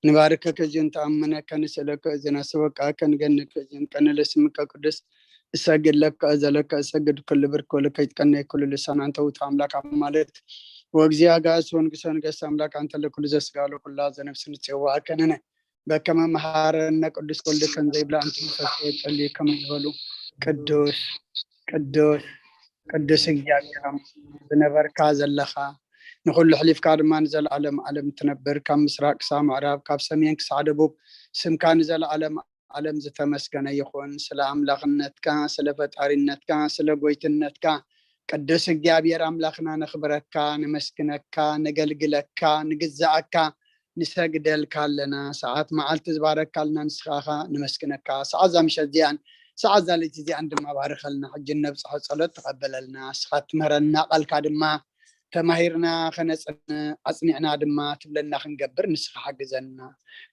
ንባርከከ እዚን ተኣምነከ ንስእለከ እዚን ኣስበቃከ ንገንከ እዚን ቀንለ ስምከ ቅዱስ እሰግድ ለከ እዘለከ እሰግድ ኩሉ ብርክ ወለከ ይትቀነ ኩሉ ልሳን። ኣንተ ውእቱ ኣምላክ ኣማልክት ወእግዚእ ኣጋእዝት ወንጉሰ ነገስት ኣምላክ፣ ኣንተ ለኩሉ ዘስጋ ለኩላ ዘነፍስ ንጽዋዕከ ንነ በከመ መሃረነ ቅዱስ ወልድ ከም ዘይብላ ኣንተ መንፈስ ጸልዩ ከመ ዝበሉ ቅዱስ ቅዱስ ቅዱስ እግዚኣብሔር ኣምላክ ዝነበርካ ዘለኻ፣ ንኹሉ ሕሊፍካ ድማ ንዘለዓለም ዓለም ትነብር፣ ካብ ምስራቅ ክሳብ ምዕራብ፣ ካብ ሰሜን ክሳብ ደቡብ፣ ስምካ ንዘለዓለም ዓለም ዝተመስገነ ይኹን። ስለ ኣምላኽነትካ፣ ስለ ፈጣሪነትካ፣ ስለ ጎይትነትካ ቅዱስ እግዚኣብሔር ኣምላኽና ነኽብረካ፣ ነመስግነካ፣ ነገልግለካ፣ ንግዛኣካ፣ ንሰግደልካ ኣለና። ሰዓት መዓልቲ ዝባረካልና ንስኻ ኢኻ፣ ነመስግነካ። ሰዓት እዛ ምሸት እዚኣን፣ ሰዓት እዛ ለይቲ እዚኣን ድማ ባርኸልና። ሕጂ ነብጽሖ ጸሎት ተቐበለልና። ንስኻ ትምህረና፣ ቃልካ ድማ ተማሂርና ከነጽንዕ፣ ኣጽኒዕና ድማ ትብለና ክንገብር ንስኻ ሓግዘና።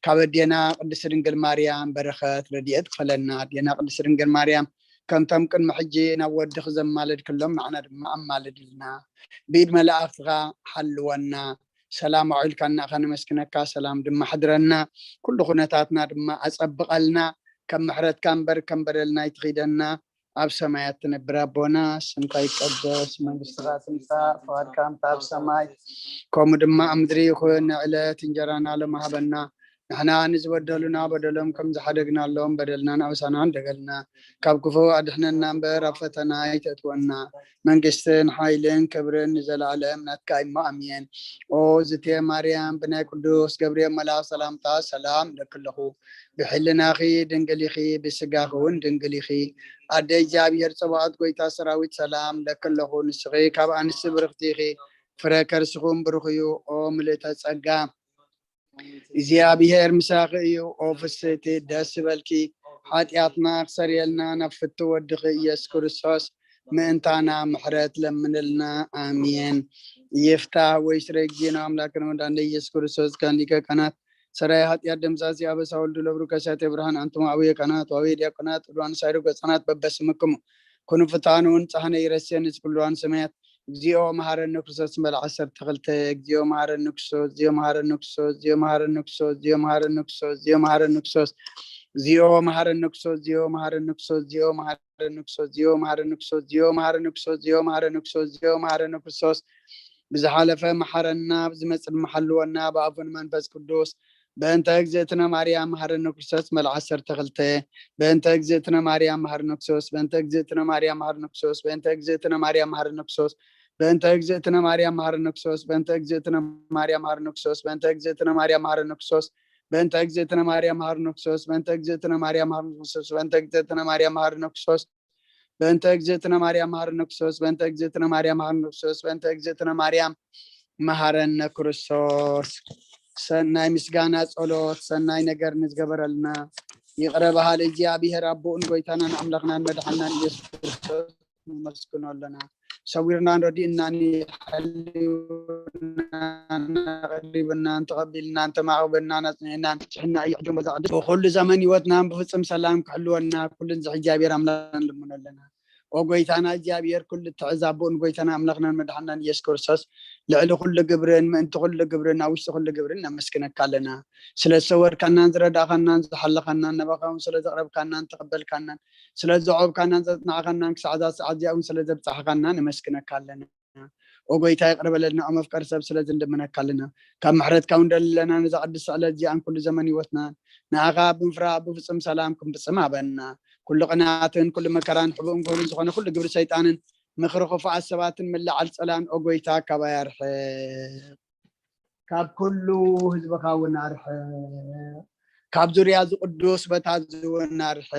ካብ ኣዴና ቅድስቲ ድንግል ማርያም በረኸት ረድኤት ክፈለና። ኣዴና ቅድስቲ ድንግል ማርያም ከምቶም ቅድሚ ሕጂ ናብ ወድኺ ዘማለድክሎም ንዓና ድማ ኣማልድልና። ብኢድ መላእኽትኻ ሓልወና። ሰላም ኣውዒልካና ኢኻ ነመስግነካ፣ ሰላም ድማ ኣሕድረና። ኩሉ ኩነታትና ድማ ኣጸብቐልና። ከም ምሕረትካ እምበር ከም በደልና ኣይትኺደና። ኣብ ሰማያት ትነብር ኣቦና፣ ስምካ ይቀደስ፣ መንግስትኻ ትምጻእ፣ ፍቓድካ ከምቲ ኣብ ሰማይ ከምኡ ድማ ኣብ ምድሪ ይኹን። ንዕለት እንጀራና ሎሚ ሃበና። ንሕና ንዝበደሉና በደሎም ከም ዝሓደግናሎም በደልናን ኣበሳናን ደገልና። ካብ ክፉ ኣድሕነና እምበር ኣብ ፈተና ኣይተእትወና። መንግስትን ሓይልን ክብርን ንዘለኣለም ናትካ እሞ ኣሜን። ኦ ዝቴ ማርያም፣ ብናይ ቅዱስ ገብርኤል መልኣኽ ሰላምታ ሰላም እብለኪ ኣለኹ። ብሕልናኺ ድንግል ኢኺ፣ ብስጋኺ እውን ድንግል ኢኺ። ኣደ እግዚኣብሔር ጸባኦት፣ ጎይታ ሰራዊት ሰላም እብለኪ ኣለኹ። ንስኺ ካብ ኣንስቲ ብርኽቲ ኢኺ፣ ፍረ ከርስኹም ብሩኽ እዩ። ኦ ምልእተ ጸጋ፣ እግዚኣብሔር ምሳኺ እዩ። ኦ ፍስህቲ፣ ደስ ይበልኪ፣ ሓጢኣትና ክሰርየልና ናብ ፍቱ ወድኺ ኢየሱስ ክርስቶስ ምእንታና ምሕረት ለምንልና። ኣሜን። ይፍታህ ወይ ስረይ ጊዜና ኣምላክን መድኃኒነ ኢየሱስ ክርስቶስ ካን ሊቀ ካህናት ሰራይ ኃጢአት ደምሳሲ አበሳ ወልዱ ለብሩ ከሳቴ ብርሃን አንትሙ አቡየ ካህናት ወአቡየ ዲያቆናት ዕሉዋን ሳይሩ ገጻናት በበስምክሙ ኩኑ ፍትሐነ ወንጽሐነ ይረሴን እስኩልዋን ሰማያት። እግዚኦ መሐረነ ክርስቶስ መልዓ ዓሰርተ ክልተ። እግዚኦ መሐረነ ክርስቶስ፣ እግዚኦ መሐረነ ክርስቶስ፣ እግዚኦ መሐረነ ክርስቶስ፣ እግዚኦ መሐረነ ክርስቶስ፣ እግዚኦ መሐረነ ክርስቶስ፣ እግዚኦ መሐረነ ክርስቶስ፣ እግዚኦ መሐረነ ክርስቶስ፣ እግዚኦ መሐረነ ክርስቶስ፣ እግዚኦ መሐረነ ክርስቶስ፣ እግዚኦ መሐረነ ክርስቶስ፣ እግዚኦ መሐረነ ክርስቶስ፣ እግዚኦ መሐረነ ክርስቶስ። ብዝሓለፈ መሓረና፣ ብዝመጽእ ድማ ሓልወና፣ ብኣቡን መንፈስ ቅዱስ። በእንተ እግዝእትነ ማርያም መሐረነ ክርስቶስ መልዓ ዓሰርተ ክልተ። በእንተ እግዝእትነ ማርያም መሐረነ ክርስቶስ፣ በእንተ እግዝእትነ ማርያም መሐረነ ክርስቶስ፣ በእንተ እግዝእትነ ማርያም መሐረነ ክርስቶስ፣ በእንተ እግዝእትነ ማርያም መሐረነ ክርስቶስ፣ በእንተ እግዝእትነ ማርያም መሐረነ ክርስቶስ፣ በእንተ እግዝእትነ ማርያም መሐረነ ክርስቶስ፣ በእንተ እግዝእትነ ማርያም መሐረነ ክርስቶስ፣ በእንተ እግዝእትነ ማርያም መሐረነ ክርስቶስ፣ በእንተ እግዝእትነ ማርያም መሐረነ ክርስቶስ፣ በእንተ እግዝእትነ ማርያም መሐረነ ክርስቶስ፣ በእንተ እግዝእትነ ማርያም መሐረነ ክርስቶስ፣ በእንተ እግዝእትነ ማርያም መሐረነ ክርስቶስ። ሰናይ ምስጋና ጸሎት፣ ሰናይ ነገር ንዝገበረልና ይቕረ በሃሊ እግዚኣብሔር ኣቦኡን ጎይታናን ኣምላኽናን መድሓናን ኢየሱስ ክርስቶስ ንመስግኖ ኣለና። ሰዊርናን ረዲእናን ይሓልዩናን ኣቕሪብናን ተቐቢልናን ተማቕበናን ኣጽኒዕናን ጽሕና እዩ። ሕጂ በዛ ቅዱስ ብኹሉ ዘመን ህይወትናን ብፍጹም ሰላም ክሕልወና ኩሉን ዝሕ እግዚኣብሔር ኣምላኽና ንልምኖ ኣለና። ኦ ጎይታና እግዚኣብሔር ኩሉ ትሕዝ ኣቦኡን ጎይታና ኣምላኽናን መድሓናን ኢየሱስ ክርስቶስ ልዕሊ ኩሉ ግብርን ምእንቲ ኩሉ ግብርን ኣብ ውሽጢ ኩሉ ግብርን ነመስግነካ ኣለና። ስለ ዝሰወርካናን ዝረዳእካናን ዝሓለኻናን ነባኻ እውን ስለ ዘቕረብካናን ተቐበልካናን ስለ ዘዕቆብካናን ዘጽናዕካናን ክሳዕ እዛ ሰዓት እዚኣ እውን ስለ ዘብጻሕካና ነመስግነካ ኣለና። ኦ ጎይታ ይቕረ በለልና፣ ኦ መፍቀሪ ሰብ ስለ ዝንድምነካ ኣለና። ካብ ምሕረትካ እውን ደሊ ኣለና ነዛ ቅድስቲ ዕለት እዚኣን ኩሉ ዘመን ህይወትናን ንኣኻ ብምፍራህ ብፍጹም ሰላም ክንፍጽም ሃበና። ኩሉ ቅንኣትን ኩሉ መከራን ሕቡእን ክቡርን ዝኾነ ኩሉ ግብሪ ሰይጣንን ምኽሪ ክፉኣት ሰባትን ምልዓል ጸላን ኦ ጎይታ ካባይ ኣርሕቕ። ካብ ኩሉ ህዝብኻ እውን ኣርሕቕ። ካብ ዙርያ እዚ ቅዱስ ቦታ እዚ እውን ኣርሕቕ።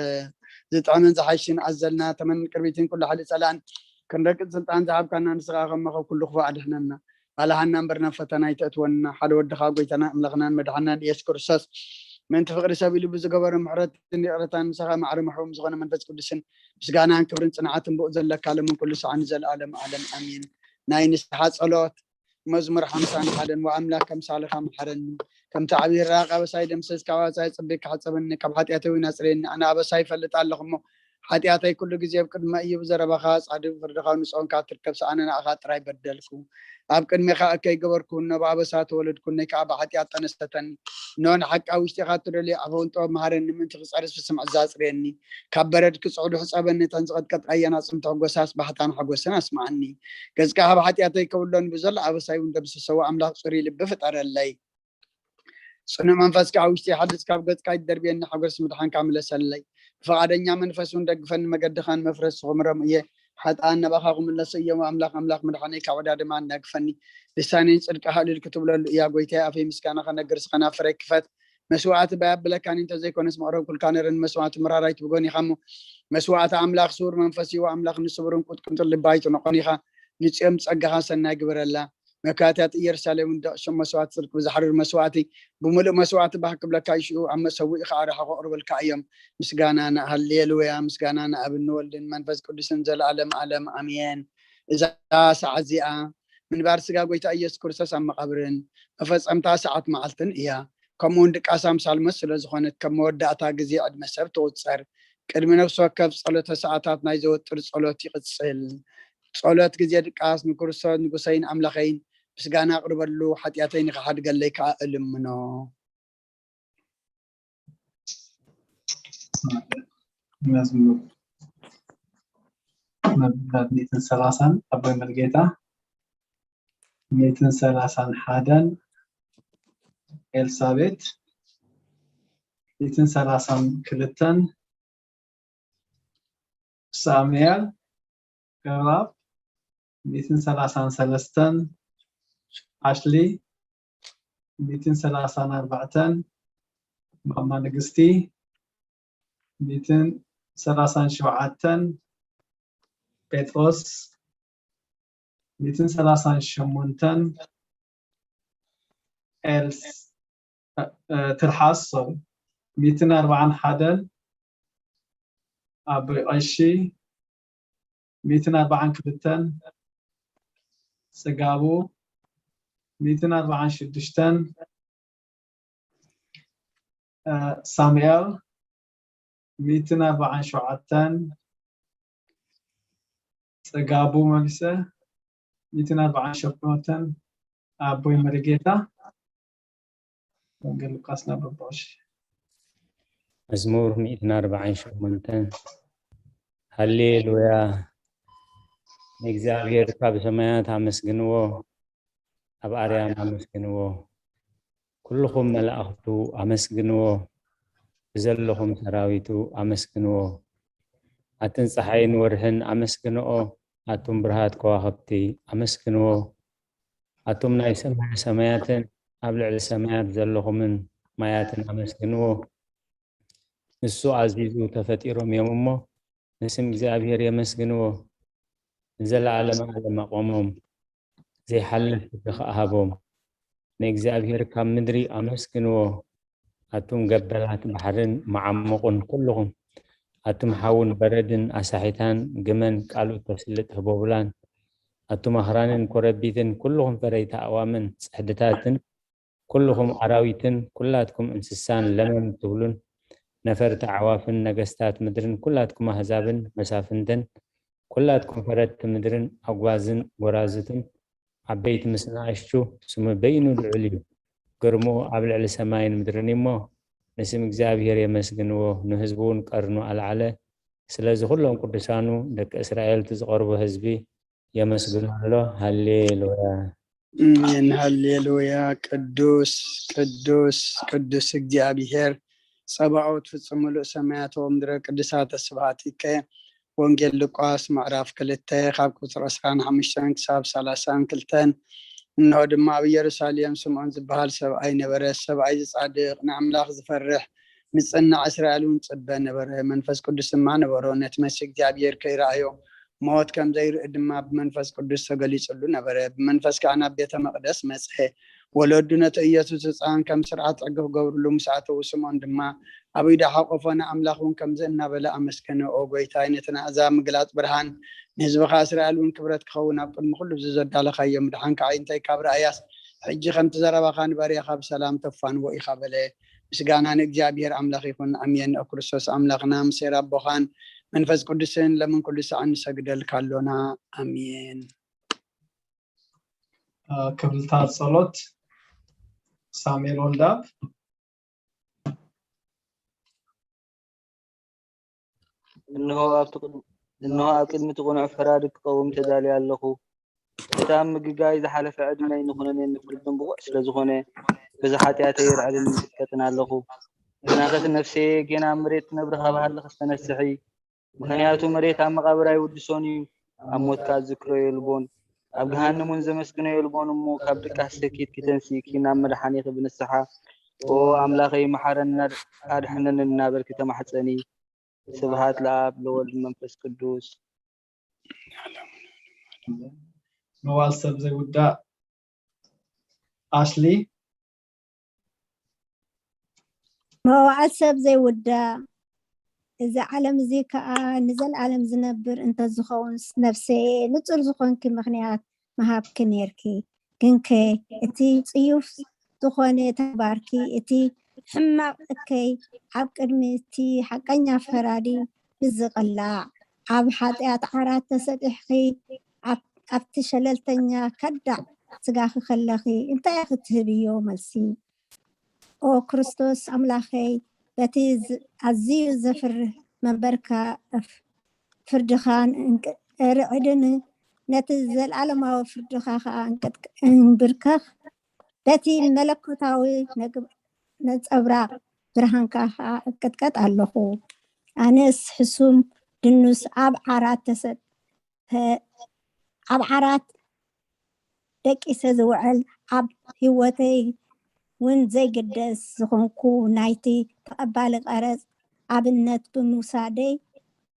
ዝጥዕምን ዝሓይሽን ኣዘልና ተመን ቅርቢትን ኩሉ ሓይሊ ጸላን ክንረግጽ ስልጣን ዝሃብካና ንስኻ ከም መኸብ ኩሉ ክፉእ ኣድሕነና። ኣልሃና እምበር ናብ ፈተና ኣይተእትወና። ሓደ ወድኻ ጎይታና ኣምላኽናን መድሓናን ኢየሱስ ክርስቶስ ምእንቲ ፍቕሪ ሰብ ኢሉ ብዝገበሮ ምሕረትን ይቕረታን ምሳኻ ማዕረ መሕቡም ዝኾነ መንፈስ ቅዱስን ምስጋናን ክብርን ጽንዓትን ብኡ ዘለካ ሎምን ኩሉ ሰዓት ንዘለኣለም ዓለም ኣሜን። ናይ ንስሓ ጸሎት። መዝሙር ሓምሳን ሓደን ወኣምላክ ከምሳልኻ መሓረኒ፣ ከምቲ ዓብዪ ራቕ ኣበሳይ ደምስስ፣ ካብ ኣበሳይ ጽቢቅ ክሓጸበኒ፣ ካብ ሓጢኣተይ እውን ኣጽርየኒ። ኣነ ኣበሳይ ይፈልጥ ኣለኹ እሞ፣ ሓጢኣተይ ኩሉ ግዜ ኣብ ቅድሚ እዩ፣ ብዘረባኻ ጻድቕ፣ ብፍርድኻ ንጹህ ኳንካ ትርከብ፣ ኣነ ንኣኻ ጥራይ በደልኩ። ኣብ ቅድሜኻ እከይ ገበርኩ፣ እነሆ ብኣበሳ ተወለድኩ፣ እነይ ከኣ ብሓጢኣት ጠነሰተኒ። እነሆ ንሓቂ ኣብ ውሽጢኻ ትደልዮ፣ ኣፈውን ጥበብ መሃረኒ፣ ምእንቲ ክጸርስ ብስም ዕዛ ኣጽርየኒ። ካብ በረድ ክጽዕዱ ሕጸበኒ፣ እተን ዝቐጥቀጥካየን ኣጽምቲ ሕጎሳስ ባህታን ሓጎስን ኣስምዓኒ። ገጽካ ካብ ሓጢኣተይ ከብሎኒ፣ ብዘሎ ኣበሳይ እውን ደምስሰዎ። ኣምላኽ ጽሩይ ልቢ ፍጠረለይ። ጽኑዕ መንፈስ ከኣ ውሽጢ ሓድስ ካብ ገጽካ ይደርብየኒ፣ ሓጎስ ምድሓንካ ምለሰለይ። ብፍቓደኛ መንፈስ እውን ደግፈኒ፣ መገድኻን መፍረስ ክምሮም እየ። ሓጥኣን ናባኻ ክምለሱ እዮም፣ ኣምላኽ ኣምላኽ ምድሓነይ ካብ ዕዳ ድማ ኣናግፈኒ። ልሳነይ ጽድቅኻ እልል ክትብለሉ እያ፣ ጎይታየ ኣፈይ ምስጋና ከነግር፣ ከናፍረይ ክፈት። መስዋዕቲ ባይ ኣብለካኒ እንተዘይኮነስ መቕረብ ኩልካ ነረን መስዋዕቲ ምራራይ ትብጎን ኢኻ እሞ። መስዋዕቲ ኣምላኽ ስውር መንፈስ እዩ፣ ኣምላኽ ንስውርን ቁጥቁጥን ልቢ ኣይትንቆን ኢኻ። ንጽዮም ጸጋኻ ሰናይ ግበረላ። መካትያት ኢየሩሳሌም እውን ደቂሶም መስዋዕቲ ጽድቂ ብዛሕርር መስዋዕቲ ብምሉእ መስዋዕቲ ባህ ክብለካ እዩ። ሽኡ ኣብ መሰውኢ ከዓ ርሓ ከቕርበልካ እዮም። ምስጋና ንሃሌሉያ፣ ምስጋና ንኣብን ንወልድን መንፈስ ቅዱስን ዘለኣለም ኣለም ኣሜን። እዛ ሰዓት እዚኣ ምንባር ስጋ ጎይታ ኢየሱስ ክርስቶስ ኣብ መቓብርን መፈጸምታ ሰዓት መዓልትን እያ። ከምኡ እውን ድቃስ ኣምሳል ሞት ስለ ዝኾነት ከም መወዳእታ ግዜ ዕድመ ሰብ ትቑጸር። ቅድሚ ነፍሲ ወከፍ ጸሎተ ሰዓታት ናይ ዘወጥር ጸሎት ይቕጽል። ጸሎት ግዜ ድቃስ ንክርስቶስ ንጉሰይን ኣምላኸይን ምስጋና ኣቕርበሉ፣ ሓጢኣተይ ንኽሓድገለይ ከኣ እልምኖ። መዝሙር መዝሙራት ሚእትን ሰላሳን ኣቦይ መርጌታ፣ ሚእትን ሰላሳን ሓደን ኤልሳቤት፣ ሚእትን ሰላሳን ክልተን ሳሙኤል፣ ገብረኣብ፣ ሚእትን ሰላሳን ሰለስተን ኣሽሊ፣ ሚእትን ሰላሳን ኣርባዕተን ማማ ንግስቲ፣ ሚእትን ሰላሳን ሸውዓተን ጴጥሮስ፣ ሚእትን ሰላሳን ሸሞንተን ኤልስ ትርሓስ ሶሪ ሚእትን ኣርባዓን ሓደን ኣቦይ ቀሺ፣ ሚእትን ኣርባዓን ክልተን ጽጋቡ፣ ሚእትን ኣርባዓን ሽዱሽተን ሳሙኤል፣ ሚእትን ኣርባዓን ሸውዓተን ጽጋቡ መሊሰ፣ ሚእትን ኣርባዓን ሸሞንተን ኣቦይ መሪጌታ፣ ወንጌል ሉቃስ ናብ ኣቦ ቀሺ። መዝሙር ሚእትን ኣርባዓን ሸሞንተን። ሃሌሉያ፣ ንእግዚኣብሔር ካብ ሰማያት ኣመስግንዎ፣ ኣብ ኣርያም ኣመስግንዎ፣ ኩልኹም መላእኽቱ ኣመስግንዎ፣ ብዘለኹም ሰራዊቱ ኣመስግንዎ። ኣትን ፀሓይን ወርሕን ኣመስግንኦ፣ ኣቱም ብርሃት ከዋኽብቲ ኣመስግንዎ። ኣቱም ናይ ሰማይ ሰማያትን ኣብ ልዕሊ ሰማያት ዘለኹምን ማያትን ኣመስግንዎ። ንሱ ኣዚዙ ተፈጢሮም እዮም እሞ ንስም እግዚኣብሔር የመስግንዎ። ንዘለዓለመ ዓለም ኣቖሞም፣ ዘይሓልፍ ፍርዲ ኸኣ ሃቦም። ንእግዚኣብሔር ካብ ምድሪ ኣመስግንዎ። ኣቱም ገበላት ባሕርን መዓሙቕን ኩልኹም፣ ኣቱም ሓውን በረድን ኣሳሒታን ግመን ቃሉ እተስልጥ ህቦብላን፣ ኣቱም ኣኽራንን ኮረቢትን ኩልኹም ፈረይቲ ኣእዋምን ጽሕድታትን፣ ኩልኹም ኣራዊትን ኩላትኩም እንስሳን ለመም ትብሉን፣ ነፈርቲ ኣዕዋፍን ነገስታት ምድርን ኩላትኩም ኣህዛብን መሳፍንትን፣ ኩላትኩም ፈረድቲ ምድርን ኣጓዝን ጎራዙትን፣ ዓበይቲ ምስ ንኣሽቱ፣ ስሙ በይኑ ልዑል እዩ፣ ግርምኡ ኣብ ልዕሊ ሰማይን ምድርን እዩ እሞ፣ ንስም እግዚኣብሔር የመስግንዎ፣ ንህዝቡ እውን ቀርኑ ኣልዓለ። ስለዚ ኩሎም ቅዱሳኑ ደቂ እስራኤል እቲ ዝቐርቦ ህዝቢ የመስግኖ ኣሎ። ሃሌሉያ። ኣሜን። ሃሌሉያ። ቅዱስ ቅዱስ ቅዱስ እግዚኣብሔር ጸባኦት ፍጹም ምሉእ ሰማያት ወምድረ ቅዱሳተ ስብሐት ይከ። ወንጌል ሉቃስ ምዕራፍ ክልተ ካብ ቁጽሪ ዕስራን ሓሙሽተን ክሳብ ሰላሳን ክልተን። እንሆ ድማ ኣብ ኢየሩሳሌም ስምዖን ዝበሃል ሰብኣይ ነበረ። ሰብኣይ ዝጻድቕ ንኣምላኽ ዝፈርሕ ምጽናዕ እስራኤል እውን ጽበ ነበረ። መንፈስ ቅዱስ ድማ ነበሮ። ነቲ መሲሕ እግዚኣብሔር ከይረኣዮ ሞት ከም ዘይርኢ ድማ ብመንፈስ ቅዱስ ተገሊጹሉ ነበረ። ብመንፈስ ከኣ ናብ ቤተ መቕደስ መጽሐ። ወለዱ ነቲ ኢየሱስ ህፃን ከም ስርዓት ዕግብ ገብርሉ ምስ ኣተዉ ስምዖን ድማ ኣብ ኢዱ ሓቆፎ ንኣምላኽ እውን ከምዚ እናበለ ኣመስገነ። ኦ ጎይታይ ነቲ ንኣሕዛብ ምግላጽ ብርሃን ንህዝብኻ እስራኤል እውን ክብረት ክኸውን ኣብ ቅድሚ ኩሉ እዚ ዘዳለኻዮ ምድሓንካ ኣዒንተይ ካብ ረኣያስ ሕጂ ከምቲ ዘረባኻ ንባርያኻ ብሰላም ተፋንዎ ኢኻ በለ። ምስጋና ንእግዚኣብሔር ኣምላኽ ይኹን ኣሜን። ኦ ክርስቶስ ኣምላኽና ምሴር ኣቦኻን መንፈስ ቅዱስን ለምን ኩሉ ሳዕ ንሰግደልካ ኣሎና። ኣሜን። ክብልታ ጸሎት ሳሙኤል ወልዳብ። እንሆ ኣብ ቅድሚ እቲ ቅኑዕ ፈራዲ ክቐውም ተዳልየ ኣለኹ። እቲ ኣብ ምግጋይ ዝሓለፈ ዕድመይ ንኹነኔ ንፍርድን ብቑዕ ስለ ዝኾነ፣ በዚ ሓጢኣተይ ርዕድን ይንቅጥቀጥን ኣለኹ። ተናኸስ ነፍሰየ፣ ጌና ኣብ መሬት ትነብሪ ካብ ሃለኽስ ተነስሒ። ምኽንያቱ መሬት ኣብ መቓብር ኣይውድሶን እዩ፣ ኣብ ሞት ከኣ ዝዝክሮ የልቦን፣ ኣብ ገሃነም እውን ዘመስግኖ የልቦን እሞ፣ ካብ ድቃስ ሰኪትኪ ተንሲእኪ ናብ መድሓኒኺ ብንስሓ፣ ኦ ኣምላኸይ፣ መሓረኒ ኣድሕነኒ እናበልኪ ተማሕጸኒ። ስብሃት ለኣብ ለወልድ መንፈስ ቅዱስ። መዋል ሰብ ዘይውዳእ ኣሽሊ። መዋዕል ሰብ ዘይውዳእ፣ እዚ ዓለም እዚ ከኣ ንዘለኣለም ዝነብር እንተዝኸውንስ፣ ነፍሰየ፣ ንጹር ዝኾንኪ ምኽንያት ምሃብኪ ኔርኪ። ግንከ እቲ ጽዩፍ ዝኾነ ተግባርኪ፣ እቲ ሕማቕ እከይ ኣብ ቅድሚ እቲ ሓቀኛ ፈራዲ ብዝቕላዕ፣ ኣብ ሓጢኣት ዓራት ተሰጢሕኺ፣ ኣብ-፣ ኣብቲ ሸለልተኛ ከዳዕ ስጋኺ ከለኺ፣ እንታይ ኢኺ ትህብዮ መልሲ? ኦ ክርስቶስ ኣምላኸይ፣ በቲ ዝ-፣ ኣዝዩ ዘፍርህ መንበርካ እፍ-፣ ፍርድኻ ንእንቅ-፣ ርዕድን ነቲ ዘለኣለማዊ ፍርድኻ ኸኣ እንቅጥቅ-፣ እንብርከኽ። በቲ መለኮታዊ ነግ-፣ ነጸብራቕ ብርሃንካ ኸኣ እቅጥቀጥ ኣለኹ። ኣነስ ሕሱም ድኑስ ኣብ ዓራት ተሰ-፣ ተ-፣ ኣብ ዓራት ደቂሰ ዝውዕል፣ ኣብ ህይወተይ እውን ዘይግደስ ዝኾንኩ ናይቲ ተቐባሊ ቀረጽ ኣብነት ብምውሳደይ፣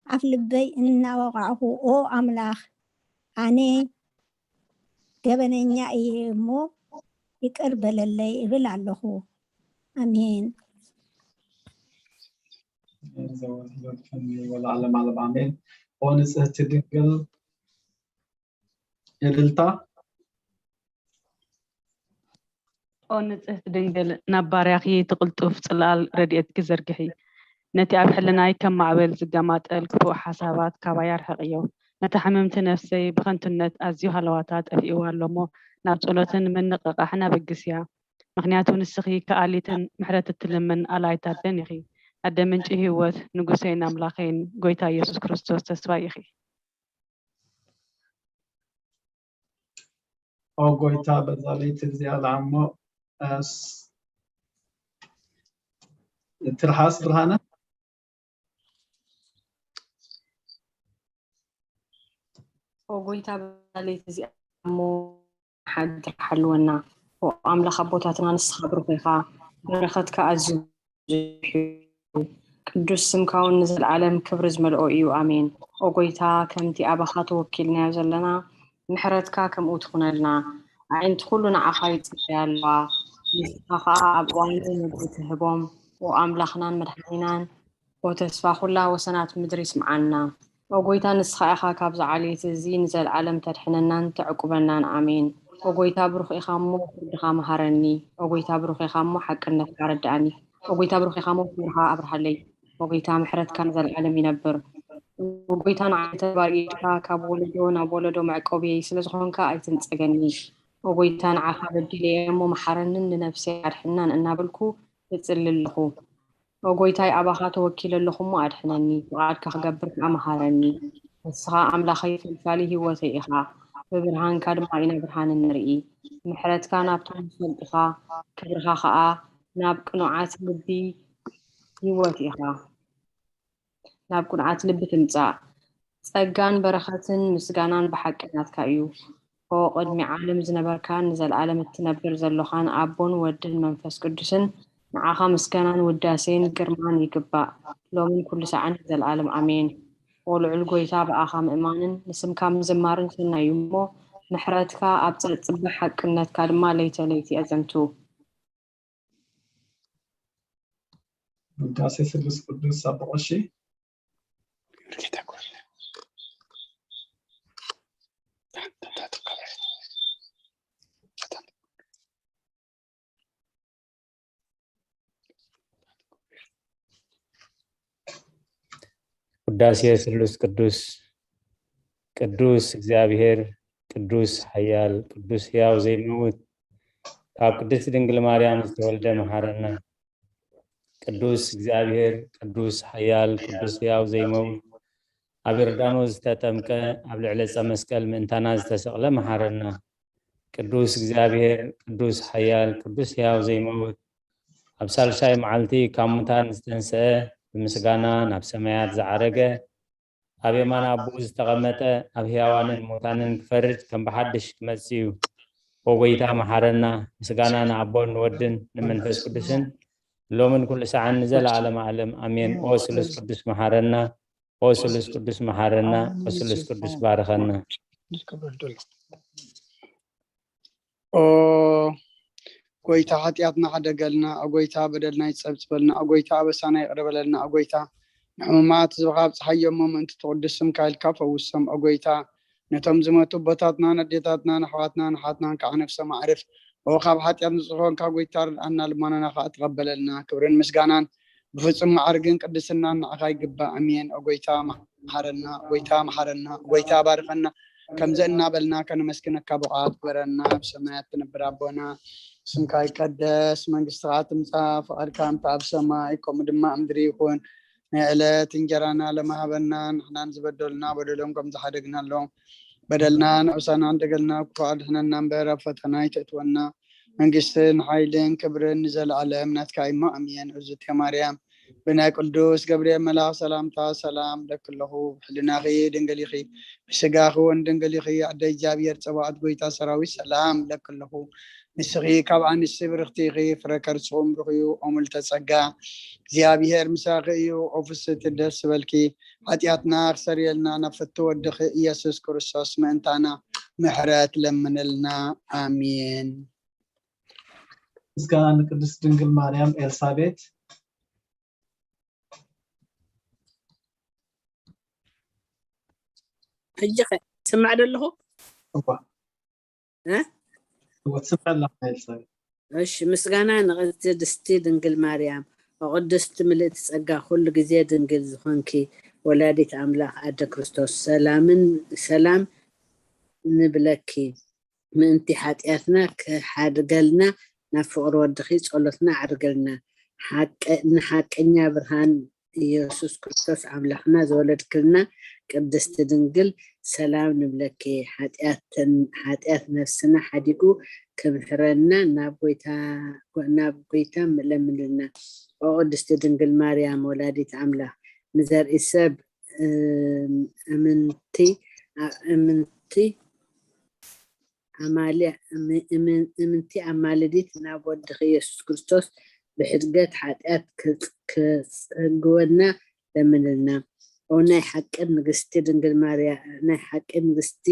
ኣፍ ልበይ እናወቓዕኹ፣ ኦ ኣምላኽ፣ ኣነ ገበነኛ እየ እሞ ይቅር በለለይ እብል ኣለኹ። ኣሜን። ዘወትር ወልዓለም ዓለም ኣሜን። ኦ ንጽህቲ ድንግል እልልታ። ኦ ንጽህቲ ድንግል፣ ናብ ባርያኺ እቲ ቅልጡፍ ጽላል ረድኤትኪ ዘርግሒ። ነቲ ኣብ ሕልናይ ከም ማዕበል ዝገማጠል ክፉእ ሓሳባት ካባይ ኣርሕቕዮ። ነታ ሕምምቲ ነፍሰይ ብኸንቱነት ኣዝዩ ሃለዋታ ጠፊእዋ ኣሎ እሞ፣ ናብ ጸሎትን ምንቕቓሕን ኣበግስያ። ምኽንያቱ ንስኺ ከኣሊትን ምሕረት እትልምን ኣላይት ኣደን ኢኺ። ኣደ ምንጪ ህይወት፣ ንጉሰይን ኣምላኸይን፣ ጎይታ ኢየሱስ ክርስቶስ ተስፋይ ኢኺ። ኦ ጎይታ፣ በዛ ለይቲ እዚኣ ለዓሞ፣ ኣስ-፣ ትርሓስ ብርሃነ። ኦ ጎይታ፣ በዛ ለይቲ እዚኣ እሞ ሓድር ሓልወና። ኦ ኣምላኽ ኣቦታትና፣ ንስኻ ብሩኽ ኢኻ፣ በረኸትካ ኣዝዩ ብዙሕ እዩ። ቅዱስ ስምካ እውን ንዘለኣለም ክብሪ ዝመልኦ እዩ። ኣሜን። ኦ ጎይታ፣ ከምቲ ኣባኻ ተወኪልናዮ ዘለና፣ ምሕረትካ ከምኡ ትኹነልና። ኣዒንቲ ኩሉ ንዓኻ ይጽበያ ኣለዋ። ንስኻ ኸኣ ኣብ እዋኑ ምግቢ ትህቦም። ኦ ኣምላኽናን መድሓኒናን፣ ኦ ተስፋ ኩላ ወሰናት ምድሪ፣ ስምዓና። ኦ ጎይታ፣ ንስኻ ኢኻ ካብዚ ዓሌት እዚ ንዘለኣለም ተድሕነናን ተዕቁበናን። ኣሜን። ኦ ጎይታ፣ ብሩኽ ኢኻ እሞ ፍርድኻ መሃረኒ። ኦ ጎይታ፣ ብሩኽ ኢኻ እሞ ሓቅነትካ ኣረድኣኒ። ኦ ጎይታ፣ ብሩኽ ኢኻ እሞ ክብርኻ ኣብርሃለይ። ኦ ጎይታ፣ ምሕረትካ ንዘለኣለም ይነብር። ኦ ጎይታ፣ ንዓይ ተግባር ኢድካ ካብ ወለዶ ናብ ወለዶ መዕቆብየይ ስለ ዝኾንካ ኣይትንጸገኒ። ኦ ጎይታ፣ ንዓኻ በዲለ እየ እሞ መሓረንን ንነፍሰይ ኣድሕናን እናበልኩ እጽሊ ኣለኹ። ኦ ጎይታይ፣ ኣባኻ ተወኪለ ኣለኹ እሞ ኣድሕነኒ፣ ፍቓድካ ክገብር ከኣ መሃረኒ። ንስኻ ኣምላኸይ ፈልፋሊ ህይወተይ ኢኻ፣ ብብርሃንካ ድማ ኢና ብርሃን እንርኢ። ምሕረትካ ናብቶም ዝፈልጡኻ፣ ክብርኻ ኸኣ ናብ ቅኑዓት ልቢ ህይወት ኢኻ። ናብ ቅኑዓት ልቢ ትምጻእ። ጸጋን በረኸትን ምስጋናን ብሓቂ ናትካ እዩ። ኦ ቅድሚ ዓለም ዝነበርካን ንዘለኣለም እትነብር ዘሎኻን ኣቦን ወድን መንፈስ ቅዱስን፣ ንዓኻ ምስጋናን ውዳሴን ግርማን ይግባእ፣ ሎምን ኩሉ ሰዓን ንዘለኣለም ኣሜን። ኦ ልዑል ጎይታ፣ ብኣኻ ምእማንን ንስምካ ምዝማርን ሰናይ እዩ እሞ፣ ምሕረትካ ኣብ ጸጽበ ሓቅነትካ ድማ ለይተ ለይቲ የዘንቱ። ውዳሴ ስሉስ ቅዱስ ኣብ ቀሺ። ቅዳሴ ስሉስ ቅዱስ። ቅዱስ እግዚኣብሔር፣ ቅዱስ ሓያል፣ ቅዱስ ሕያው ዘይመውት፣ ካብ ቅድስት ድንግል ማርያም ዝተወልደ መሓረና። ቅዱስ እግዚኣብሔር፣ ቅዱስ ሓያል፣ ቅዱስ ሕያው ዘይመውት፣ ኣብ ዮርዳኖስ ዝተጠምቀ፣ ኣብ ልዕሊ ዕፀ መስቀል ምእንታና ዝተሰቕለ መሓረና። ቅዱስ እግዚኣብሔር፣ ቅዱስ ሓያል፣ ቅዱስ ሕያው ዘይመውት፣ ኣብ ሳልሳይ መዓልቲ ካብ ሙታን ዝተንስአ፣ ብምስጋና ናብ ሰማያት ዝዓረገ፣ ኣብ የማን ኣቦኡ ዝተቐመጠ፣ ኣብ ሕያዋንን ሙታንን ክፈርድ ከም ብሓድሽ ክመጽእ እዩ። ኦ ጎይታ መሓረና። ምስጋና ንኣቦን ንወድን ንመንፈስ ቅዱስን ሎምን ኩሉ ሰዓን ንዘለዓለም ዓለም ኣሜን። ኦ ስሉስ ቅዱስ መሓረና። ኦ ስሉስ ቅዱስ መሓረና። ኦ ስሉስ ቅዱስ ባርኸና። ኦ ጎይታ ሓጢኣትና ሓደገልና። ኦ ጎይታ በደልና ይጸብጽበልና። ኦ ጎይታ ኣበሳና ይቕረ በለልና። ኦ ጎይታ ንሕሙማት ህዝብኻ ኣብጽሓዮሞ ምእንቲ ትቕዱስ ስምካ ኢልካ ፈውሶም። ኦ ጎይታ ነቶም ዝመቱ ኣቦታትናን ኣዴታትናን ኣሕዋትናን ኣሓትናን ከዓ ነፍሶም ኣዕርፍ። ኦ ካብ ሓጢኣት ንጹህ ኮንካ ጎይታ ርድኣና፣ ልመናና ከዓ ተቐበለልና። ክብርን ምስጋናን ብፍጹም ማዕርግን ቅድስናን ንዓኻ ይግባእ። ኣሜን። ኦ ጎይታ መሓረና፣ ጎይታ መሓረና፣ ጎይታ ባርኸና። ከምዚ እናበልና ከነመስግነካ ብቕዓት ግበረና። ኣብ ሰማያት ትነብር ኣቦና፣ ስምካ ይቀደስ፣ መንግስትኻ ትምጻእ፣ ፍቓድካ እንተ ኣብ ሰማይ ከምኡ ድማ ኣብ ምድሪ ይኹን። ናይ ዕለት እንጀራና ለማሃበና፣ ንሕናን ዝበደሉና በደሎም ከም ዝሓደግናሎም በደልና ንዑሳና እንደገልና ክፉእ ኣድሕነና እምበር ኣብ ፈተና ኣይተእትወና። መንግስትን ሓይልን ክብርን ንዘለዓለም ናትካ እሞ ኣሜን። እግዝእትየ ማርያም ብናይ ቅዱስ ገብርኤል መልኣኽ ሰላምታ ሰላም ለኪ ኣለኹ። ብሕልናኺ ድንግል ኢኺ፣ ብስጋኺ እውን ድንግል ኢኺ። ኣደ እግዚኣብሔር ጸባኦት ጎይታ ሰራዊት ሰላም ለኪ ኣለኹ። ንስኺ ካብ ኣንስቲ ብርኽቲ ኢኺ፣ ፍረ ከርስኹም ብሩኽ እዩ። ኦ ምልዕተ ጸጋ እግዚኣብሔር ምሳኺ እዩ። ኦ ፍስሕቲ ደስ ዝበልኪ፣ ሓጢኣትና ክሰርየልና ናብ ፍትው ወድኺ ኢየሱስ ክርስቶስ ምእንታና ምሕረት ለምንልና። ኣሜን። ምስጋና ንቅድስት ድንግል ማርያም። ኤልሳቤት ሕጂ ከ ትስማዕ ዶ ኣለኹ? እዋ እ? እዋ ትስምዕ ኣለኻ ኤልሳቤት። እሺ፣ ምስጋና ንቅድስቲ ድንግል ማርያም። ኦ ቅድስቲ ምልእቲ ጸጋ፣ ኩሉ ግዜ ድንግል ዝኾንኪ ወላዲት ኣምላኽ ኣደ ክርስቶስ፣ ሰላምን ሰላም ንብለኪ። ምእንቲ ሓጢኣትና ክሓድገልና ናብ ፍቕሪ ወድኺ ጸሎትና ኣዕርግልና። ሓቀ- ንሓቀኛ ብርሃን ኢየሱስ ክርስቶስ ኣምላኽና ዝወለድክልና ቅድስቲ ድንግል ሰላም ንብለኪ። ሓጢኣትን ሓጢኣት ነፍስና ሓዲጉ ክምሕረና ናብ ጎይታ ናብ ጎይታ ለምንልና። ኦ ቅድስቲ ድንግል ማርያም ወላዲት ኣምላኽ፣ ንዘርኢ ሰብ እምንቲ እምንቲ ኣማሊ እምንቲ ኣማልዲት ናብ ወድኺ ኢየሱስ ክርስቶስ ብሕድገት ሓጢኣት ክጽግወና ለምንልና። ኦ ናይ ሓቂ ንግስቲ ድንግል ማርያም ናይ ሓቂ ንግስቲ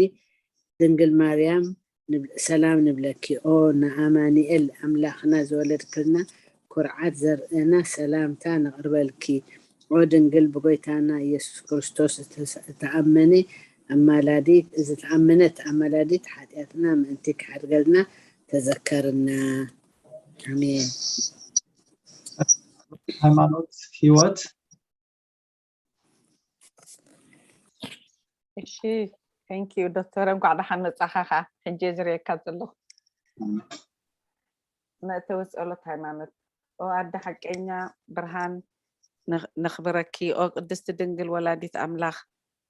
ድንግል ማርያም ሰላም ንብለኪ። ኦ ንኣማኑኤል ኣምላኽና ዝወለድክልና ኩርዓት ዘርእና ሰላምታ ነቕርበልኪ። ኦ ድንግል ብጎይታና ኢየሱስ ክርስቶስ ዝተኣመነ ኣማላዲት ዝተኣመነት ኣማላዲት ሓጢኣትና ምእንቲ ክሓድገልና ተዘከርና። ኣሜን። ሃይማኖት ህይወት እሺ፣ thank you ዶክተር፣ እንኳዕ ደሓን መጻኻ። ከዓ ሕጂ ዝርእየካ ዘለኹ መእተዊ ጸሎት ሃይማኖት። ኦ ኣደ ሓቀኛ ብርሃን ነኽብረኪ። ኦ ቅድስቲ ድንግል ወላዲት ኣምላኽ፣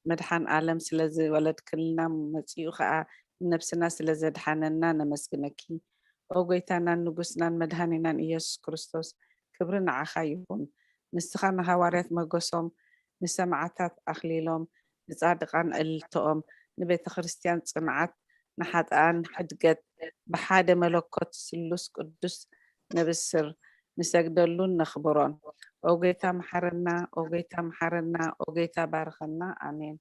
መድሓን ዓለም ስለ ዝወለድክልና መጺኡ ከዓ ንነብስና ስለ ዘድሓነና ነመስግነኪ። ኦ ጎይታናን ንጉስናን መድሃኒናን ኢየሱስ ክርስቶስ፣ ክብሪ ንዓኻ ይኹን። ንስኻ ንሃዋርያት መጎሶም፣ ንሰማዕታት ኣኽሊሎም፣ ንጻድቃን ዕልልተኦም፣ ንቤተ ክርስቲያን ጽንዓት፣ ንሓጥኣን ሕድገት፣ ብሓደ መለኮት ስሉስ ቅዱስ ነብስር፣ ንሰግደሉን ነኽብሮን። ኦ ጎይታ መሓረና፣ ኦ ጎይታ መሓረና፣ ኦ ጎይታ ባርኸና። ኣሜን።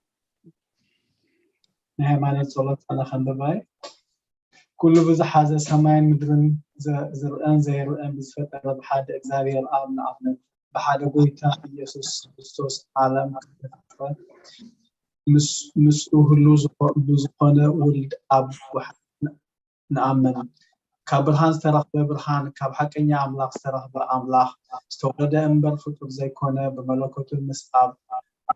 ናይ ሃይማኖት ጸሎት ኣነ ከንብባይ። ኩሉ ብዝሓዘ ሰማይን ምድርን ዝርአን ዘይርአን ብዝፈጠረ ብሓደ እግዚኣብሔር ኣብ ንኣምን። ብሓደ ጎይታ ኢየሱስ ክርስቶስ ዓለም ክፈጥረ ምስኡ ህሉ ብዝኾነ ውልድ ኣብ ንኣምን። ካብ ብርሃን ዝተረኽበ ብርሃን፣ ካብ ሓቀኛ ኣምላኽ ዝተረኽበ ኣምላኽ፣ ዝተወለደ እምበር ፍጡር ዘይኮነ፣ ብመለኮቱ ምስ ኣብ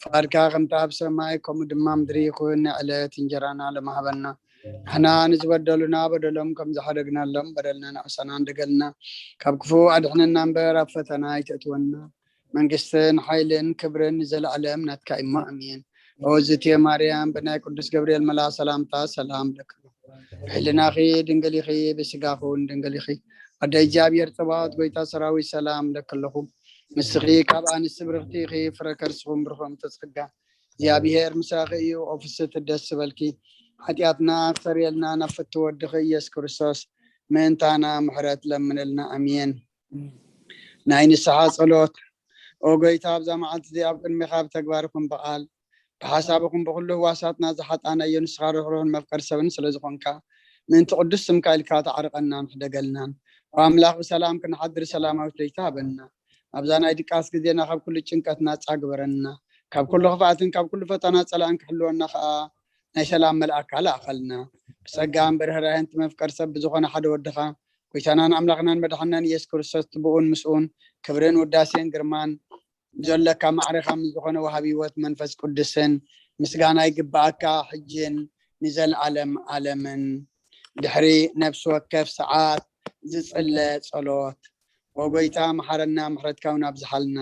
ፍቓድካ ከምቲ ኣብ ሰማይ ከምኡ ድማ ምድሪ ይኹን። ንዕለት እንጀራና ሎም ሃበና። ንሕና ንዝበደሉና በደሎም ከም ዝሓደግናሎም በደልና ንዕሰና እንደገልና፣ ካብ ክፉ ኣድሕነና እምበር ኣብ ፈተና ኣይተእትወና። መንግስትን ሓይልን ክብርን ንዘለኣለም ናትካ እሞ ኣሜን። ኦዝቴ ማርያም ብናይ ቅዱስ ገብርኤል መልኣ ሰላምታ ሰላም ለክሉ። ብሕልናኺ ድንግል ኢኺ፣ ብስጋኹን ድንግል ኢኺ። ኣደ እግዚኣብሔር ጸባኦት ጎይታ ሰራዊት ሰላም ለክለኹ። ንስኺ ካብ ኣንስቲ ብርኽቲ ኢኺ፣ ፍረ ከርስኹም ብርኾም ተጸጋ። እግዚኣብሔር ምሳኺ እዩ፣ ኦፍስት ደስ ዝበልኪ። ሓጢኣትና ክሰርየልና ናብ ፍትወ ወድኺ ኢየሱስ ክርስቶስ ምእንታና ምሕረት ለምንልና። ኣሜን። ናይ ንስሓ ጸሎት። ኦ ጎይታ፣ ኣብዛ መዓልቲ እዚኣ ኣብ ቅድሜኻ ብተግባር ይኹን ብቓል ብሓሳብ ይኹን ብኹሉ ህዋሳትና ዝሓጣናዮ ንስኻ ርሕሩሕን መፍቀር ሰብን ስለ ዝኾንካ ምእንቲ ቅዱስ ስምካ ኢልካ ተዓርቐናን ሕደገልናን። ኦ ኣምላኽ ብሰላም ክንሓድር ሰላማዊት ለይቲ ሃበና። ኣብዛ ናይ ድቃስ ግዜና ካብ ኩሉ ጭንቀት ናጻ ግበረና። ካብ ኩሉ ክፍኣትን ካብ ኩሉ ፈተና ጸላእን ክሕልወና ከኣ ናይ ሰላም መልኣካ ለኣኸልና። ብጸጋን ብርህራሄን እቲ መፍቀር ሰብ ብዝኾነ ሓደ ወድኻ ጎይታናን ኣምላኽናን መድሓናን ኢየሱስ ክርስቶስ ትብኡን ምስኡን ክብርን ውዳሴን ግርማን ዘለካ ማዕረኻ ምስ ዝኾነ ወሃቢ ህይወት መንፈስ ቅዱስን ምስጋና ይግብኣካ ሕጅን ንዘለኣለም ኣለምን። ድሕሪ ነፍሲ ወከፍ ሰዓት ዝጽለ ጸሎት። ኦ ጎይታ መሓረና፣ ምሕረትካ እውን ኣብዝሓልና።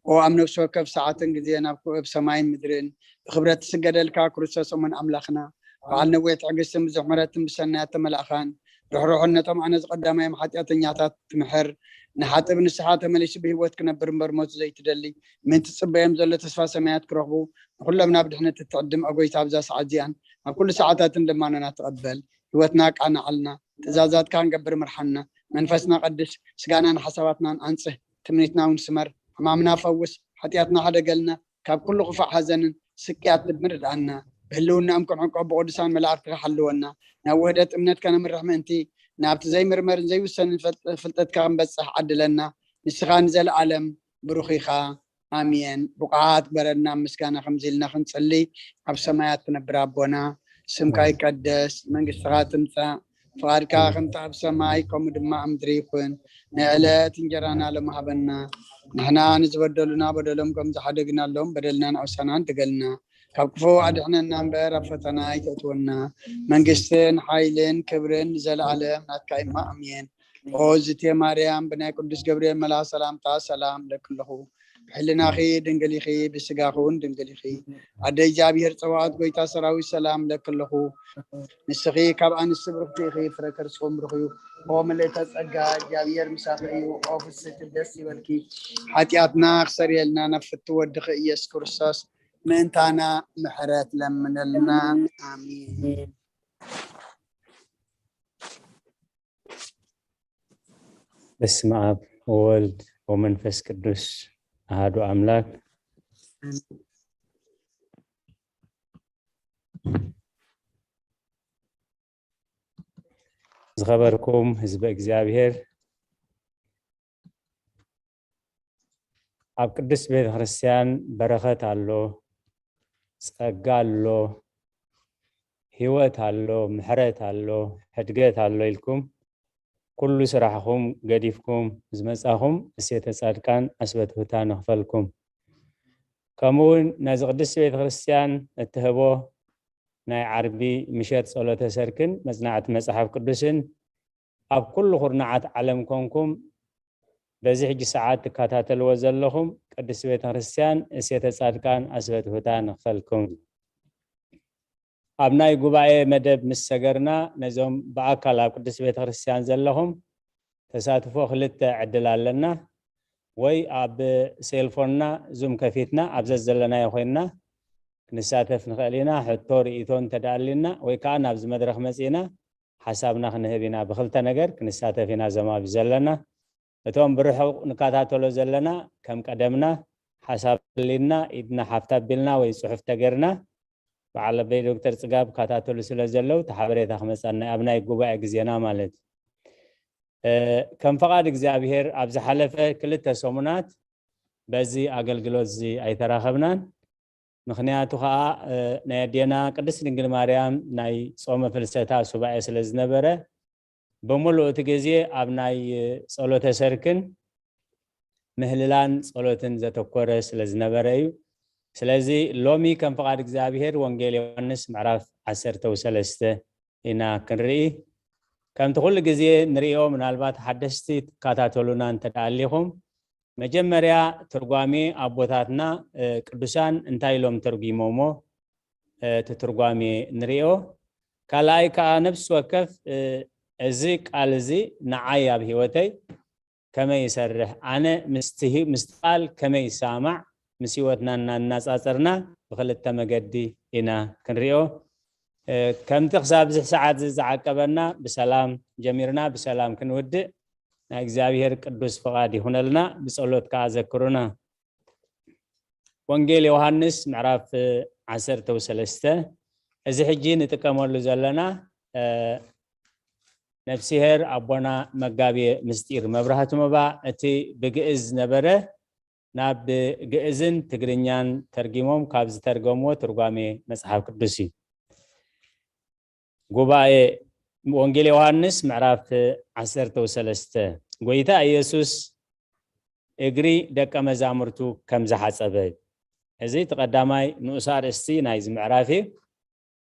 ኦ ኣብ ነፍሲ ወከፍ ሰዓትን ግዜ ናብ ክብ ሰማይን ምድርን ብክብረት ትስገደልካ ክርስቶስ እሙን ኣምላኽና፣ በዓል ነዊሕ ትዕግስትን ብዙሕ ምሕረትን ብሰናያት ተመላእኻን ርሕሩሕን ነቶም ኣነ ዝቐዳማዮም ሓጢኣተኛታት ትምሕር፣ ንሓጥብ ንስሓ ተመሊሱ ብህይወት ክነብር እምበር ሞት ዘይትደሊ፣ ምእንቲ ትጽበዮም ዘሎ ተስፋ ሰማያት ክረኽቡ፣ ንኹሎም ናብ ድሕነት እትዕድም ኣጎይታ ኣብዛ ሰዓት እዚኣን ኣብ ኩሉ ሰዓታትን ልማኖና ተቐበል። ህይወትና ኣቃንዓልና፣ ትእዛዛትካ ንገብር ምርሓና። መንፈስና ቀድስ፣ ስጋናን ሓሳባትናን ኣንጽህ፣ ትምኒትና እውን ስመር፣ ሕማምና ፈውስ፣ ሓጢኣትና ሓደገልና፣ ካብ ኩሉ ክፋእ ሓዘንን ስቅያት ልብን ርድኣና። ብህልውናኦም ክንዕቆ ብቅዱሳን መላእክትካ ሓልወና። ናብ ውህደት እምነት ከነምርሕ ምእንቲ ናብቲ ዘይምርመርን ዘይውሰንን ፍልጠትካ ክንበጽሕ ዓድለና። ንስኻ ንዘለኣለም ብሩኽ ኢኻ። ኣሜን። ብቑዓት ግበረና ምስጋና ከምዚ ኢልና ክንጽሊ። ኣብ ሰማያት ትነብር ኣቦና፣ ስምካ ይቀደስ፣ መንግስትኻ ትምጻእ፣ ፍቓድካ ከምቲ ኣብ ሰማይ ከምኡ ድማ ኣብ ምድሪ ይኹን። ንዕለት እንጀራና ሎም ሃበና። ንሕና ንዝበደሉና በደሎም ከም ዝሓደግናሎም በደልና ንዕሰና እንደገልና። ካብ ክፉ ኣድሕነና እምበር ኣብ ፈተና ኣይተእትወና። መንግስትን ሓይልን ክብርን ንዘለኣለም ናትካ እማ ኣሜን። ኦ ዝቴ ማርያም ብናይ ቅዱስ ገብርኤል መልኣ ሰላምታ ሰላም ለክለኹ። ብሕልናኺ ድንግል ኢኺ፣ ብስጋኺ እውን ድንግል ኢኺ። ኣደ እግዚኣብሔር ጸባኦት ጎይታ ሰራዊት ሰላም ለክለኹ። ንስኺ ካብ ኣንስቲ ብርኽቲ ኢኺ፣ ፍረ ከርስኹም ብሩኽ እዩ። ኦ ምልእተ ጸጋ እግዚኣብሔር ምሳኺ እዩ። ኦ ፍስሕቲ ደስ ይበልኪ። ሓጢኣትና ክሰርየልና ናብ ፍቲ ወድኺ ኢየሱስ ክርስቶስ ምእንታና ምሕረት ለምነልና። ኣሜን። በስመ ኣብ ወወልድ ወመንፈስ ቅዱስ ኣሃዱ ኣምላክ። ዝኸበርኩም ህዝበ እግዚኣብሔር፣ ኣብ ቅድስት ቤተ ክርስቲያን በረኸት ኣሎ፣ ጸጋ ኣሎ፣ ህይወት ኣሎ፣ ምሕረት ኣሎ፣ ሕድገት ኣሎ ኢልኩም ኩሉ ስራሕኹም ገዲፍኩም ዝመጻኹም እሴተ ጻድቃን ኣስበትሁታ ንኽፈልኩም። ከምኡ እውን ነዚ ቅድስት ቤተ ክርስቲያን እትህቦ ናይ ዓርቢ ምሸት ጸሎተ ሰርክን መጽናዕቲ መጽሓፍ ቅዱስን ኣብ ኩሉ ኩርናዓት ዓለም ኮንኩም በዚ ሕጂ ሰዓት ትከታተልዎ ዘለኹም ቅድስት ቤተ ክርስቲያን እሴተ ጻድቃን ኣስበትሁታ ንኽፈልኩም። ኣብ ናይ ጉባኤ መደብ ምስ ሰገርና ነዞም ብኣካል ኣብ ቅድስት ቤተ ክርስቲያን ዘለኹም ተሳትፎ ክልተ ዕድል ኣለና። ወይ ኣብ ሴልፎንና ዙም ከፊትና ኣብ ዘዘለናዮ ኮይንና ክንሳተፍ ንኽእል ኢና። ሕቶ ርእይቶ እንተደኣልና ወይ ከዓ ናብዚ መድረኽ መፂእና ሓሳብና ክንህብ ኢና። ብክልተ ነገር ክንሳተፍ ኢና እዞም ኣብዚ ዘለና። እቶም ብርሑቕ ንከታተሎ ዘለና ከም ቀደምና ሓሳብ ኣሊና ኢድና ሓፍታ ኣቢልና ወይ ፅሑፍ ተገርና በዓል ኣበይ ዶክተር ፅጋብ ከታተሉ ስለ ዘለው እቲ ሓበሬታ ክመፃና ኣብ ናይ ጉባኤ ግዜና ማለት እዩ። ከም ፈቓድ እግዚኣብሔር ኣብ ዝሓለፈ ክልተ ሰሙናት በዚ ኣገልግሎት እዚ ኣይተራኸብናን። ምኽንያቱ ከዓ ናይ ኣዴና ቅድስት ድንግል ማርያም ናይ ጾመ ፍልሰታ ሱባኤ ስለ ዝነበረ ብምሉእ እቲ ግዜ ኣብ ናይ ጸሎተ ሰርክን ምህልላን ጸሎትን ዘተኮረ ስለ ዝነበረ እዩ። ስለዚ ሎሚ ከም ፍቓድ እግዚኣብሔር ወንጌል ዮሃንስ ምዕራፍ ዓሰርተ ወሰለስተ ኢና ክንርኢ። ከምቲ ኩሉ ግዜ ንርእዮ፣ ምናልባት ሓደስቲ ትከታተሉና እንተ ደኣ ኣሊኹም፣ መጀመርያ ትርጓሜ ኣቦታትና፣ እ፣ ቅዱሳን እንታይ ኢሎም ተርጒሞሞ፣ እ፣ እቲ ትርጓሜ ንርእዮ። ካልኣይ ከኣ ነፍሲ ወከፍ፣ እ፣ እዚ ቃል እዚ ንዓይ ኣብ ህይወተይ ከመይ ይሰርሕ፣ ኣነ ምስቲ ሂ-፣ ምስቲ ቃል ከመይ ይሰማማዕ፣ ምስ ህይወትና እናነጻጸርና ብኽልተ መገዲ ኢና ክንሪኦ። እ፣ ከምቲ ክሳብ ዝሕ ሰዓት እዚ ዝዓቀበና ብሰላም ጀሚርና ብሰላም ክንውድእ ናይ እግዚኣብሔር ቅዱስ ፍቓድ ይኹነልና። ብጸሎት ከኣ ዘክሩና። ወንጌል ዮሃንስ ምዕራፍ ዓሰርተ ወሰለስተ፣ እዚ ሕጂ ንጥቀመሉ ዘለና፣ እ፣ ነፍስሄር ኣቦና መጋቤ ምስጢር መብራህቱ መባ እቲ ብግእዝ ነበረ ናብ ግእዝን ትግርኛን ተርጊሞም ካብ ዝተርገምዎ ትርጓሜ መጽሓፍ ቅዱስ እዩ። ጉባኤ ወንጌል ዮሃንስ ምዕራፍ ዓሰርተ ወሰለስተ፣ ጎይታ ኢየሱስ እግሪ ደቀ መዛሙርቱ ከም ዝሓጸበ። እዚ እቲ ቀዳማይ ንኡስ ኣርእስቲ ናይዚ ምዕራፍ እዩ።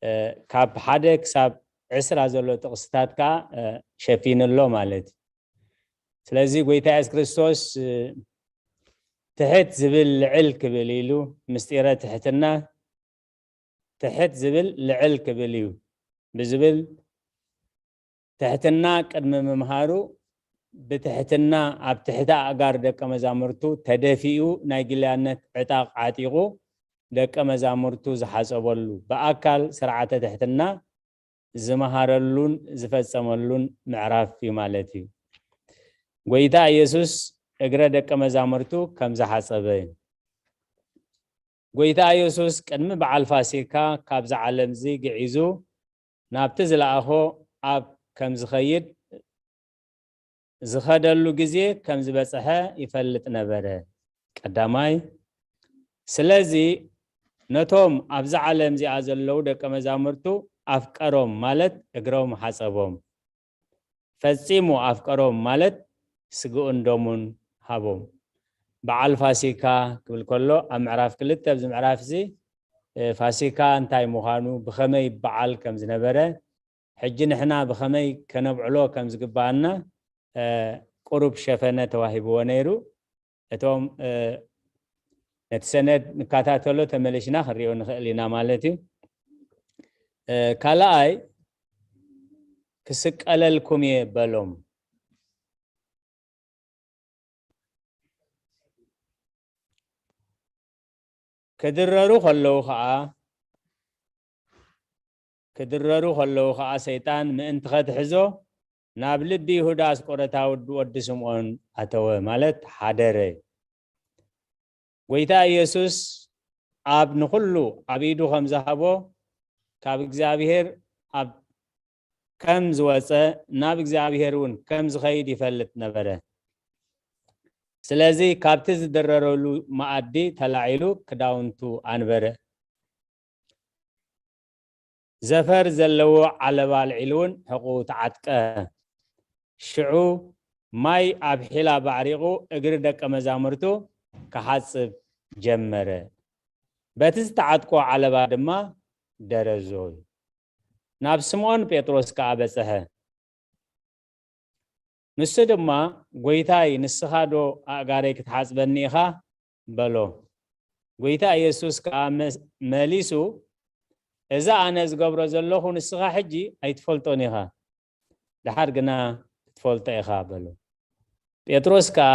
እ፣ ካብ ሓደ ክሳብ ዕስራ ዘሎ ጥቕስታት ከኣ፣ እ፣ ሸፊኑ ኣሎ ማለት እዩ። ስለዚ ጎይታ የሱስ ክርስቶስ፣ እ፣ ትሕት ዝብል ልዕል ክብል ኢሉ፣ ምስጢረ ትሕትና ትሕት ዝብል ልዕል ክብል እዩ ብዝብል ትሕትና ቅድሚ ምምሃሩ፣ ብትሕትና ኣብ ትሕቲ ኣእጋር ደቀ መዛሙርቱ ተደፊኡ ናይ ጊልያነት ዕጣቕ ዓጢቑ ደቀ መዛሙርቱ ዝሓጸበሉ፣ ብኣካል ስርዓተ ትሕትና ዝመሃረሉን ዝፈጸመሉን ምዕራፍ እዩ ማለት እዩ። ጎይታ ኢየሱስ እግረ ደቀ መዛሙርቱ ከም ዝሓጸበ እዩ። ጎይታ ኢየሱስ ቅድሚ በዓል ፋሲካ ካብዚ ዓለም እዚ ግዒዙ ናብቲ ዝለኣኾ ኣብ ከም ዝኸይድ፣ ዝኸደሉ ግዜ ከም ዝበጽሐ ይፈልጥ ነበረ። ቀዳማይ፣ ስለዚ ነቶም ኣብዚ ዓለም እዚኣ ዘለዉ ደቀ መዛሙርቱ ኣፍቀሮም፣ ማለት እግሮም ሓጸቦም። ፈጺሙ ኣፍቀሮም፣ ማለት ስግኡን ደሙን ሃቦም። በዓል ፋሲካ ክብል ከሎ ኣብ ምዕራፍ ክልተ ኣብዚ ምዕራፍ እዚ፣ እ፣ ፋሲካ እንታይ ምዃኑ፣ ብኸመይ በዓል ከም ዝነበረ፣ ሕጂ ንሕና ብኸመይ ከነብዕሎ ከም ዝግባኣና፣ እ፣ ቁሩብ ሸፈነ ተዋሂብዎ ነይሩ። እቶም፣ እ፣ ነቲ ሰነድ ንከታተሎ ተመሊሽና ክንሪኦ ንኽእል ኢና ማለት እዩ። እ፣ ካልኣይ፣ ክስቀለልኩም እየ በሎም። ክድረሩ ከለዉ ኸኣ፣ ክድረሩ ከለዉ ኸኣ ሰይጣን ምእንቲ ኸትሕዞ ናብ ልቢ ይሁዳ ኣስቆሮታዊ ወዲ ስምዖን ኣተወ፣ ማለት ሓደረ። ጎይታ ኢየሱስ ኣብ ንኹሉ ኣብ ኢዱ ከም ዝሃቦ፣ ካብ እግዚኣብሔር ኣብ ከም ዝወጸ፣ ናብ እግዚኣብሔር እውን ከም ዝኸይድ ይፈልጥ ነበረ። ስለዚ ካብቲ ዝድረረሉ መኣዲ ተላዒሉ ክዳውንቱ ኣንበረ። ዘፈር ዘለዎ ዓለባ ኣልዒሉ እውን ሕቑኡ ተዓጥቀ። ሽዑ ማይ ኣብ ሒላ ባዕሪቑ እግሪ ደቀ መዛሙርቱ ክሓጽብ ጀመረ። በቲ ዝተዓጥቆ ዓለባ ድማ ደረዞ። ናብ ስምዖን ጴጥሮስ ከኣ በጽሐ። ንሱ ድማ፣ "ጐይታይ፣ ንስኻ ዶ ኣእጋረይ ክትሓጽበኒ ኢኻ?" በሎ። ጐይታ ኢየሱስ ከኣ መ-፣ መሊሱ፣ "እዚ ኣነ ዝገብሮ ዘለኹ ንስኻ ሕጂ ኣይትፈልጦን ኢኻ፣ ደሓር ግና ክትፈልጦ ኢኻ" በሎ። ጴጥሮስ ከኣ፣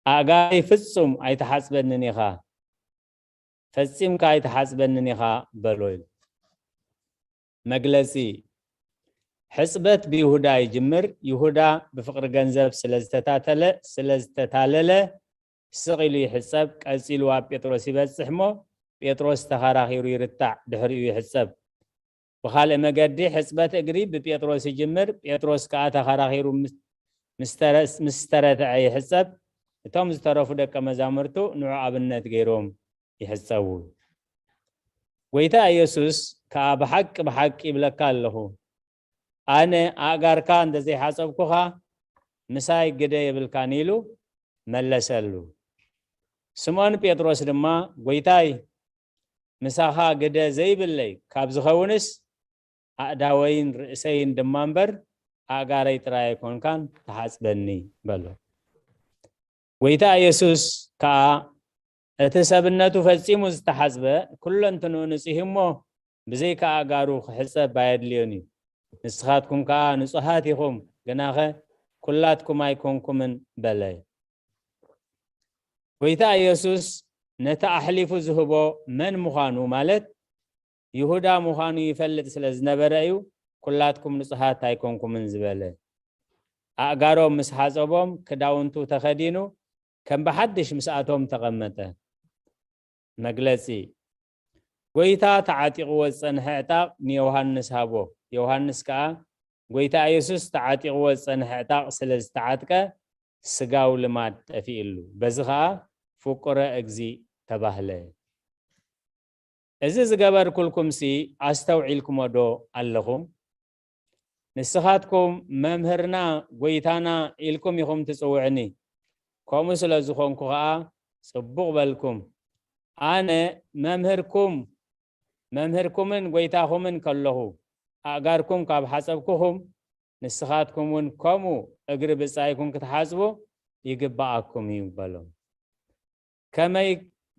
"ኣእጋረይ ፍጹም ኣይትሓጽበንን ኢኻ፣ ፈጺምካ ኣይትሓጽበንን ኢኻ" በሎ ኢሉ። መግለጺ፣ ሕጽበት ብይሁዳ ይጅምር። ይሁዳ ብፍቕሪ ገንዘብ ስለ ዝተታተለ፣ ስለ ዝተታለለ፣ ስቕ ኢሉ ይሕጸብ። ቀጺሉ ኣብ ጴጥሮስ ይበጽሕ እሞ፣ ጴጥሮስ ተኸራኺሩ ይርታዕ፣ ድሕሪኡ ይሕጸብ። ብኻልእ መገዲ፣ ሕጽበት እግሪ ብጴጥሮስ ይጅምር። ጴጥሮስ ከኣ ተኸራኺሩ ምስ፣ ምስ ተረ-፣ ምስ ተረትዐ ይሕጸብ። እቶም ዝተረፉ ደቀ መዛሙርቱ ንዑ ኣብነት ገይሮም ይሕጸቡ። ጐይታ ኢየሱስ ከኣ፣ "ብሓቂ፣ ብሓቂ ይብለካ ኣለኹ፣ ኣነ ኣእጋርካ እንተ ዘይሓጸብኩኻ፣ ምሳይ ግደ የብልካን" ኢሉ መለሰሉ። ስምዖን ጴጥሮስ ድማ፣ "ጐይታይ፣ ምሳኻ ግደ ዘይብለይ ካብ ዝኸውንስ፣ ኣእዳወይን ርእሰይን ድማ እምበር፣ ኣእጋረይ ጥራይ ኣይኮንካን ትሓጽበኒ በሎ። ጐይታ ኢየሱስ ከኣ፣ እቲ ሰብነቱ ፈጺሙ ዝተሓጽበ፣ ኩለንትንኡ ንጹህ እዩ እሞ፣ ብዘይካ ኣእጋሩ ክሕጸብ ኣየድልዮን እዩ። ንስኻትኩም ከኣ ንጹሃት ኢኹም፣ ግናኸ ኩላትኩም ኣይኮንኩምን በለ። ጐይታ ኢየሱስ ነቲ ኣሕሊፉ ዝህቦ መን ምዃኑ፣ ማለት ይሁዳ ምዃኑ ይፈልጥ ስለ ዝነበረ እዩ፣ "ኩላትኩም ንጹሃት ኣይኮንኩምን" ዝበለ። ኣእጋሮም ምስ ሓጸቦም፣ ክዳውንቱ ተኸዲኑ፣ ከም ብሓድሽ ምስኣቶም ተቐመጠ። መግለጺ፣ ጐይታ ተዓጢቕዎ ዝጸንሐ ዕጣቕ ንዮሃንስ ሃቦ። ዮሃንስ ከኣ፣ ጐይታ ኢየሱስ ተዓጢቕዎ ዝጸንሐ ዕጣቕ ስለ ዝተዓጥቀ፣ ስጋው ልማድ ጠፊእሉ። በዚ ኸኣ ፍቁረ እግዚእ ተባህለ። እዚ ዝገበርኩልኩምሲ ኣስተውዒልኩሞ ዶ ኣለኹም? ንስኻትኩም መምህርና ጐይታና ኢልኩም ኢኹም ትጽውዕኒ። ከምኡ ስለ ዝኾንኩ ኸኣ ጽቡቕ በልኩም። ኣነ መምህርኩም፣ መምህርኩምን ጐይታኹምን ከለኹ፣ ኣእጋርኩም ካብ ሓጸብኩኹም፣ ንስኻትኩም እውን ከምኡ እግሪ ብጻይኩም ክትሓጽቡ ይግብኣኩም እዩ በሎም። ከመይ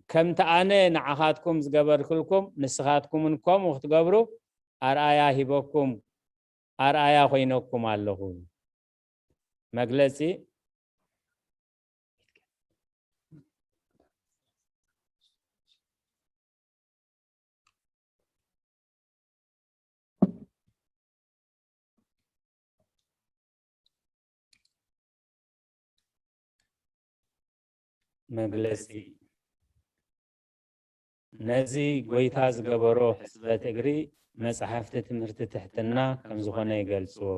ከምቲ ኣነ ንዓኻትኩም ዝገበርኩልኩም፣ ንስኻትኩምን ከምኡ ክትገብሩ ኣርኣያ ሂበኩም፣ ኣርኣያ ኮይነኩም ኣለኹ። መግለጺ፣ መግለጺ፣ ነዚ ጐይታ ዝገበሮ ሕጽበት እግሪ መጻሕፍቲ ትምህርቲ ትሕትና ከም ዝኾነ ይገልጽዎ።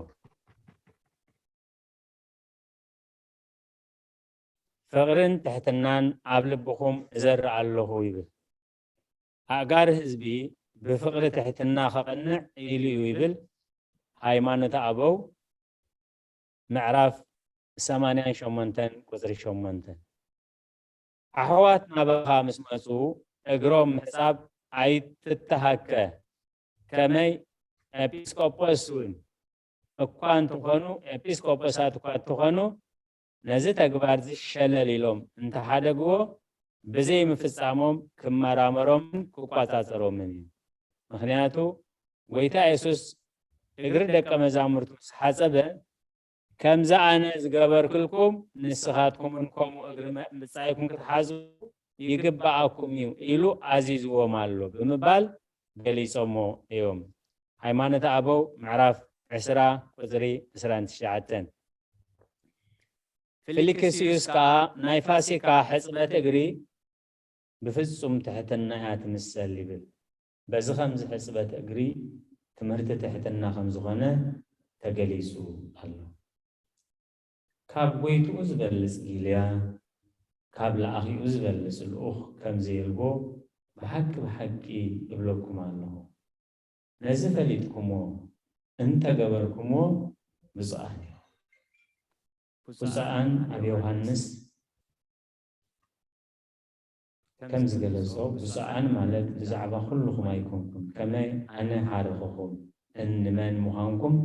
ፍቕርን ትሕትናን ኣብ ልብኹም እዘርእ ኣለኹ ይብል። ኣእጋር ህዝቢ ብፍቕሪ ትሕትና ኸቕንዕ ኢሉ እዩ ይብል ሃይማኖተ ኣበው ምዕራፍ ሰማንያን ሸሞንተን ቁጽሪ ሸሞንተ። ኣሕዋት ናባኻ ምስ መጹ እግሮም ምሕጻብ ኣይትተሃከ። ከመይ ኤጲስቆጶስ እውን እኳ እንትኾኑ፣ ኤጲስቆጶሳት እኳ እንትኾኑ፣ ነዚ ተግባር እዚ ሸለል ኢሎም እንተሓደግዎ፣ ብዘይ ምፍጻሞም ክመራመሮምን ክቆጻጸሮምን እዩ። ምኽንያቱ፣ ጐይታ የሱስ እግሪ ደቀ መዛሙርቱ ምስ ሓጸበ፣ "ከምዚ ኣነ ዝገበርክልኩም፣ ንስኻትኩምን ከምኡ እግሪ መ-፣ ብጻይኩም ክትሓጽቡ ይግብኣኩም እዩ" ኢሉ ኣዚዝዎም ኣሎ ብምባል ገሊጾሞ እዮም። ሃይማኖተ ኣበው ምዕራፍ ዕስራ ቁጽሪ ዕስራን ትሽዓተን። ፊልክስዩስ ከኣ ናይ ፋሲካ ሕጽበት እግሪ ብፍጹም ትሕትና እያ ትምሰል ይብል። በዚ ኸምዚ ሕጽበት እግሪ ትምህርቲ ትሕትና ከም ዝኾነ ተገሊጹ ኣሎ። ካብ ጐይትኡ ዝበልጽ ጊልያ፣ ካብ ለኣኺኡ ዝበልጽ ልኡኽ ከም ዘይርጎ ብሓቂ ብሓቂ እብለኩም ኣለኹ። ነዚ ፈሊጥኩምዎ እንተ ገበርኩምዎ ብፁዓን ኢኹም። ብፁዓን ኣብ ዮሃንስ ከም ዝገለጾ፣ ብፁዓን ማለት ብዛዕባ ኩልኹም ኣይኮንኩን፣ ከመይ ኣነ ሃረኹኹም፣ እንመን ምዃንኩም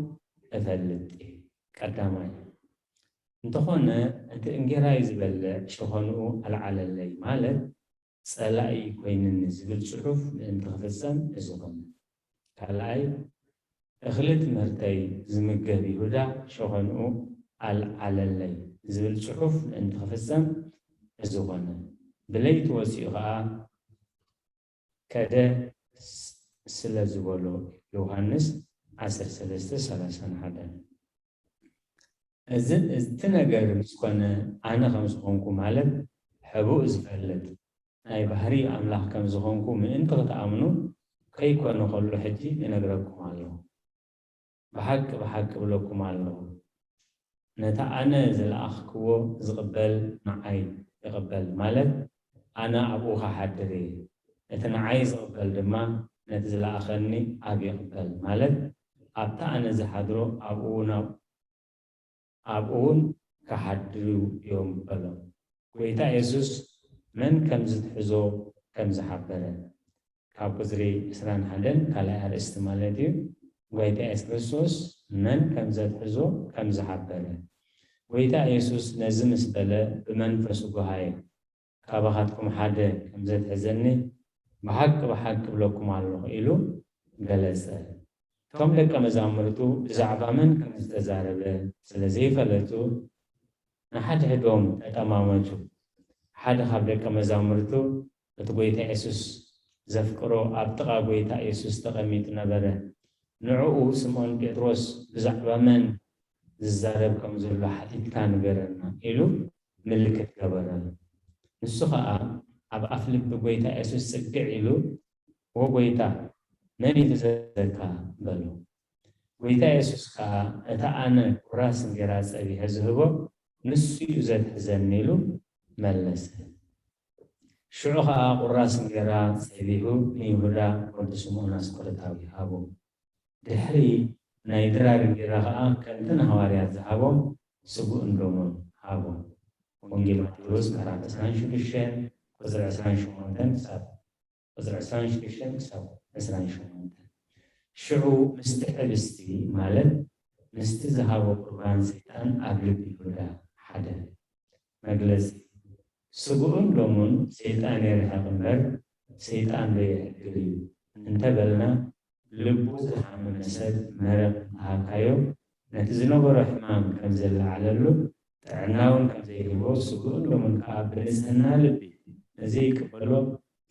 እፈልጥ እየ። ቀዳማይ፣ እንተኾነ፣ እቲ እንጌራይ ዝበልዕ ሸኾንኡ ኣልዓለለይ፣ ማለት ጸላኢ ኮይንኒ ዝብል ጽሑፍ ምእንቲ ክፍጸም እዚ ኾነ። ካልኣይ፣ እኽሊ ትምህርተይ ዝምገብ ይሁዳ ሸኾንኡ ኣልዓለለይ ዝብል ጽሑፍ ምእንቲ ክፍጸም እዚ ኾነ። ብለይቲ ወጺኡ ኸኣ ከደ ስ-፣ ስለ ዝበሎ፣ ዮሃንስ ዓሰርተ ሰለስተ ሰላሳን ሓደን። እዚ፣ እቲ ነገር ምስ ኮነ፣ ኣነ ከም ዝኾንኩ፣ ማለት ሕቡእ ዝፈልጥ ናይ ባህሪ ኣምላኽ ከም ዝኾንኩ ምእንቲ ክትኣምኑ፣ ከይኮነ ከሎ ሕጂ እነግረኩም ኣለኹ። ብሓቂ፣ ብሓቂ እብለኩም ኣለኹ፣ ነቲ ኣነ ዝለኣኽክዎ ዝቕበል ንዓይ ይቕበል፣ ማለት ኣነ ኣብኡ ኽሓድር እየ። እቲ ንዓይ ዝቕበል ድማ ነቲ ዝለኣኸኒ ኣብ ይቕበል፣ ማለት ኣብቲ ኣነ ዝሓድሮ ኣብኡ እውን ኣብ-፣ ኣብኡ እውን ክሓድሩ እዮም በሎም። ጐይታ የሱስ መን ከም ዝትሕዞ ከም ዝሓበረ፣ ካብ ቁፅሪ ዕስራን ሓደን ካልኣይ ኣርእስቲ ማለት እዩ። ጎይታ የሱስ ክርስቶስ መን ከም ዘትሕዞ ከም ዝሓበረ። ጎይታ የሱስ ነዚ ምስ በለ ብመንፈሱ ጎሃየ። ካባኻትኩም ሓደ ከም ዘትሕዘኒ ብሓቂ ብሓቂ እብለኩም ኣለኹ ኢሉ ገለጸ። እቶም ደቀ መዛሙርቱ ብዛዕባ መን ከም ዝተዛረበ ስለ ዘይፈለጡ ንሓድሕዶም ተጠማመቱ። ሓደ ካብ ደቀ መዛሙርቱ እቲ ጎይታ የሱስ ዘፍቅሮ ኣብ ጥቓ ጎይታ የሱስ ተቐሚጡ ነበረ። ንዕኡ ስምዖን ጴጥሮስ ብዛዕባ መን ዝዛረብ ከም ዘሎ ሓቲትካ ንገረና ኢሉ ምልክት ገበረሉ። ንሱ ኸኣ ኣብ ኣፍ ልቢ ጎይታ የሱስ ጽግዕ ኢሉ፣ "ዎ ጎይታ፣ መን እዩ ዝሕዘካ?" በሎ። ጎይታ የሱስ ከኣ፣ "እታ ኣነ ቁራስ እንጌራ ጸቢሐ ዝህቦ፣ ንሱ እዩ ዘትሕዘኒ" ኢሉ መለሰ። ሽዑ ኸኣ ቁራስ እንጌራ ጸቢሑ ንይሁዳ ወዲ ስምዖን ኣስቆሮታዊ ሃቦ። ድሕሪ ናይ ድራር እንጌራ ኸኣ ከምቲ ንሃዋርያት ዝሃቦም ስግኡን ደሙን ሃቦም። ወንጌል ማቴዎስ ምዕራፍ ዕስራን ሽዱሽተን ቁጽሪ ዕስራን ሸሞንተን ክሳብ ቁጽሪ ዕስራን ሽዱሽተን ክሳብ ዕስራን ሸሞንተን። ሽዑ ምስቲ ሕብስቲ ማለት ምስቲ ዝሃቦ ቁርባን ሰይጣን ኣብ ልቢ ይሁዳ ሓደረ። መግለጺ፣ ስግኡን ደሙን ሰይጣን የርሕቕ እምበር ሰይጣን ዶ የዕግብ እዩ እንተበልና፣ ልቡ ዝሓመመ ሰብ መረቕ እንተሃብካዮ፣ ነቲ ዝነበሮ ሕማም ከም ዘለዓለሉ፣ ጥዕና እውን ከም ዘይህቦ፣ ስግኡን ደሙን ከኣ ብንጽህና ልቢ ንዘይቅበሎ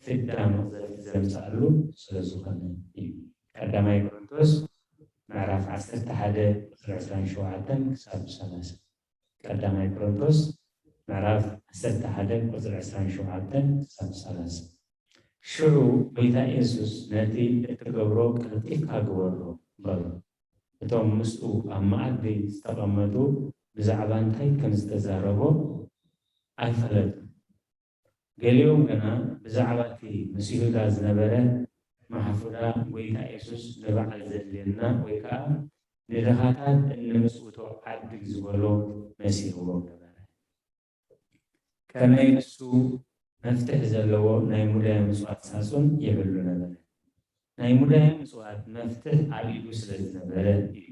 ፍዳ መቕዘፍቲ ዘምጽኣሉ ስለ ዝኾነ እዩ። ቀዳማይ ቆሮንቶስ ምዕራፍ ዓሰርተ ሓደ ቁጽሪ ዕስራን ሸውዓተን ክሳብ ሰላሳ። ቀዳማይ ቆሮንቶስ ምዕራፍ ዓሰርተ ሓደ ቁጽሪ ዕስራን ሸውዓተን ክሳብ ሰላሳ። ሽዑ ጎይታ የሱስ ነቲ እትገብሮ ቀልጢፍካ ግበሮ በሎ። እቶም ምስኡ ኣብ መኣዲ ዝተቐመጡ ብዛዕባ እንታይ ከም ዝተዛረቦ ኣይፈለጡን። ገሊኦም ግና ብዛዕባ እቲ ምስ ይሁዳ ዝነበረ ማሕፉዳ ጎይታ የሱስ ንበዓል ዘድልየና ወይ ከኣ ንድኻታት እንምጽውቶ ዓድግ ዝበሎ መሲልዎም ነበረ። ከመይ ንሱ መፍትሒ ዘለዎ ናይ ሙዳየ ምጽዋት ሳጹን ይሕሉ ነበረ። ናይ ሙዳየ ምጽዋት መፍትሕ ኣብ ኢዱ ስለ ዝነበረ እዩ።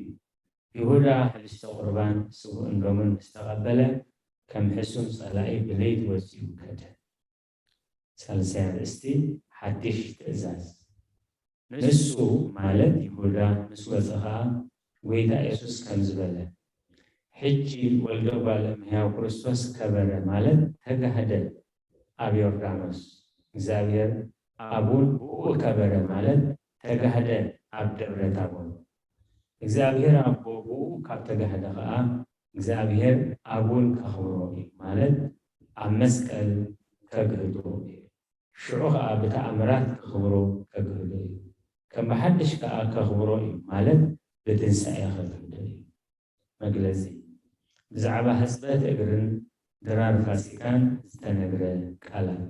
ይሁዳ ሕብስተ ቁርባን ስግኡን ደሙን ምስ ተቐበለ፣ ከም ሕሱም ጸላኢ ብለይቲ ወጺኡ ከደ። ሳልሳይ ኣርእስቲ፣ ሓድሽ ትእዛዝ። ንሱ ማለት ይሁዳ ምስ ወጸ ኸኣ ጎይታ የሱስ ከምዚ በለ፣ "ሕጂ ወልደ እጓለ እመሕያው ክርስቶስ ከበረ" ማለት ተጋህደ ኣብ ዮርዳኖስ፣ እግዚኣብሔር ኣብ እውን ብኡ ከበረ ማለት ተጋህደ ኣብ ደብረ ታቦር። እግዚኣብሔር ኣቦ ብኡ ካብ ተጋህደ ኸኣ እግዚኣብሔር ኣብ እውን ከኽብሮ እዩ ማለት ኣብ መስቀል ከግህዶ እዩ። ሽዑ ኸኣ ብተኣምራት ከኽብሮ ከግህዶ እዩ። ከም ብሓድሽ ከኣ ከኽብሮ እዩ ማለት ብትንሳኤ ከግህዶ እዩ። መግለጺ፣ ብዛዕባ ሕጽበት እግርን ድራር ፋሲካን ዝተነግረ ቃላት።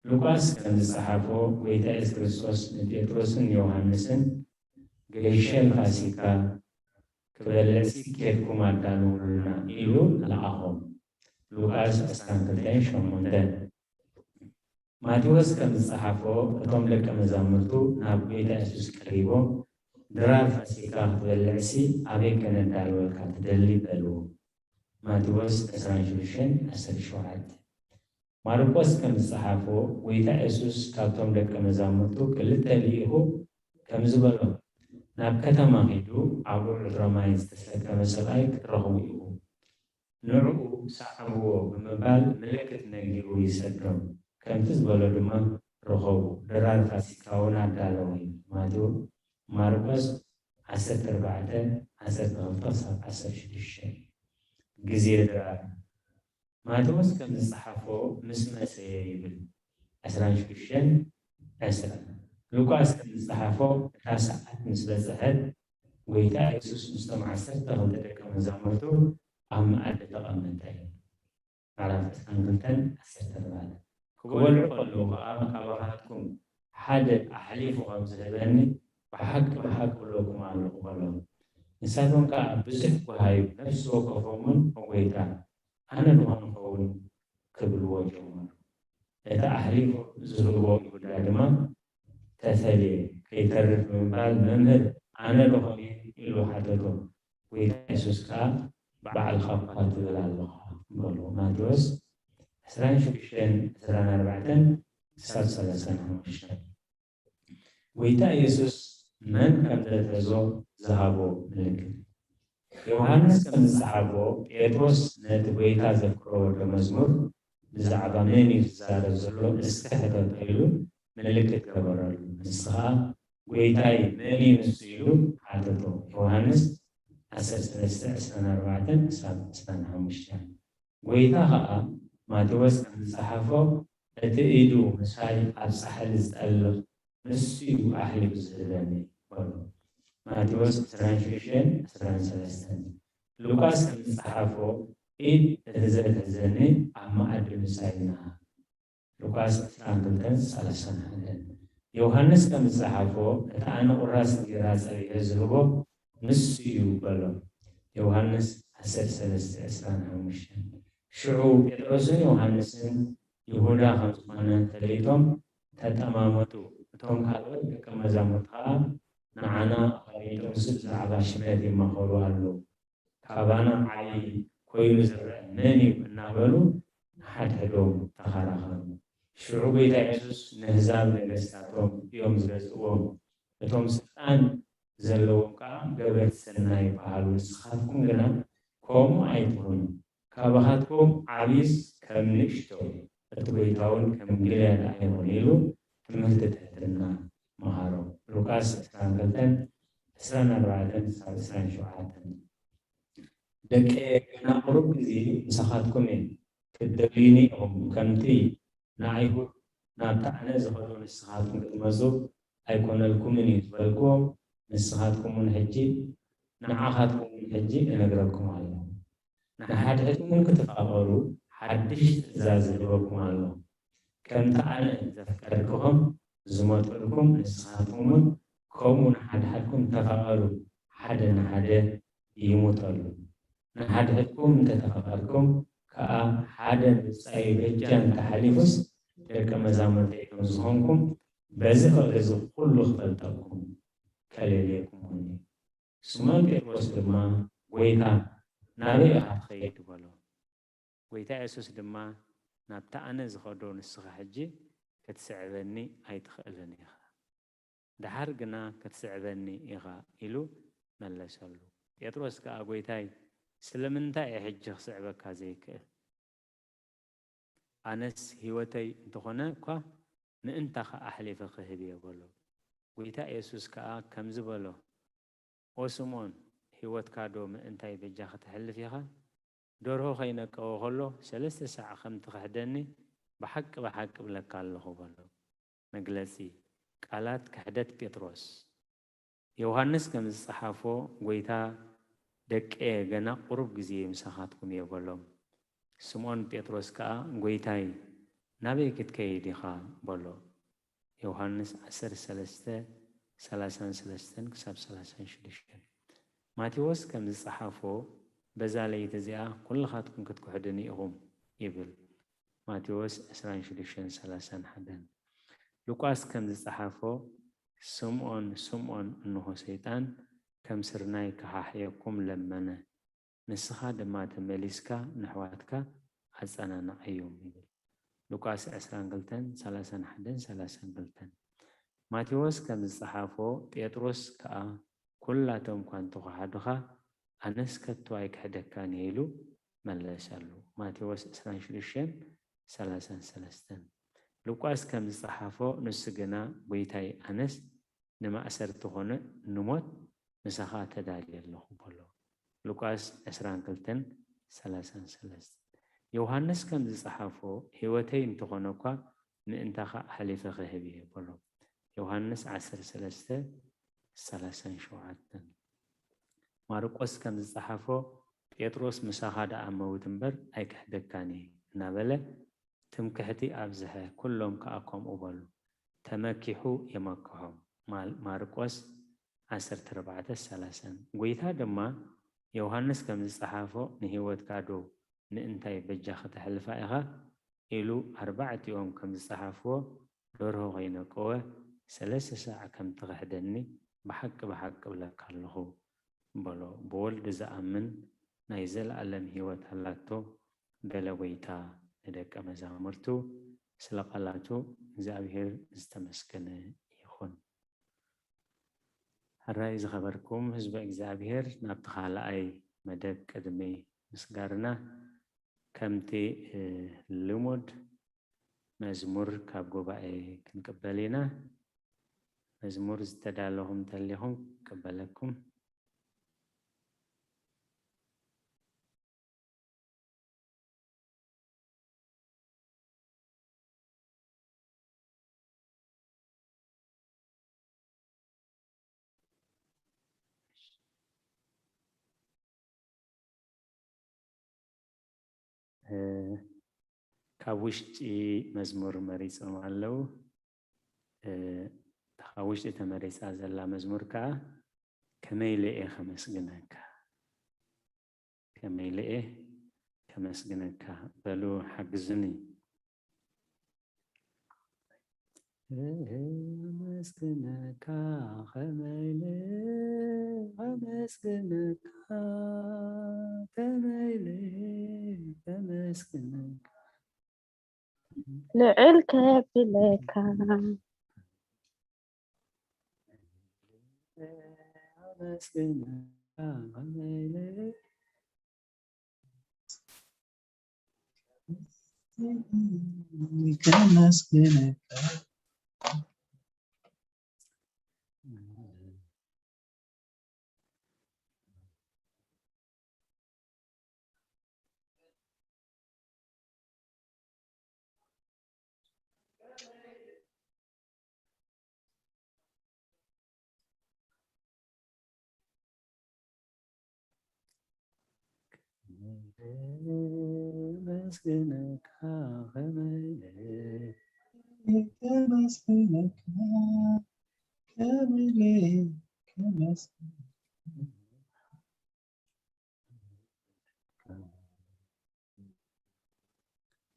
ሉቃስ ከም ዝጸሓፎ ጎይታ የሱስ ክርስቶስ ንጴጥሮስን ዮሃንስን ገይሸል ፋሲካ ክበልዕሲ ኬድኩም ኣዳልውልና ኢሉ ለኣኾም። ሉቃስ ዕስራን ክልተን ሸሞንተን። ማቴዎስ ከም ዝጸሓፎ እቶም ደቀ መዛሙርቱ ናብ ጎይታ የሱስ ቀሪቦም ድራር ፋሲካ ክትበልዕሲ ኣበይ ከነዳልወልካ ትደሊ በልዎ። ማቴዎስ ዕስራን ሽዱሽተን ዓሰርተ ሸውዓተ። ማርቆስ ከም ዝጸሓፎ፣ ጎይታ የሱስ ካብቶም ደቀ መዛሙርቱ ክልተ ልኢኹ ከምዚ በሎም፣ "ናብ ከተማ ኺዱ፣ ኣብኡ ዕትሮ ማይ ዝተሰከመ ሰብኣይ ክትረኽቡ ኢኹም። ንዕኡ ሰዓብዎ" ብምባል ምልክት ነጊሩ ይሰዶም። ከምቲ ዝበሎ ድማ ረኸቡ። ድራር ፋሲካ እውን ኣዳለወ እዩ። ማቴዎ-፣ ማርቆስ ዓሰርተ ኣርባዕተ፣ ዓሰርተ ክልተ ክሳብ ዓሰርተ ሽዱሽተ። ግዜ ድራር። ማቴዎስ ከም ዝጸሓፎ ምስ መሰየ ይብል፣ ዕስራን ሽዱሽተን ዕስራ። ሉቃስ ከም ዝጸሓፎ እታ ሰዓት ምስ በጽሐት፣ ጎይታ የሱስ ምስቶም ዓሰርተ ክልተ ደቀ መዛሙርቱ ኣብ መኣዲ ተቐመጠ። ምዕራፍ ዕስራን ክልተን ዓሰርተ ኣርባዕተ። ክበልዑ ከለዉ ኸኣ፣ ካባኻትኩም ሓደ ኣሕሊፉ ኸም ዝህበኒ ብሓቂ ብሓቂ እብለኩም ኣለኹ በሎም። ንሳቶም ከኣ ብዙሕ ጓሃዩ፣ ነፍሲ ወከፎም እውን፣ "ኦ ጐይታ፣ ኣነ ዶ ኸንኸውን?" ክብልዎ ጀመሩ። እቲ ኣሕሊፉ ዝህቦ ይሁዳ ድማ፣ ተፈልየ ከይተርፍ ብምባል፣ "መምህር፣ ኣነ ዶ ኾንየ?" ኢሉ ሓተቶ። ጎይታ የሱስ ከኣ፣ "ባዕልኻ እኳ ትብል ኣለኻ" በሎ። ማቴዎስ ዕስራን ሽዱሽተን፣ ዕስራን ኣርባዕተን ክሳብ ሰላሳን ሓሙሽተን። ጎይታ የሱስ መን ከም ዘትሕዞ ዝሃቦ ምልክት። ዮሃንስ ከም ዝጸሓፎ፣ ጴጥሮስ ነቲ ጎይታ ዘፍቅሮ ወዲ መዝሙር ብዛዕባ መን እዩ ዝዛረብ ዘሎ እስከ ሕተቶ ኢሉ ምልክት ገበረሉ። ንሱ ኸኣ፣ "ጎይታይ መን እዩ ንሱ?" ኢሉ ሓተቶ። ዮሃንስ ዓሰርተ ሰለስተ፣ ዕስራን ኣርባዕተን ክሳብ ዕስራን ሓሙሽተን። ጎይታ ኸኣ፣ ማቴዎስ ከም ዝጸሓፎ፣ "እቲ ኢዱ ምሳይ ኣብ ጻሕሊ ዝጠልቕ ንሱ እዩ ኣሕሊፉ ዝህበኒ" በሎ። ማቴዎስ ዕስራን ሽዱሽተን፣ ዕስራን ሰለስተን። ሉቃስ ከም ዝጸሓፎ፣ "ኢድ እቲ ዘትሕዘኒ ኣብ መኣዲ ምሳይ ኢና" ሉቃስ ዕስራን ክልተን፣ ሰላሳን ሓደን። ዮሃንስ ከም ዝጸሓፎ፣ "እቲ ኣነ ቁራስ እንጌራ ጸቢሑ ዝህቦ ንሱ እዩ" በሎ። ዮሃንስ ዓሰርተ ሰለስተ፣ ዕስራን ሓሙሽተን። ሽዑ ጴጥሮስን ዮሃንስን ይሁዳ ከም ዝኾነ ፈሊጦም ተጠማመቱ። እቶም ካልኦት ደቀ መዛሙርቲ ኸኣ ንዓና ኣቐሚጦምሲ ብዛዕባ ሽመት ይማኸሩ ኣለዉ። ካባና ዓቢ ኮይኑ ዝረአ መን እዩ? እናበሉ ንሓድሕዶም ተኸራኸሩ። ሽዑ ጎይታ የሱስ ነህዛብ ነገስታቶም እዮም ዝገዝእዎም፣ እቶም ስልጣን ዘለዎም ከኣ ገበርቲ ሰናይ ይበሃሉ። ንስኻትኩም ግና ከምኡ ኣይትኹኑ። ካባኻትኩም ዓብይስ ከም ንእሽቶ፣ እቲ ጎይታ እውን ከም ግልያ ደኣ ይኹን ኢሉ ትምህርቲ ትሕትና መሃሮም። ሉቃስ ዕስራን ክልተን፣ ዕስራን ኣርባዕተን ክሳብ ዕስራን ሸውዓተን። ደቀየ፣ ገና ቁሩብ ግዜ ምሳኻትኩም እየ፣ ክትደልዩኒ ኢኹም። ከምቲ ንኣይሁድ ናብቲ ኣነ ዝኸዶ ንስኻትኩም ክትመጹ ኣይኮነልኩምን እዩ ዝበልኩዎ፣ ንስኻትኩም እውን ሕጂ፣ ንዓኻትኩም እውን ሕጂ እነግረኩም ኣለኹ። ንሓድሕድኩም ክትፋቐሩ ሓድሽ ትእዛዝ እህበኩም ኣለኹ። ከምቲ ኣነ ዘፍቀርኩኹም ዝሞትኩልኩም፣ ንስኻትኩም እውን ከምኡ ንሓድሓድኩም ተፋቐሩ። ሓደ ንሓደ ይሙተሉ። ንሓድሕድኩም እንተተፋቐርኩም ከኣ፣ ሓደ ብጻዩ በጃ እንተሓሊፉስ፣ ደቀ መዛሙርተይ ከም ዝኾንኩም፣ በዚ ፍቕሪ እዚ ኩሉ ክፈልጠኩም፣ ከለልየኩም እውን እዩ። ስምዖን ጴጥሮስ ድማ፣ "ጐይታ፣ ናበይ ኢኻ ትኸይድ?" በሎ። ጐይታ የሱስ ድማ፣ "ናብቲ ኣነ ዝኸዶ ንስኻ ሕጂ ክትስዕበኒ ኣይትኽእልን ኢኻ፣ ደሓር ግና ክትስዕበኒ ኢኻ" ኢሉ መለሰሉ። ጴጥሮስ ከኣ፣ "ጐይታይ፣ ስለምንታይ እየ ሕጂ ክስዕበካ ዘይክእል? ኣነስ ህይወተይ እንተኾነ እኳ ምእንታኻ ኣሕሊፈ ክህብ እየ" በሎ። ጐይታ የሱስ ከኣ ከምዚ በሎ፣ "ኦ ስምኦን፣ ህይወትካ ዶ ምእንታይ በጃ ከተሕልፍ ኢኻ? ደርሆ ከይነቀወ ኸሎ ሰለስተ ሳዕ ከም ትኽሕደኒ ብሓቂ ብሓቂ እብለካ ኣለኹ" በሎ። መግለጺ ቃላት ክሕደት ጴጥሮስ። ዮሃንስ ከም ዝጸሓፎ፣ "ጐይታ፣ ደቀየ፣ ገና ቁሩብ ግዜ ምሳኻትኩም እየ" በሎም። ስምኦን ጴጥሮስ ከኣ፣ "ጐይታይ፣ ናበይ ክትከይድ ኢኻ?" በሎ። ዮሃንስ ዓሰርተ ሰለስተ፣ ሰላሳን ሰለስተን ክሳብ ሰላሳን ሽዱሽተን። ማቴዎስ ከም ዝጸሓፎ፣ "በዛ ለይቲ እዚኣ ኩልኻትኩም ክትክሕዱኒ ኢኹም" ይብል። ማቴዎስ ዕስራን ሽዱሽተን፣ ሰላሳን ሓደን። ሉቃስ ከም ዝጸሓፎ፣ "ስምኦን፣ ስምኦን፣ እንሆ ሰይጣን ከም ስርናይ ክሓሕየኩም ለመነ፣ ንስኻ ድማ ተመሊስካ ነሕዋትካ ኣጸናንዓዮም" ይብል። ሉቃስ ዕስራን ክልተን፣ ሰላሳን ሓደን፣ ሰላሳን ክልተን። ማቴዎስ ከም ዝጸሓፎ፣ ጴጥሮስ ከኣ፣ "ኩላቶም እኳ እንተኸሓዱኻ፣ ኣነስ ከቶ ኣይክሕደካን እየ" ኢሉ መለሰሉ። ማቴዎስ ዕስራን ሽዱሽተን፣ ሰላሳን ሰለስተን። ሉቃስ ከም ዝጸሓፎ፣ ንሱ ግና፣ "ጐይታይ፣ ኣነስ ንማእሰርቲ ኾነ ንሞት ምሳኻ ተዳልየ ኣለኹ" በሎ። ሉቃስ ዕስራን ክልተን፣ ሰላሳን ሰለስተን። ዮሃንስ ከም ዝጸሓፎ፣ "ህይወተይ እንተኾነ እኳ ምእንታኻ ኣሕሊፈ ክህብ እየ" በሎ። ዮሃንስ ዓሰርተ ሰለስተ፣ ሰላሳን ሸውዓተን። ማርቆስ ከም ዝጸሓፎ፣ "ጴጥሮስ ምሳኻ ደኣ እመውት እምበር ኣይክሕደካን እየ" እናበለ ትምክሕቲ ኣብዝሐ፣ ኩሎም ከኣ ከምኡ በሉ። ተመኪሑ የመክሖም። ማል-፣ ማርቆስ ዓሰርተ ኣርባዕተ፣ ሰላሳን። ጐይታ ድማ ዮሃንስ ከም ዝጸሓፎ፣ "ንህይወትካ ዶ ምእንታይ በጃ ከተሕልፋ ኢኻ?" ኢሉ ኣርባዕቲኦም ከም ዝጸሓፍዎ፣ ደርሆ ከይነቀወ ሰለስተ ሳዕ ከም ትኽሕደኒ ብሓቂ ብሓቂ እብለካ ኣለኹ በሎ። ብወልድ ዝኣምን ናይ ዘለኣለም ህይወት ኣላቶ በለ ጐይታ ንደቀ መዛሙርቱ። ስለ ቃላቱ እግዚኣብሔር ዝተመስገነ ይኹን። ሕራይ ዝኸበርኩም ህዝበ እግዚኣብሔር፣ ናብቲ ካልኣይ መደብ ቅድሚ ምስጋርና ከምቲ ልሙድ መዝሙር ካብ ጉባኤ ክንቅበል ኢና። መዝሙር ዝተዳለኹም እንተሊኹም ክቅበለኩም። ካብ ውሽጢ መዝሙር መሪጾም ኣለዉ። ካብ ውሽጢ ተመሪጻ ዘላ መዝሙር ከኣ ከመይ ኢለ እየ ከመስግነካ፣ ከመይ ኢለ እየ ከመስግነካ። በሉ ሓግዙኒ። ከመስግነካ፣ ከመይ ኢለ ከመስግነካ፣ ከመይ ኢለ ከመስግነካ። ልዕል ከብለካ። ከመስግነካ፣ ከመይ ኢለ ከመስግነካ፣ ከመይ ኢለ ከመስግነካ።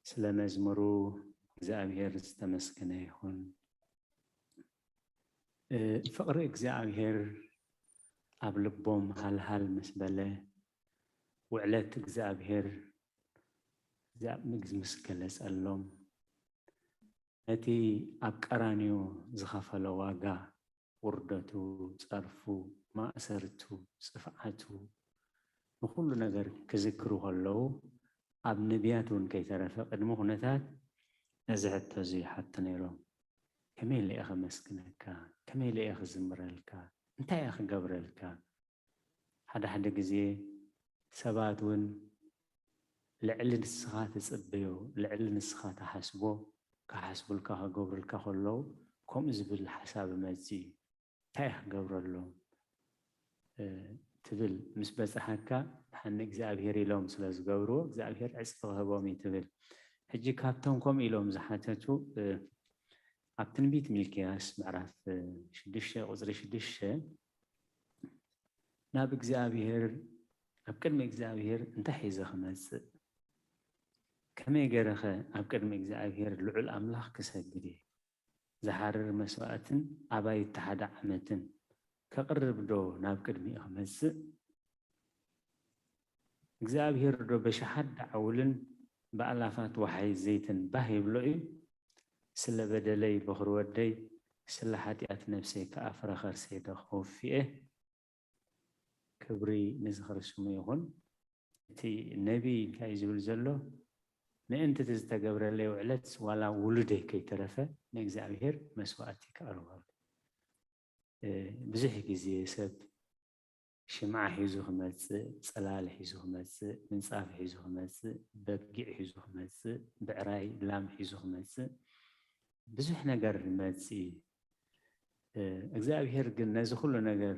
ስለ መዝሙሩ እግዚኣብሔር ዝተመስገነ ይኹን። ፍቕሪ እግዚኣብሔር ኣብ ልቦም ሃልሃል ምስ በለ፣ ውዕለት እግዚኣብሔር ምስ ገለጸሎም፣ ነቲ ኣብ ቀራንዮ ዝኸፈሎ ዋጋ፣ ውርደቱ፣ ጸርፉ፣ ማእሰርቱ፣ ጽፍዓቱ፣ ንኹሉ ነገር ክዝክሩ ከለዉ፣ ኣብ ነቢያት እውን ከይተረፈ ቅድሚ ኩነታት ነዚ ሕቶ እዚ ይሓቱ ነይሮም። ከመይ ኢለ እየ ከመስግነካ? ከመይ ኢለ እየ ክዝምረልካ? እንታይ እየ ክገብረልካ? ሓደ ሓደ ግዜ ሰባት እውን ልዕሊ ንስኻ ትጽበዮ፣ ልዕሊ ንስኻ ትሓስቦ ክሓስቡልካ፣ ክገብሩልካ ከለዉ ከምኡ ዝብል ሓሳብ ይመጽእ እዩ። እንታይ እየ ክገብረሎም ትብል ምስ በጽሓካ፣ ደሓን ንእግዚኣብሔር ኢሎም ስለ ዝገብርዎ እግዚኣብሔር ዕጽፊ ክህቦም እዩ ትብል። ሕጂ ካብቶም ከምኡ ኢሎም ዝሓተቱ ኣብ ትንቢት ሚልክያስ ምዕራፍ ሽዱሽተ ቁጽሪ ሽዱሽተ ናብ እግዚኣብሔር፣ ኣብ ቅድሚ እግዚኣብሔር እንታይ ሒዘ ክመጽእ? ከመይ ገይረኸ ኣብ ቅድሚ እግዚኣብሔር ልዑል ኣምላኽ ክሰግድ እየ? ዝሓርር መስዋእትን ኣባይቲ ሓደ ዓመትን ከቕርብ ዶ ናብ ቅድሚኡ ክመጽእ? እግዚኣብሔር ዶ በሽሓት ደዓውልን ብኣላፋት ወሓይዝ ዘይትን ባህ ይብሎ እዩ? ስለ በደለይ በኹሪ ወደይ፣ ስለ ሓጢኣት ነፍሰይ ከኣ ፍረ ከርሰይ ዶ ከውፊ እየ? ክብሪ ንዝኽሪ ስሙ ይኹን። እቲ ነቢይ እንታይ እዩ ዝብል ዘሎ? ምእንቲ እቲ ዝተገብረለይ ውዕለት ዋላ ውሉደይ ከይተረፈ ንእግዚኣብሔር መስዋእቲ ከቕርበሉ። ብዙሕ ግዜ ሰብ ሽምዓ ሒዙ ክመጽእ፣ ጽላል ሒዙ ክመጽእ፣ ምንጻፍ ሒዙ ክመጽእ፣ በጊዕ ሒዙ ክመጽእ፣ ብዕራይ ላም ሒዙ ክመጽእ፣ ብዙሕ ነገር ይመጽእ እዩ። እግዚኣብሔር ግን ነዚ ኩሉ ነገር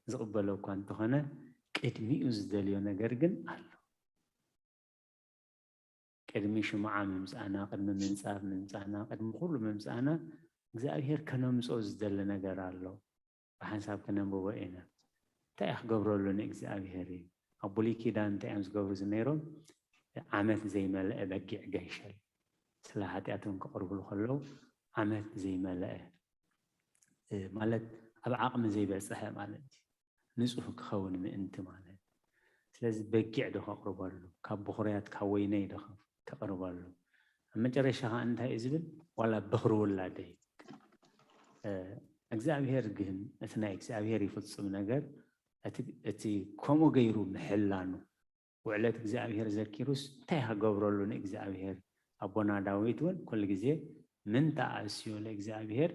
ዝቕበሎ እኳ እንተኾነ፣ ቅድሚኡ ዝደልዮ ነገር ግን ኣሎ። ቅድሚ ሽምዓ ምምጻእና፣ ቅድሚ ምንጻፍ ምምጻእና፣ ቅድሚ ኩሉ ምምጻእና እግዚኣብሔር ከነምጽኦ ዝደሊ ነገር ኣሎ። ብሓንሳብ ክነንብቦ ኢና። እንታይ እየ ክገብረሉ ንእግዚኣብሔር እዩ? ኣብ ብሉይ ኪዳን እንታይ እዮም ዝገብሩ ዝነይሮም? ዓመት ዘይመልአ በጊዕ ገንሸል ስለ ሓጢኣቶም ከቕርቡሉ ከለዉ፣ ዓመት ዘይመልአ ማለት ኣብ ዓቕሚ ዘይበፀሐ ማለት እዩ። ንፁህ ክኸውን ምእንቲ ማለት። ስለዚ በጊዕ ዶ ከቕርበሉ፣ ካብ ብኹርያት ካብ ወይነይ ዶ ከቕርበሉ? ኣብ መጨረሻ ከዓ እንታይ እዩ ዝብል? ዋላ በኽሪ ውላደይ እግዚኣብሔር ግን እቲ ናይ እግዚኣብሔር ይፍጹም ነገር እቲ ከምኡ ገይሩ ምሕላኑ ውዕለት እግዚኣብሔር ዘኪሩስ እንታይ ክገብረሉ ንእግዚኣብሔር ኣቦና ዳዊት እውን ኩሉ ግዜ ምንታ ኣእስዮ ለእግዚኣብሔር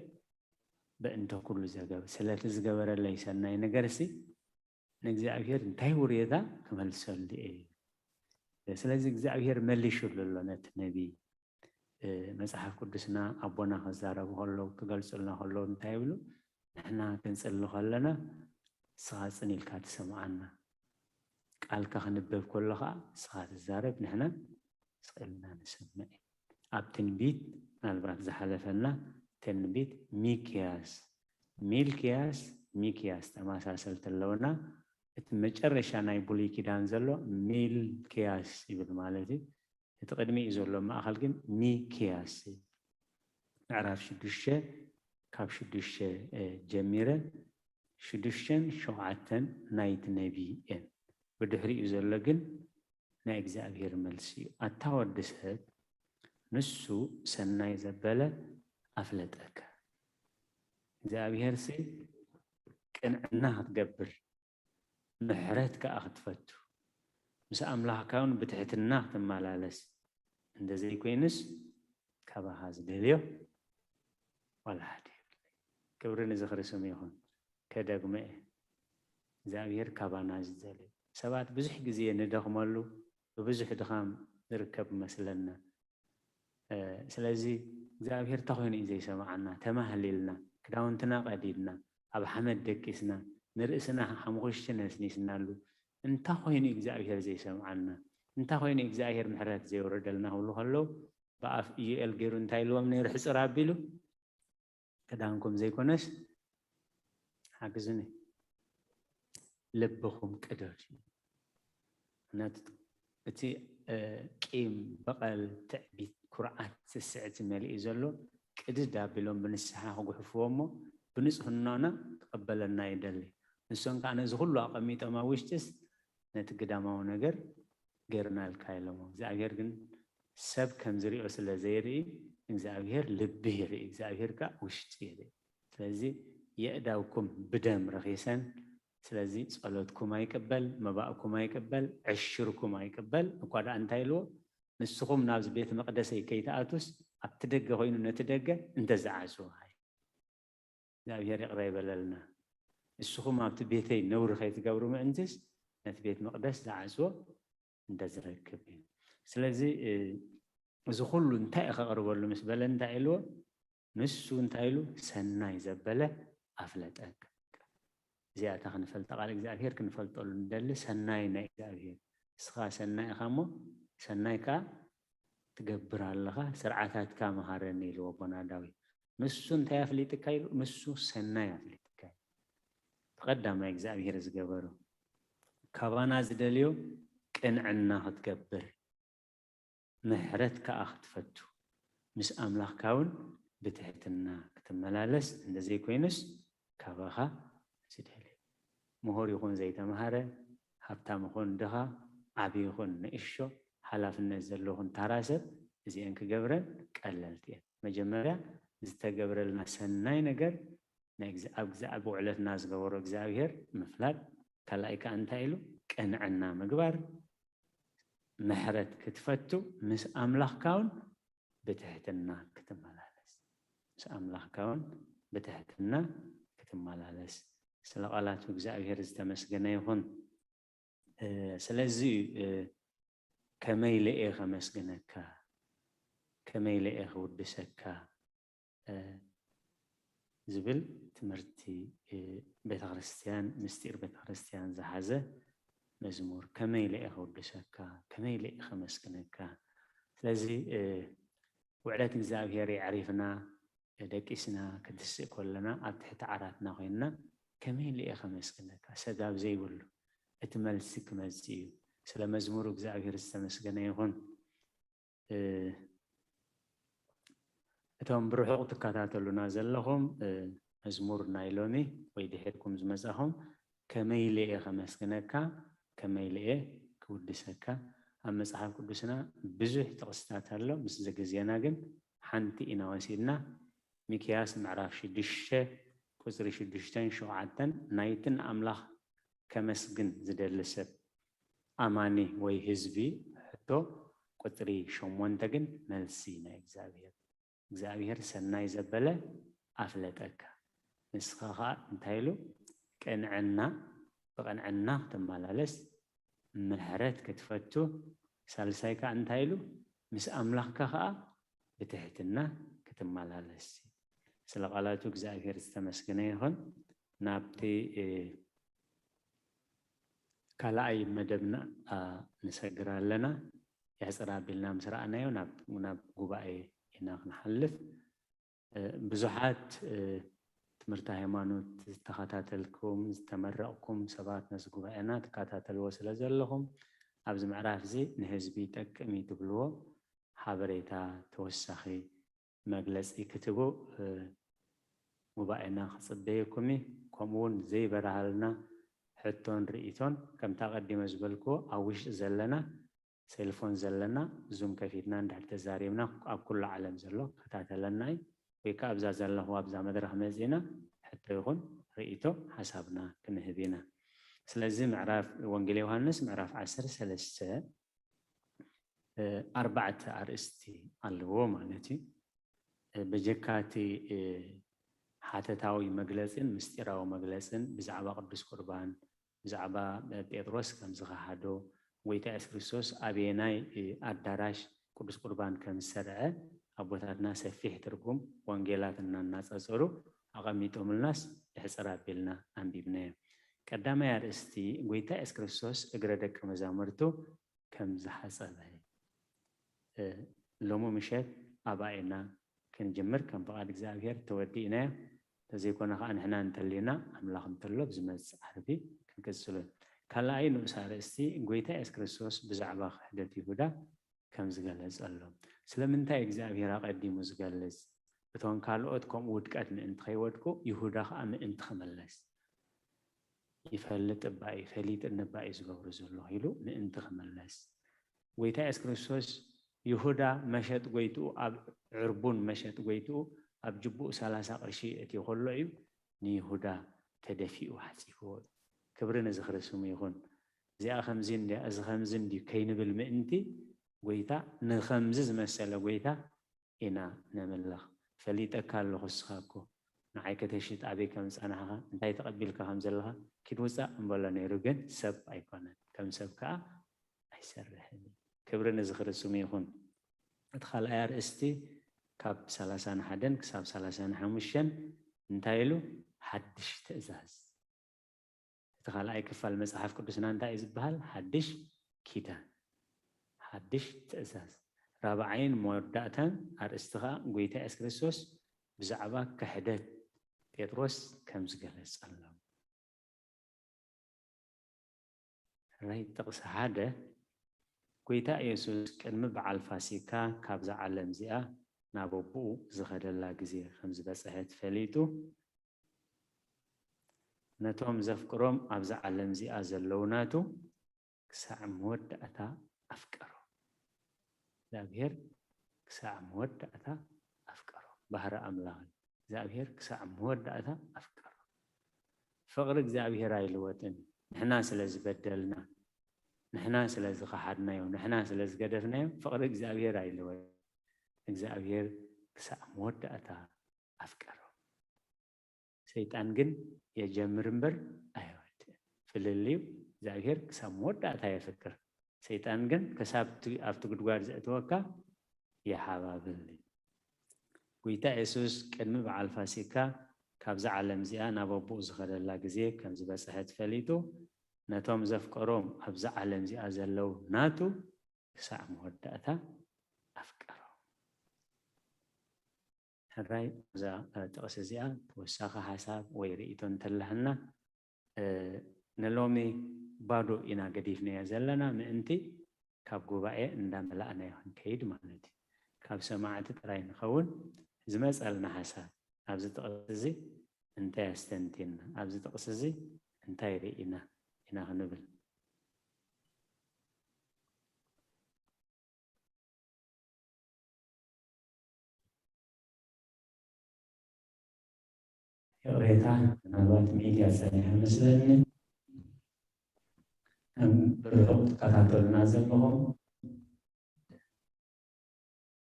በእንተ ኩሉ ዘገበ ስለቲ ዝገበረለይ ሰናይ ነገር ሲ ንእግዚኣብሔር እንታይ ውርየታ ክመልሰሉ እየ። ስለዚ እግዚኣብሔር መሊሹሉ ኣሎ ነቲ ነቢ። መፅሓፍ ቅዱስና ኣቦና ክዛረቡ ከለዉ ክገልፁልና ከለዉ እንታይ ይብሉ? ንሕና ክንፅሊ ከለና ንስኻ ፅን ኢልካ ትሰምዓና፣ ቃልካ ክንበብ ከሎ ከዓ ንስኻ ትዛረብ፣ ንሕና ስቕ ኢልና ንሰምዕ። ኣብ ትንቢት ምናልባት ዝሓለፈና ትንቢት ሚክያስ፣ ሚልክያስ፣ ሚክያስ ተመሳሰልቲ ኣለውና። እቲ መጨረሻ ናይ ብሉይ ኪዳን ዘሎ ሚልክያስ ይብል ማለት እዩ። እቲ ቅድሚኡ ዘሎ ማእኸል ግን ሚክያስ እዩ። ምዕራፍ ሽዱሽተ ካብ ሽዱሽተ ጀሚረ ሽዱሽተን ሸውዓተን ናይቲ ነቢ እየን። ብድሕሪኡ ዘሎ ግን ናይ እግዚኣብሔር መልሲ እዩ። ኣታ ወዲ ሰብ ንሱ ሰናይ ዘበለ ኣፍለጠካ። እግዚኣብሔር ሲ ቅንዕና ክትገብር ምሕረት ከኣ ክትፈቱ ምስ ኣምላኽካ እውን ብትሕትና ክትመላለስ እንተዘይኮይኑስ ካባኻ ዝደልዮ ዋላ ሓደ የብለይ። ክብሪ ንዝኽሪ ስሙ ይኹን። ከደግሞ እየ እግዚኣብሔር ካባና ዝደልዮ ሰባት ብዙሕ ግዜ ንደኽመሉ ብብዙሕ ድኻም ዝርከብ መስለና። ስለዚ እግዚኣብሔር እንታይ ኮይኑ እዩ ዘይሰምዓና? ተማህሊልና ክዳውንትና ቀዲድና ኣብ ሓመድ ደቂስና ንርእስና ሓሙኽሽቲ ነስኒስናሉ እንታይ ኮይኑ እግዚኣብሔር ዘይሰምዓና? እንታይ ኮይኑ እግዚኣብሔር ምሕረት ዘይወረደልና ክብሉ ከለዉ ብኣፍ ኢዩኤል ገይሩ እንታይ ኢልዎም ነይሩ? ሕፅር ኣቢሉ ክዳንኩም ዘይኮነስ ሓግዙኒ ልብኹም ቅደዱ። ምክንያቱ እቲ ቂም፣ በቐል፣ ትዕቢት፣ ኩርዓት፣ ስስዕቲ መሊኡ ዘሎ ቅድድ ኣቢሎም ብንስሓ ክጉሕፍዎ እሞ ብንፅህናና ክቐበለና ይደሊ። ንሶም ከዓ ነዚ ኩሉ ኣቐሚጦም ኣብ ውሽጢስ ነቲ ግዳማዊ ነገር ገይርናልካ ኢሎሞ። እግዚኣብሔር ግን ሰብ ከም ዝሪኦ ስለ ዘይርኢ እግዚኣብሔር ልቢ ይርኢ፣ እግዚኣብሔር ከዓ ውሽጢ ይርኢ። ስለዚ የእዳውኩም ብደም ረኺሰን ስለዚ ጸሎትኩም ኣይቅበል፣ መባእኩም ኣይቅበል፣ ዕሽርኩም ኣይቅበል። እኳ ደኣ እንታይ ኢልዎ? ንስኹም ናብዚ ቤት መቕደሰይ ከይትኣቱስ ኣብቲ ደገ ኮይኑ ነቲ ደገ እንተዝዓጽዎ። እግዚኣብሔር ይቕረ ይበለልና። ንስኹም ኣብቲ ቤተይ ነውሪ ከይትገብሩ ምእንትስ ነቲ ቤት መቕደስ ዝዓጽዎ እንተዝረክብ እዩ። ስለዚ እዚ ኩሉ እንታይ እዩ ከቕርበሉ ምስ በለ እንታይ ኢልዎ? ንሱ እንታይ ኢሉ ሰናይ ዘበለ ኣፍለጠ። እዚኣታ ክንፈልጣ ቃል እግዚኣብሔር ክንፈልጠሉ ንደሊ ሰናይ ናይ እግዚኣብሔር። ንስኻ ሰናይ ኢኻ እሞ ሰናይ ከዓ ትገብር ኣለኻ፣ ስርዓታትካ መሃረኒ ኢልዎ ኣቦና ዳዊት። ንሱ እንታይ ኣፍሊጥካ ኢሉ? ንሱ ሰናይ ኣፍሊጥካ ኢሉ። ብቐዳማይ እግዚኣብሔር ዝገበሮ ካባና ዝደልዮ ቅንዕና ክትገብር ምሕረት ከኣ ክትፈቱ ምስ ኣምላኽካ እውን ብትሕትና ክትመላለስ እንተዘይኮይኑስ ካባኻ ዝደልዮ ምሁር ይኹን ዘይተምሃረ ሃብታም ይኹን ድኻ ዓቢ ይኹን ንእሾ ሓላፍነት ዘለኹን ታራ ሰብ እዚአን ክገብረን ቀለልቲ እየን። መጀመርያ ዝተገብረልና ሰናይ ነገር ናይ ኣብ ብዕለትና ዝገበሮ እግዚኣብሔር ምፍላጥ ካልኣይ ከዓ እንታይ ኢሉ ቅንዕና ምግባር ምሕረት ክትፈቱ ምስ ኣምላኽካ እውን ብትሕትና ክትመላለስ ምስ ኣምላኽካ እውን ብትሕትና ክትመላለስ ስለ ቃላቱ እግዚኣብሔር ዝተመስገነ ይኹን። ስለዚ ከመይ ኢለ እየ ከመስግነካ ከመይ ኢለ እየ ክውድሰካ ዝብል ትምህርቲ ቤተክርስትያን ምስጢር ቤተክርስትያን ዝሓዘ መዝሙር ከመይ ኢለ እየ ከውድሰካ ከመይ ኢለ እየ ከመስግነካ። ስለዚ ውዕለት እግዚኣብሔር የዕሪፍና ደቂስና ክትስእ ከለና ኣብ ትሕቲ ዓራትና ኮይንና ከመይ ኢለ እየ ከመስግነካ ሰጋብ ዘይብሉ እቲ መልሲ ክመፅእ እዩ። ስለ መዝሙሩ እግዚኣብሔር ዝተመስገነ ይኹን። እቶም ብርሑቕ ትከታተሉና ዘለኹም መዝሙር ናይ ሎሚ ወይ ድሒርኩም ዝመጻኹም፣ ከመይ ኢለ እየ ከመስግነካ፣ ከመይ ኢለ እየ ክውድሰካ። ኣብ መጽሓፍ ቅዱስና ብዙሕ ጥቕስታት ኣሎ፣ ምስ ግዜና ግን ሓንቲ ኢና ወሲድና። ሚክያስ ምዕራፍ ሽዱሽተ ቁጽሪ ሽዱሽተን ሸውዓተን፣ ናይትን ኣምላኽ ከመስግን ዝደሊ ሰብ ኣማኒ ወይ ህዝቢ ሕቶ፣ ቁጽሪ ሸሞንተ ግን መልሲ ናይ እግዚኣብሔር። እግዚኣብሔር ሰናይ ዘበለ ኣፍለጠካ። ንስኻ ኸኣ እንታይ ኢሉ? ቅንዕና፣ ብቕንዕና ክትመላለስ፣ ምሕረት ክትፈቱ፣ ሳልሳይ ከኣ እንታይ ኢሉ? ምስ ኣምላኽካ ኸኣ ብትሕትና ክትመላለስ። ስለ ቃላቱ እግዚኣብሔር ዝተመስገነ ይኹን። ናብቲ፣ እ፣ ካልኣይ መደብና፣ ኣ፣ ንሰግር ኣለና። የሕጽር ኣቢልና ምስ ረኣናዮ ናብ፣ ናብ ጉባኤ ኢና ክንሓልፍ። እ፣ ብዙሓት፣ እ፣ ትምህርቲ ሃይማኖት ዝተኸታተልኩም፣ ዝተመረቕኩም ሰባት ነዚ ጉባኤና ትከታተልዎ ስለ ዘለኹም፣ ኣብዚ ምዕራፍ እዚ ንህዝቢ ይጠቅም እዩ ትብልዎ ሓበሬታ ተወሳኺ መግለጺ ክትህቡ፣ እ፣ ጉባኤና ክጽበየኩም እዩ። ከምኡ እውን ዘይበራሃልና ሕቶን ርእይቶን ከምቲ ኣቐዲመ ዝበልክዎ ኣብ ውሽጢ ዘለና ሴልፎን ዘለና ዙም ከፊትና እንድሕር ተዛሪብና ኣብ ኩሉ ዓለም ዘሎ ክከታተለና እዩ። ወይ ከዓ ኣብዛ ዘለኹ ኣብዛ መድረኽ መጺና ሕቶ ይኹን ርእይቶ ሓሳብና ክንህብ ኢና። ስለዚ ምዕራፍ ወንጌል ዮሃንስ ምዕራፍ ዓሰርተ ሰለስተ፣ እ፣ ኣርባዕተ ኣርእስቲ ኣለዎ ማለት እዩ። እ፣ በጀካ እቲ፣ እ፣ ሓተታዊ መግለጽን ምስጢራዊ መግለጽን ብዛዕባ ቅዱስ ቁርባን፣ ብዛዕባ ጴጥሮስ ከም ዝኸሓዶ፣ ጎይታ የሱስ ክርስቶስ ኣበየናይ፣ እ፣ ኣዳራሽ ቅዱስ ቁርባን ከም ዝሰርዐ ኣቦታትና ሰፊሕ ትርጉም ወንጌላት እናናጸጸሩ ኣቐሚጦምልናስ ድሕጽር ኣቢልና ኣንቢብናዮ። ቀዳማይ ኣርእስቲ፣ ጎይታ የሱስ ክርስቶስ እግረ ደቀ መዛሙርቱ ከም ዝሓጸበ። እ፣ ሎሚ ምሸት ኣብኣ ኢና ክንጅምር፣ ከም ፍቓድ እግዚኣብሔር ተወዲእናዮ። እንተዘይኮነ ኸዓ ንሕና እንተሊና ኣምላኽ እንተሎ ብዝመጽእ ዓርቢ ክንቅጽሉ። ካልኣይ ንኡስ ኣርእስቲ፣ ጎይታ የሱስ ክርስቶስ ብዛዕባ ክሕደት ይሁዳ ከም ዝገለጸሎም። ስለምንታይ እግዚኣብሔር ኣቐዲሙ ዝገልጽ? እቶም ካልኦት ከምኡ ውድቀት ምእንቲ ከይወድቁ፣ ይሁዳ ኸዓ ምእንቲ ክምለስ። ይፈልጥ እባ እዩ፣ ፈሊጥኒ እባ እዩ ዝገብሮ ዘለኹ ኢሉ ምእንቲ ክምለስ። ጎይታ የሱስ ክርስቶስ ይሁዳ መሸጥ ጎይትኡ፣ ኣብ ዕርቡን መሸጥ ጎይትኡ ኣብ ጅቡኡ ሰላሳ ቅርሺ የእትዮ ከሎ እዩ ንይሁዳ ተደፊኡ ሓጺፍዎ። ክብሪ ንዝኽሪ ስሙ ይኹን። እዚኣ ከምዚ እንድያ፣ እዚ ከምዚ እንድዩ ከይንብል ምእንቲ ጎይታ ንኸምዚ ዝመሰለ ጎይታ ኢና ነምልኽ። ፈሊጠካ ኣለኹ፣ እስኻ እኮ ንዓይ ከተሽጥ ኣበይ ከም ዝጸናሕኻ፣ እንታይ ተቐቢልካ ከም ዘለኻ ኪድ ውጻእ እምበሎ ነይሩ፣ ግን ሰብ ኣይኮነን፣ ከም ሰብ ከኣ ኣይሰርሕን እዩ። ክብሪ ንዝኽሪ ስሙ ይኹን። እቲ ካልኣይ ኣርእስቲ ካብ ሰላሳን ሓደን ክሳብ ሰላሳን ሓሙሽተን እንታይ ኢሉ? ሓድሽ ትእዛዝ። እቲ ካልኣይ ክፋል መጽሓፍ ቅዱስና እንታይ እዩ ዝበሃል? ሓድሽ ኪዳን፣ ሓድሽ ትእዛዝ። ራብዓይን መወዳእታን ኣርእስቲ ኸኣ ጎይታ የሱስ ክርስቶስ ብዛዕባ ክሕደት ጴጥሮስ ከም ዝገለጸሎም። ሕራይ ጥቕሲ ሓደ፣ ጎይታ የሱስ ቅድሚ በዓል ፋሲካ ካብዛ ዓለም እዚኣ ናብ ኣቦኡ ዝኸደላ ግዜ ከም ዝበጽሐት ፈሊጡ፣ ነቶም ዘፍቅሮም ኣብዛ ዓለም እዚኣ ዘለዉ ናቱ ክሳዕ መወዳእታ ኣፍቀሮም። እግዚኣብሔር ክሳዕ መወዳእታ ኣፍቀሮም። ባህሪ ኣምላኽ እዩ። እግዚኣብሔር ክሳዕ መወዳእታ ኣፍቀሮም። ፍቕሪ እግዚኣብሔር ኣይልወጥን። ንሕና ስለ ዝበደልና፣ ንሕና ስለ ዝኸሓድናዮ፣ ንሕና ስለ ዝገደፍናዮ ፍቕሪ እግዚኣብሔር ኣይልወጥን። እግዚኣብሔር ክሳዕ መወዳእታ ኣፍቀሮም። ሰይጣን ግን የጀምር እምበር ኣየወድእን። ፍልልዩ፣ እግዚኣብሔር ክሳብ መወዳእታ የፍቅር። ሰይጣን ግን ክሳብ እቲ፣ ኣብቲ ጉድጓድ ዘእተወካ ይሓባብል እዩ። ጎይታ የሱስ ቅድሚ በዓል ፋሲካ ካብዛ ዓለም እዚኣ ናብ ኣቦኡ ዝኸደላ ግዜ ከም ዝበጽሐት ፈሊጡ፣ ነቶም ዘፍቀሮም ኣብዛ ዓለም እዚኣ ዘለዉ ናቱ ክሳዕ መወዳእታ ኣፍቀሮም። ሕራይ፣ እዛ፣ እ፣ ጥቕሲ እዚኣ ተወሳኺ ሓሳብ ወይ ርእይቶ እንተላህና፣ እ፣ ንሎሚ ባዶ ኢና ገዲፍናዮ ዘለና ምእንቲ ካብ ጉባኤ እንዳመላእናዮ ክንከይድ ማለት እዩ። ካብ ሰማዕቲ ጥራይ ንኸውን። ዝመጸልና ሓሳብ ኣብዚ ጥቕሲ እዚ እንታይ ኣስተንቲና? ኣብዚ ጥቕሲ እዚ እንታይ ርኢና ኢና ክንብል? ይቕሬታ፣ ምናልባት ሚድያ ጸኒሐ መስለኒ። ከም ብርሑቕ ትከታተሉና ዘለኹም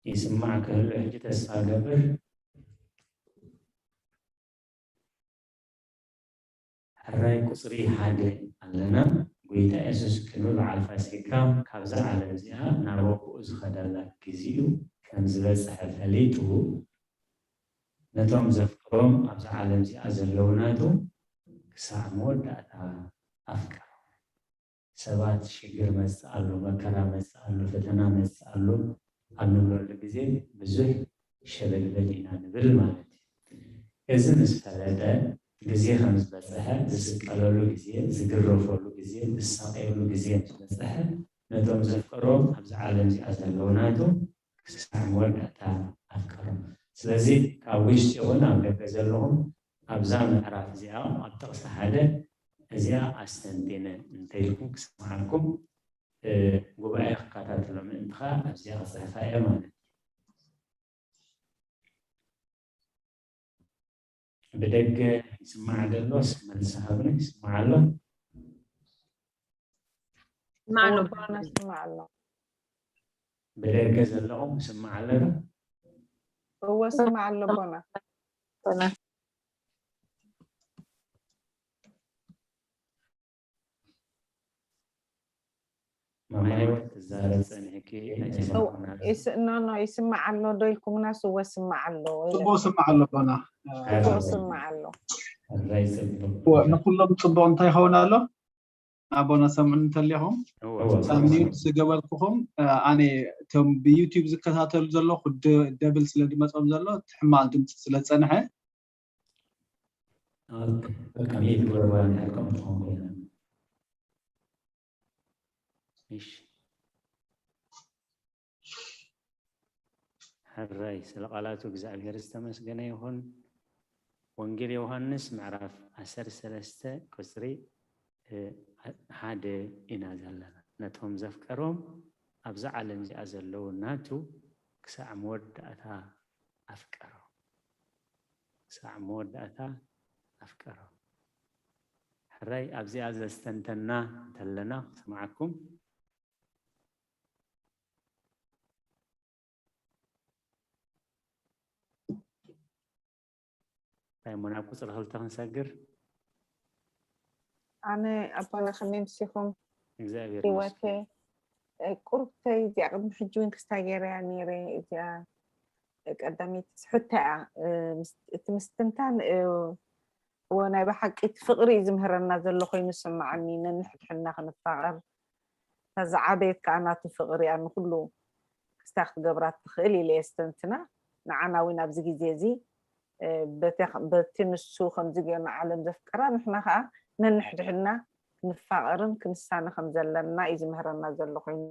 ይስማዕ ክህሉ ሕጂ ተስፋ ገብር። ሕራይ ቁጽሪ ሓደ ኣለና። ጎይታ የሱስ ቅድሚ በዓል ፋሲካ ካብዛ ዓለም እዚኣ ናብ ኣቦኡ ዝኸደላ ግዜኡ ከም ዝበጽሐ ፈሊጡ፣ ነቶም ዘፍቅሮም ኣብዛ ዓለም እዚኣ ዘለዉ ናቱ ክሳዕ መወዳእታ ኣፍቀሮም። ሰባት ሽግር መጽእ ኣሎ፣ መከራ መጽእ ኣሎ፣ ፈተና መጽእ ኣሎ ኣብ ንብለሉ ግዜ ብዙሕ ሸበድበድ ኢና ንብል ማለት እዩ። እዚ ምስ ፈለጠ፣ ግዜ ከም ዝበጽሐ፣ ዝስቀለሉ ግዜ፣ ዝግረፈሉ ግዜ፣ ዝሳቐየሉ ግዜ ምስ በጽሐ፣ ነቶም ዘፍቀሮም ኣብዚ ዓለም እዚኣ ዘለዉ ናቱ ክሳዕ መወዳእታ ኣፍቀሮም። ስለዚ ካብ ውሽጢ ይኹን ኣብ ደገ ዘለኹም ኣብዛ ምዕራፍ እዚኣ ኣብ ጥቕሲ ሓደ እዚኣ ኣስተንቲነ እንተኢልኩም ክስምዓኩም፣ እ፣ ጉባኤ ክከታተሎ ምእንቲ ኸኣ ኣብዚኣ ክጽሕፋ እየ ማለት እዩ። ብደገ ይስማዕ ደሎስ መልሲ ሃብኒ። ይስማዕ ኣሎ? ይስማዕ ኣሎ። ኣቦና ይስማዕ ኣሎ። ብደገ ዘለኹም ይስማዕ ኣሎ ዶ? እወ ይስማዕ ኣሎ ኣቦና። ማማ ህይወት ትዛረብ ጸኒሕኪ ኖ ኖ ይስማዕ ኣሎ ዶ ኢልኩምናስ እወ ይስማዕ ኣሎ። ጽቡቅ ይስማዕ ኣሎ ኣቦና። ጽቡቅ ይስማዕ ኣሎ። ኣዝዩ ጽቡቅ። እወ፣ ንኩሎም ጽቡቅ እንታይ ይኸውን ኣሎ? ኣቦና ሰምዑ እንተሊኹም ሚዩት ዝገበርኩኹም፣ ኣነ እቶም ብዩቲዩብ ዝከታተሉ ዘለኹ ደ- ደብል ስለ ዝመጾም ዘሎ እቲ ሕማቕ ድምፂ ስለ ዝጸንሐ በቃ ሚዩት ግበርዋ እንዳልኩም ትኾን ኮይና። እሺ። ሕራይ ስለ ቃላቱ እግዚኣብሔር ዝተመስገነ ይኹን። ወንጌል ዮሃንስ ምዕራፍ ዓሰርተ ሰለስተ ቁፅሪ ሓደ ኢና ዘለና። ነቶም ዘፍቀሮም ኣብዛ ዓለም እዚኣ ዘለዉ ናቱ ክሳዕ መወዳእታ ኣፍቀሮም። ክሳዕ መወዳእታ ኣፍቀሮም። ሕራይ ኣብዚኣ ዘስተንተና እንተለና ክሰምዓኩም። እንታይ እሞ ናብ ቁፅሪ ክልተ ክንሰግር? ኣነ ኣቦና ከመይ ምሲኹም? እግዚኣብሔር ህይወቴ ይመስገን። እ፣ ቁርብተይ እዚኣ ቅድሚ ሕጂ እውን ክስታይ ገይረያ ነይረ። እዚኣ ቀዳመይቲ ሕቶ እያ። እ፣ ምስ- እቲ ምስትንታን እ፣ እወ ናይ ብሓቂ እቲ ፍቕሪ እዩ ዝምህረና ዘሎ ኮይኑ ዝስምዓኒ። ነንሕድሕድና ክንፋቐር፣ እታ ዝዓበየት ከዓ ናቱ ፍቕሪ እያ ንኩሉ ክስታይ ክትገብራ ትኽእል ኢለ እየ ስተንትና። ንዓና እውን ኣብዚ ግዜ እዚ እ፣ በቲ በቲ ንሱ ከምዚ ገይሩ ንዓለም ዘፍቀራ ንሕና ከዓ ነንሕድሕድና ክንፋቐርን ክንሳነ ከም ዘለና እዩ ዝምህረና ዘሎ ኮይኑ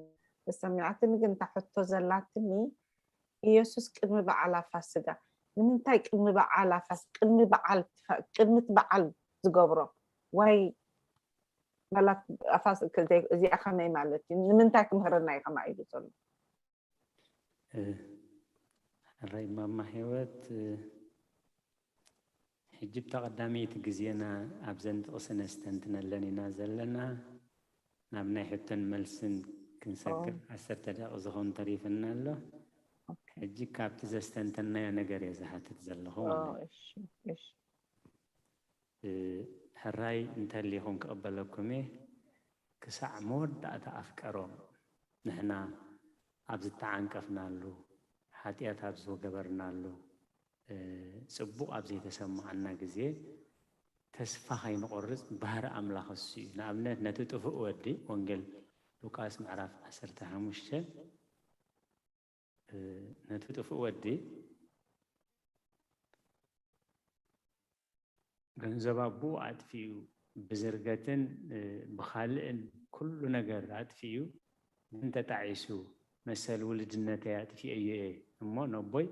ተሰሚዓትኒ። ግን እታ ሕቶ ዘላትኒ ኢየሱስ ቅድሚ በዓል ኣፋስጋ ንምንታይ ቅድሚ በዓል ኣፋስ ቅድሚ በዓል ትፋ- ቅድሚ እቲ በዓል ዝገብሮ ዋይ መላት ኣፋስ እዚኣ ከመይ ማለት እዩ ንምንታይ ክምህረና እዩ ከማ ኢሉ ዘሎ ሕራይ ማማ ህይወት ሕጂ ብታ ቀዳመይቲ ግዜና ኣብዘን ጥቕሲ ነስተንትነለን ኢና ዘለና ናብ ናይ ሕቶን መልስን ክንሰግር ዓሰርተ ደቂ ዝኸውን ተሪፍና ኣሎ ሕጂ ካብቲ ዘስተንተናዮ ነገር እየ ዝሓትት ዘለኹ ማለት እዩ። ሕራይ እንተሊኹም ክቕበለኩም እየ ክሳዕ መወዳእታ ኣፍቀሮም ንሕና ኣብ ዝተዓንቀፍናሉ ሓጢኣት ኣብ ዝገበርናሉ ፅቡቕ ኣብ ዘይተሰማዓና ግዜ ተስፋ ከይንቆርፅ ባህሪ ኣምላኽ እሱ እዩ ንኣብነት ነቲ ጥፉእ ወዲ ወንጌል ሉቃስ ምዕራፍ ዓሰርተ ሓሙሽተ ነቲ ጥፉእ ወዲ ገንዘብ ኣቦኡ ኣጥፊኡ ብዝርገትን ብኻልእን ኩሉ ነገር ኣጥፊኡ ግን ተጣዒሱ መሰል ውልድነተይ ኣጥፊኤዮ እየ እሞ ነቦይ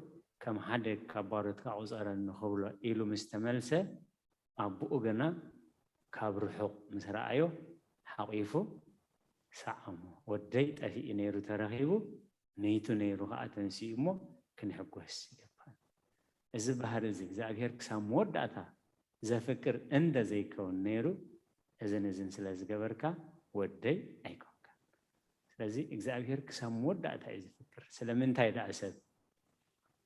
ከም ሓደ ካብ ባሮትካ ቁፀረኒ ክብሎ ኢሉ ምስ ተመልሰ ኣቦኡ ግና ካብ ርሑቕ ምስ ረኣዮ ሓቒፉ ሰዓሞ። ወደይ ጠፊኡ ነይሩ ተረኺቡ፣ መይቱ ነይሩ ኸዓ ተንሲኡ እሞ ክንሕጎስ ይግባእ። እዚ ባህሪ እዚ እግዚኣብሔር ክሳብ መወዳእታ ዘፍቅር እንተ ዘይከውን ነይሩ፣ እዝን እዝን ስለ ዝገበርካ ወደይ ኣይኮንካን። ስለዚ እግዚኣብሔር ክሳብ መወዳእታ እዩ ዝፍቅር። ስለምንታይ ደኣ ሰብ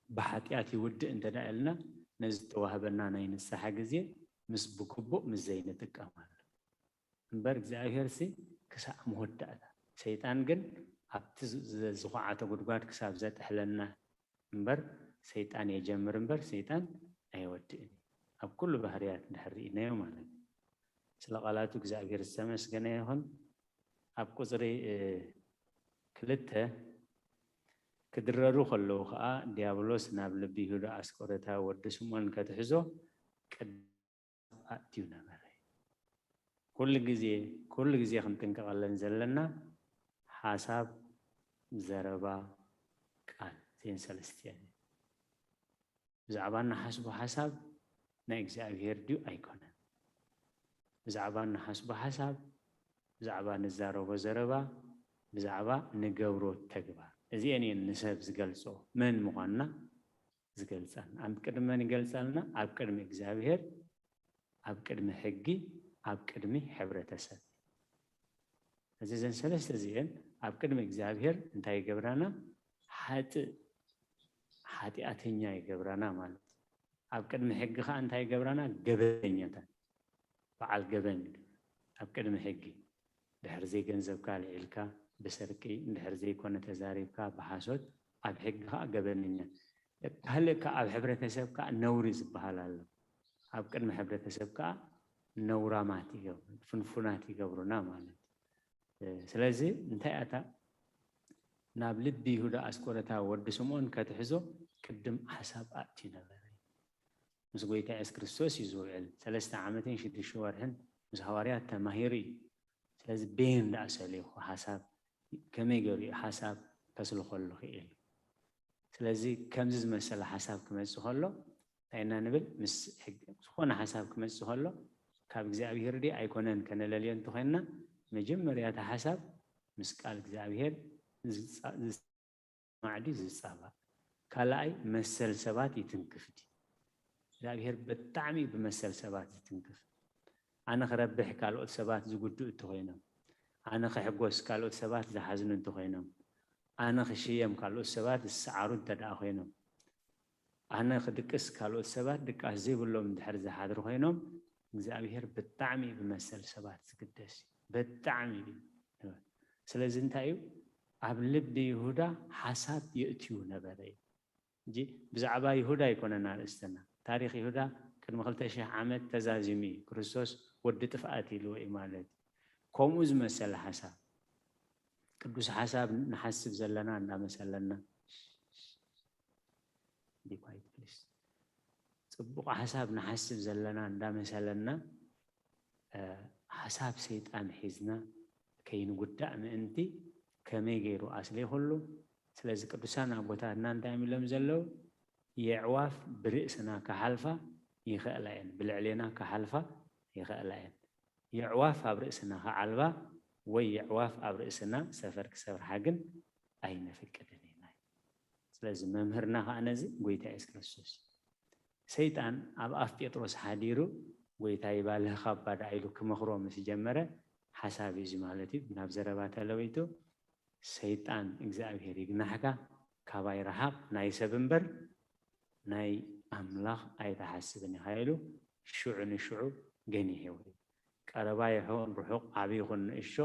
ብሓጢኣት ይውድእ እንተ ደኣ ኢልና፣ ነዚ ዝተዋህበና ናይ ንስሓ ግዜ ምስ ብግቡእ ምስ ዘይንጥቀመሉ እምበር እግዚኣብሔር ሲ ክሳዕ መወዳእታ። ሰይጣን ግን ኣብቲ ዝ- ዝ- ዝኹዓተ ጉድጓድ ክሳብ ዘጥሕለና እምበር፣ ሰይጣን የጀምር እምበር ሰይጣን ኣይወድእን እዩ። ኣብ ኩሉ ባህርያት እንድሕር ርኢናዮ ማለት እዩ። ስለ ቃላቱ እግዚኣብሔር ዝተመስገነ ይኹን። ኣብ ቁፅሪ እ፣ ክልተ ክድረሩ ከለዉ ከዓ ዲያብሎስ ናብ ልቢ ይሁዳ ኣስቆረታ ወዲ ስምዖን ከትሕዞ ቅድ ኣእትዩ ነበረ። ኩሉ ግዜ ኩሉ ግዜ ክንጥንቀቐለን ዘለና ሓሳብ፣ ዘረባ፣ ቃል እዚአን ሰለስቲአን እየን። ብዛዕባ እንሓስቦ ሓሳብ ናይ እግዚኣብሔር ድዩ ኣይኮነን? ብዛዕባ እንሓስቦ ሓሳብ፣ ብዛዕባ ንዛረቦ ዘረባ፣ ብዛዕባ ንገብሮ ተግባር፣ እዚአን እየን ንሰብ ዝገልጾ፣ መን ምዃንና ዝገልጻልና። ኣብ ቅድሚ መን ይገልጻልና? ኣብ ቅድሚ እግዚኣብሔር፣ ኣብ ቅድሚ ሕጊ፣ ኣብ ቅድሚ ሕብረተሰብ። እዚ ዘን ሰለስተ እዚአን ኣብ ቅድሚ እግዚኣብሔር እንታይ ይገብራና? ሓጥእ፣ ሓጢኣተኛ ይገብራና ማለት እዩ። ኣብ ቅድሚ ሕጊ ከዓ እንታይ ይገብራና? ገበነኛታት፣ በዓል ገበን ይገብር። ኣብ ቅድሚ ሕጊ ድሕር ዘይገንዘብካ ልዒልካ ብሰርቂ፣ እንድሕር ዘይኮነ ተዛሪብካ ብሓሶት፣ ኣብ ሕጊ ከዓ ገበነኛ። ካልእ ከዓ ኣብ ሕብረተሰብ ከዓ ነውሪ ዝበሃል ኣሎ። ኣብ ቅድሚ ሕብረተሰብ ከዓ ነውራማት ይገብሩ፣ ፍንፉናት ይገብሩና ማለት እዩ። ስለዚ እንታይ ኣታ ናብ ልቢ ይሁዳ ኣስቆረታ ወዲ ስምዖን ከትሕዞ ቅድም ሓሳብ ኣእትዩ ነበረ። ምስ ጎይታ የሱስ ክርስቶስ እዩ ዝውዕል። ሰለስተ ዓመትን ሽዱሽተ ወርሕን ምስ ሃዋርያት ተማሂሩ እዩ። ስለዚ ቤን ደኣ ሰሊኹ ሓሳብ ከመይ ገይሩ እዩ ሓሳብ ከስልኸሉ ክእል? ስለዚ ከምዚ ዝመሰለ ሓሳብ ክመጽእ ከሎ እንታይ ኢና ንብል? ምስ ሕግ-፣ ዝኾነ ሓሳብ ክመጽእ ከሎ ካብ እግዚኣብሔር ድዩ ኣይኮነን ከነለልዮ እንተኾይንና፣ መጀመርያ እቲ ሓሳብ ምስ ቃል እግዚኣብሔር ዝጻ-፣ ዝስማዕ ድዩ ዝጻባእ? ካልኣይ መሰል ሰባት ይትንክፍ ድዩ? እግዚኣብሔር ብጣዕሚ እዩ ብመሰል ሰባት ዝትንክፍ። ኣነ ክረብሕ ካልኦት ሰባት ዝጉድኡ እንተኾይኖም፣ ኣነ ክሕጎስ ካልኦት ሰባት ዝሓዝኑ እንተኾይኖም፣ ኣነ ክሽየም ካልኦት ሰባት ዝሰዓሩ እንተ ደኣ ኮይኖም፣ ኣነ ክድቅስ ካልኦት ሰባት ድቃስ ዘይብሎም እንድሕር ዝሓድሩ ኮይኖም፣ እግዚኣብሔር ብጣዕሚ እዩ ብመሰል ሰባት ዝግደስ እዩ። ብጣዕሚ እዩ። ስለዚ እንታይ እዩ? ኣብ ልቢ ይሁዳ ሓሳብ የእትዩ ነበረ እዩ። እንጂ ብዛዕባ ይሁዳ ኣይኮነን ኣርእስትና። ታሪኽ ይሁዳ ቅድሚ ክልተ ሽሕ ዓመት ተዛዚሙ እዩ። ክርስቶስ ወዲ ጥፍኣት ኢልዎ እዩ ማለት እዩ። ከምኡ ዝመሰለ ሓሳብ፣ ቅዱስ ሓሳብ ንሓስብ ዘለና እንዳመሰለና፣ Be quiet, please። ጽቡቕ ሓሳብ ንሓስብ ዘለና እንዳመሰለና፣ እ፣ ሓሳብ ሰይጣን ሒዝና ከይንጉዳእ ምእንቲ ከመይ ገይሩ ኣስሊኹሉ? ስለዚ ቅዱሳን ኣቦታትና እንታይ እዮም ኢሎም ዘለዉ? የዕዋፍ ብርእስና ክሓልፋ ይኽእላ እየን፣ ብልዕሌና ክሓልፋ ይኽእላ እየን። የዕዋፍ ኣብ ርእስና ክዓልባ ወይ የዕዋፍ ኣብ ርእስና ሰፈር ክሰርሓ ግን ኣይነፍቅድን ኢና። ስለዚ መምህርና ከዓ ነዚ ጎይታ የሱስ ክርስቶስ እዩ። ሰይጣን ኣብ ኣፍ ጴጥሮስ ሓዲሩ ጎይታይ ባልህኻ እባ ደኣ ኢሉ ክመኽሮ ምስ ጀመረ ሓሳብ እዩ እዚ ማለት እዩ። ናብ ዘረባ ተለዊጡ ሰይጣን እግዚኣብሔር ይግናሕካ፣ ካባይ ረሓቕ፣ ናይ ሰብ እምበር ናይ ኣምላኽ ኣይትሓስብን ኢኻ ኢሉ ሽዑ ንሽዑ ገኒሕዎ እዩ። ቀረባ ይኹን ርሑቕ፣ ዓቢ ይኹን ንእሾ፣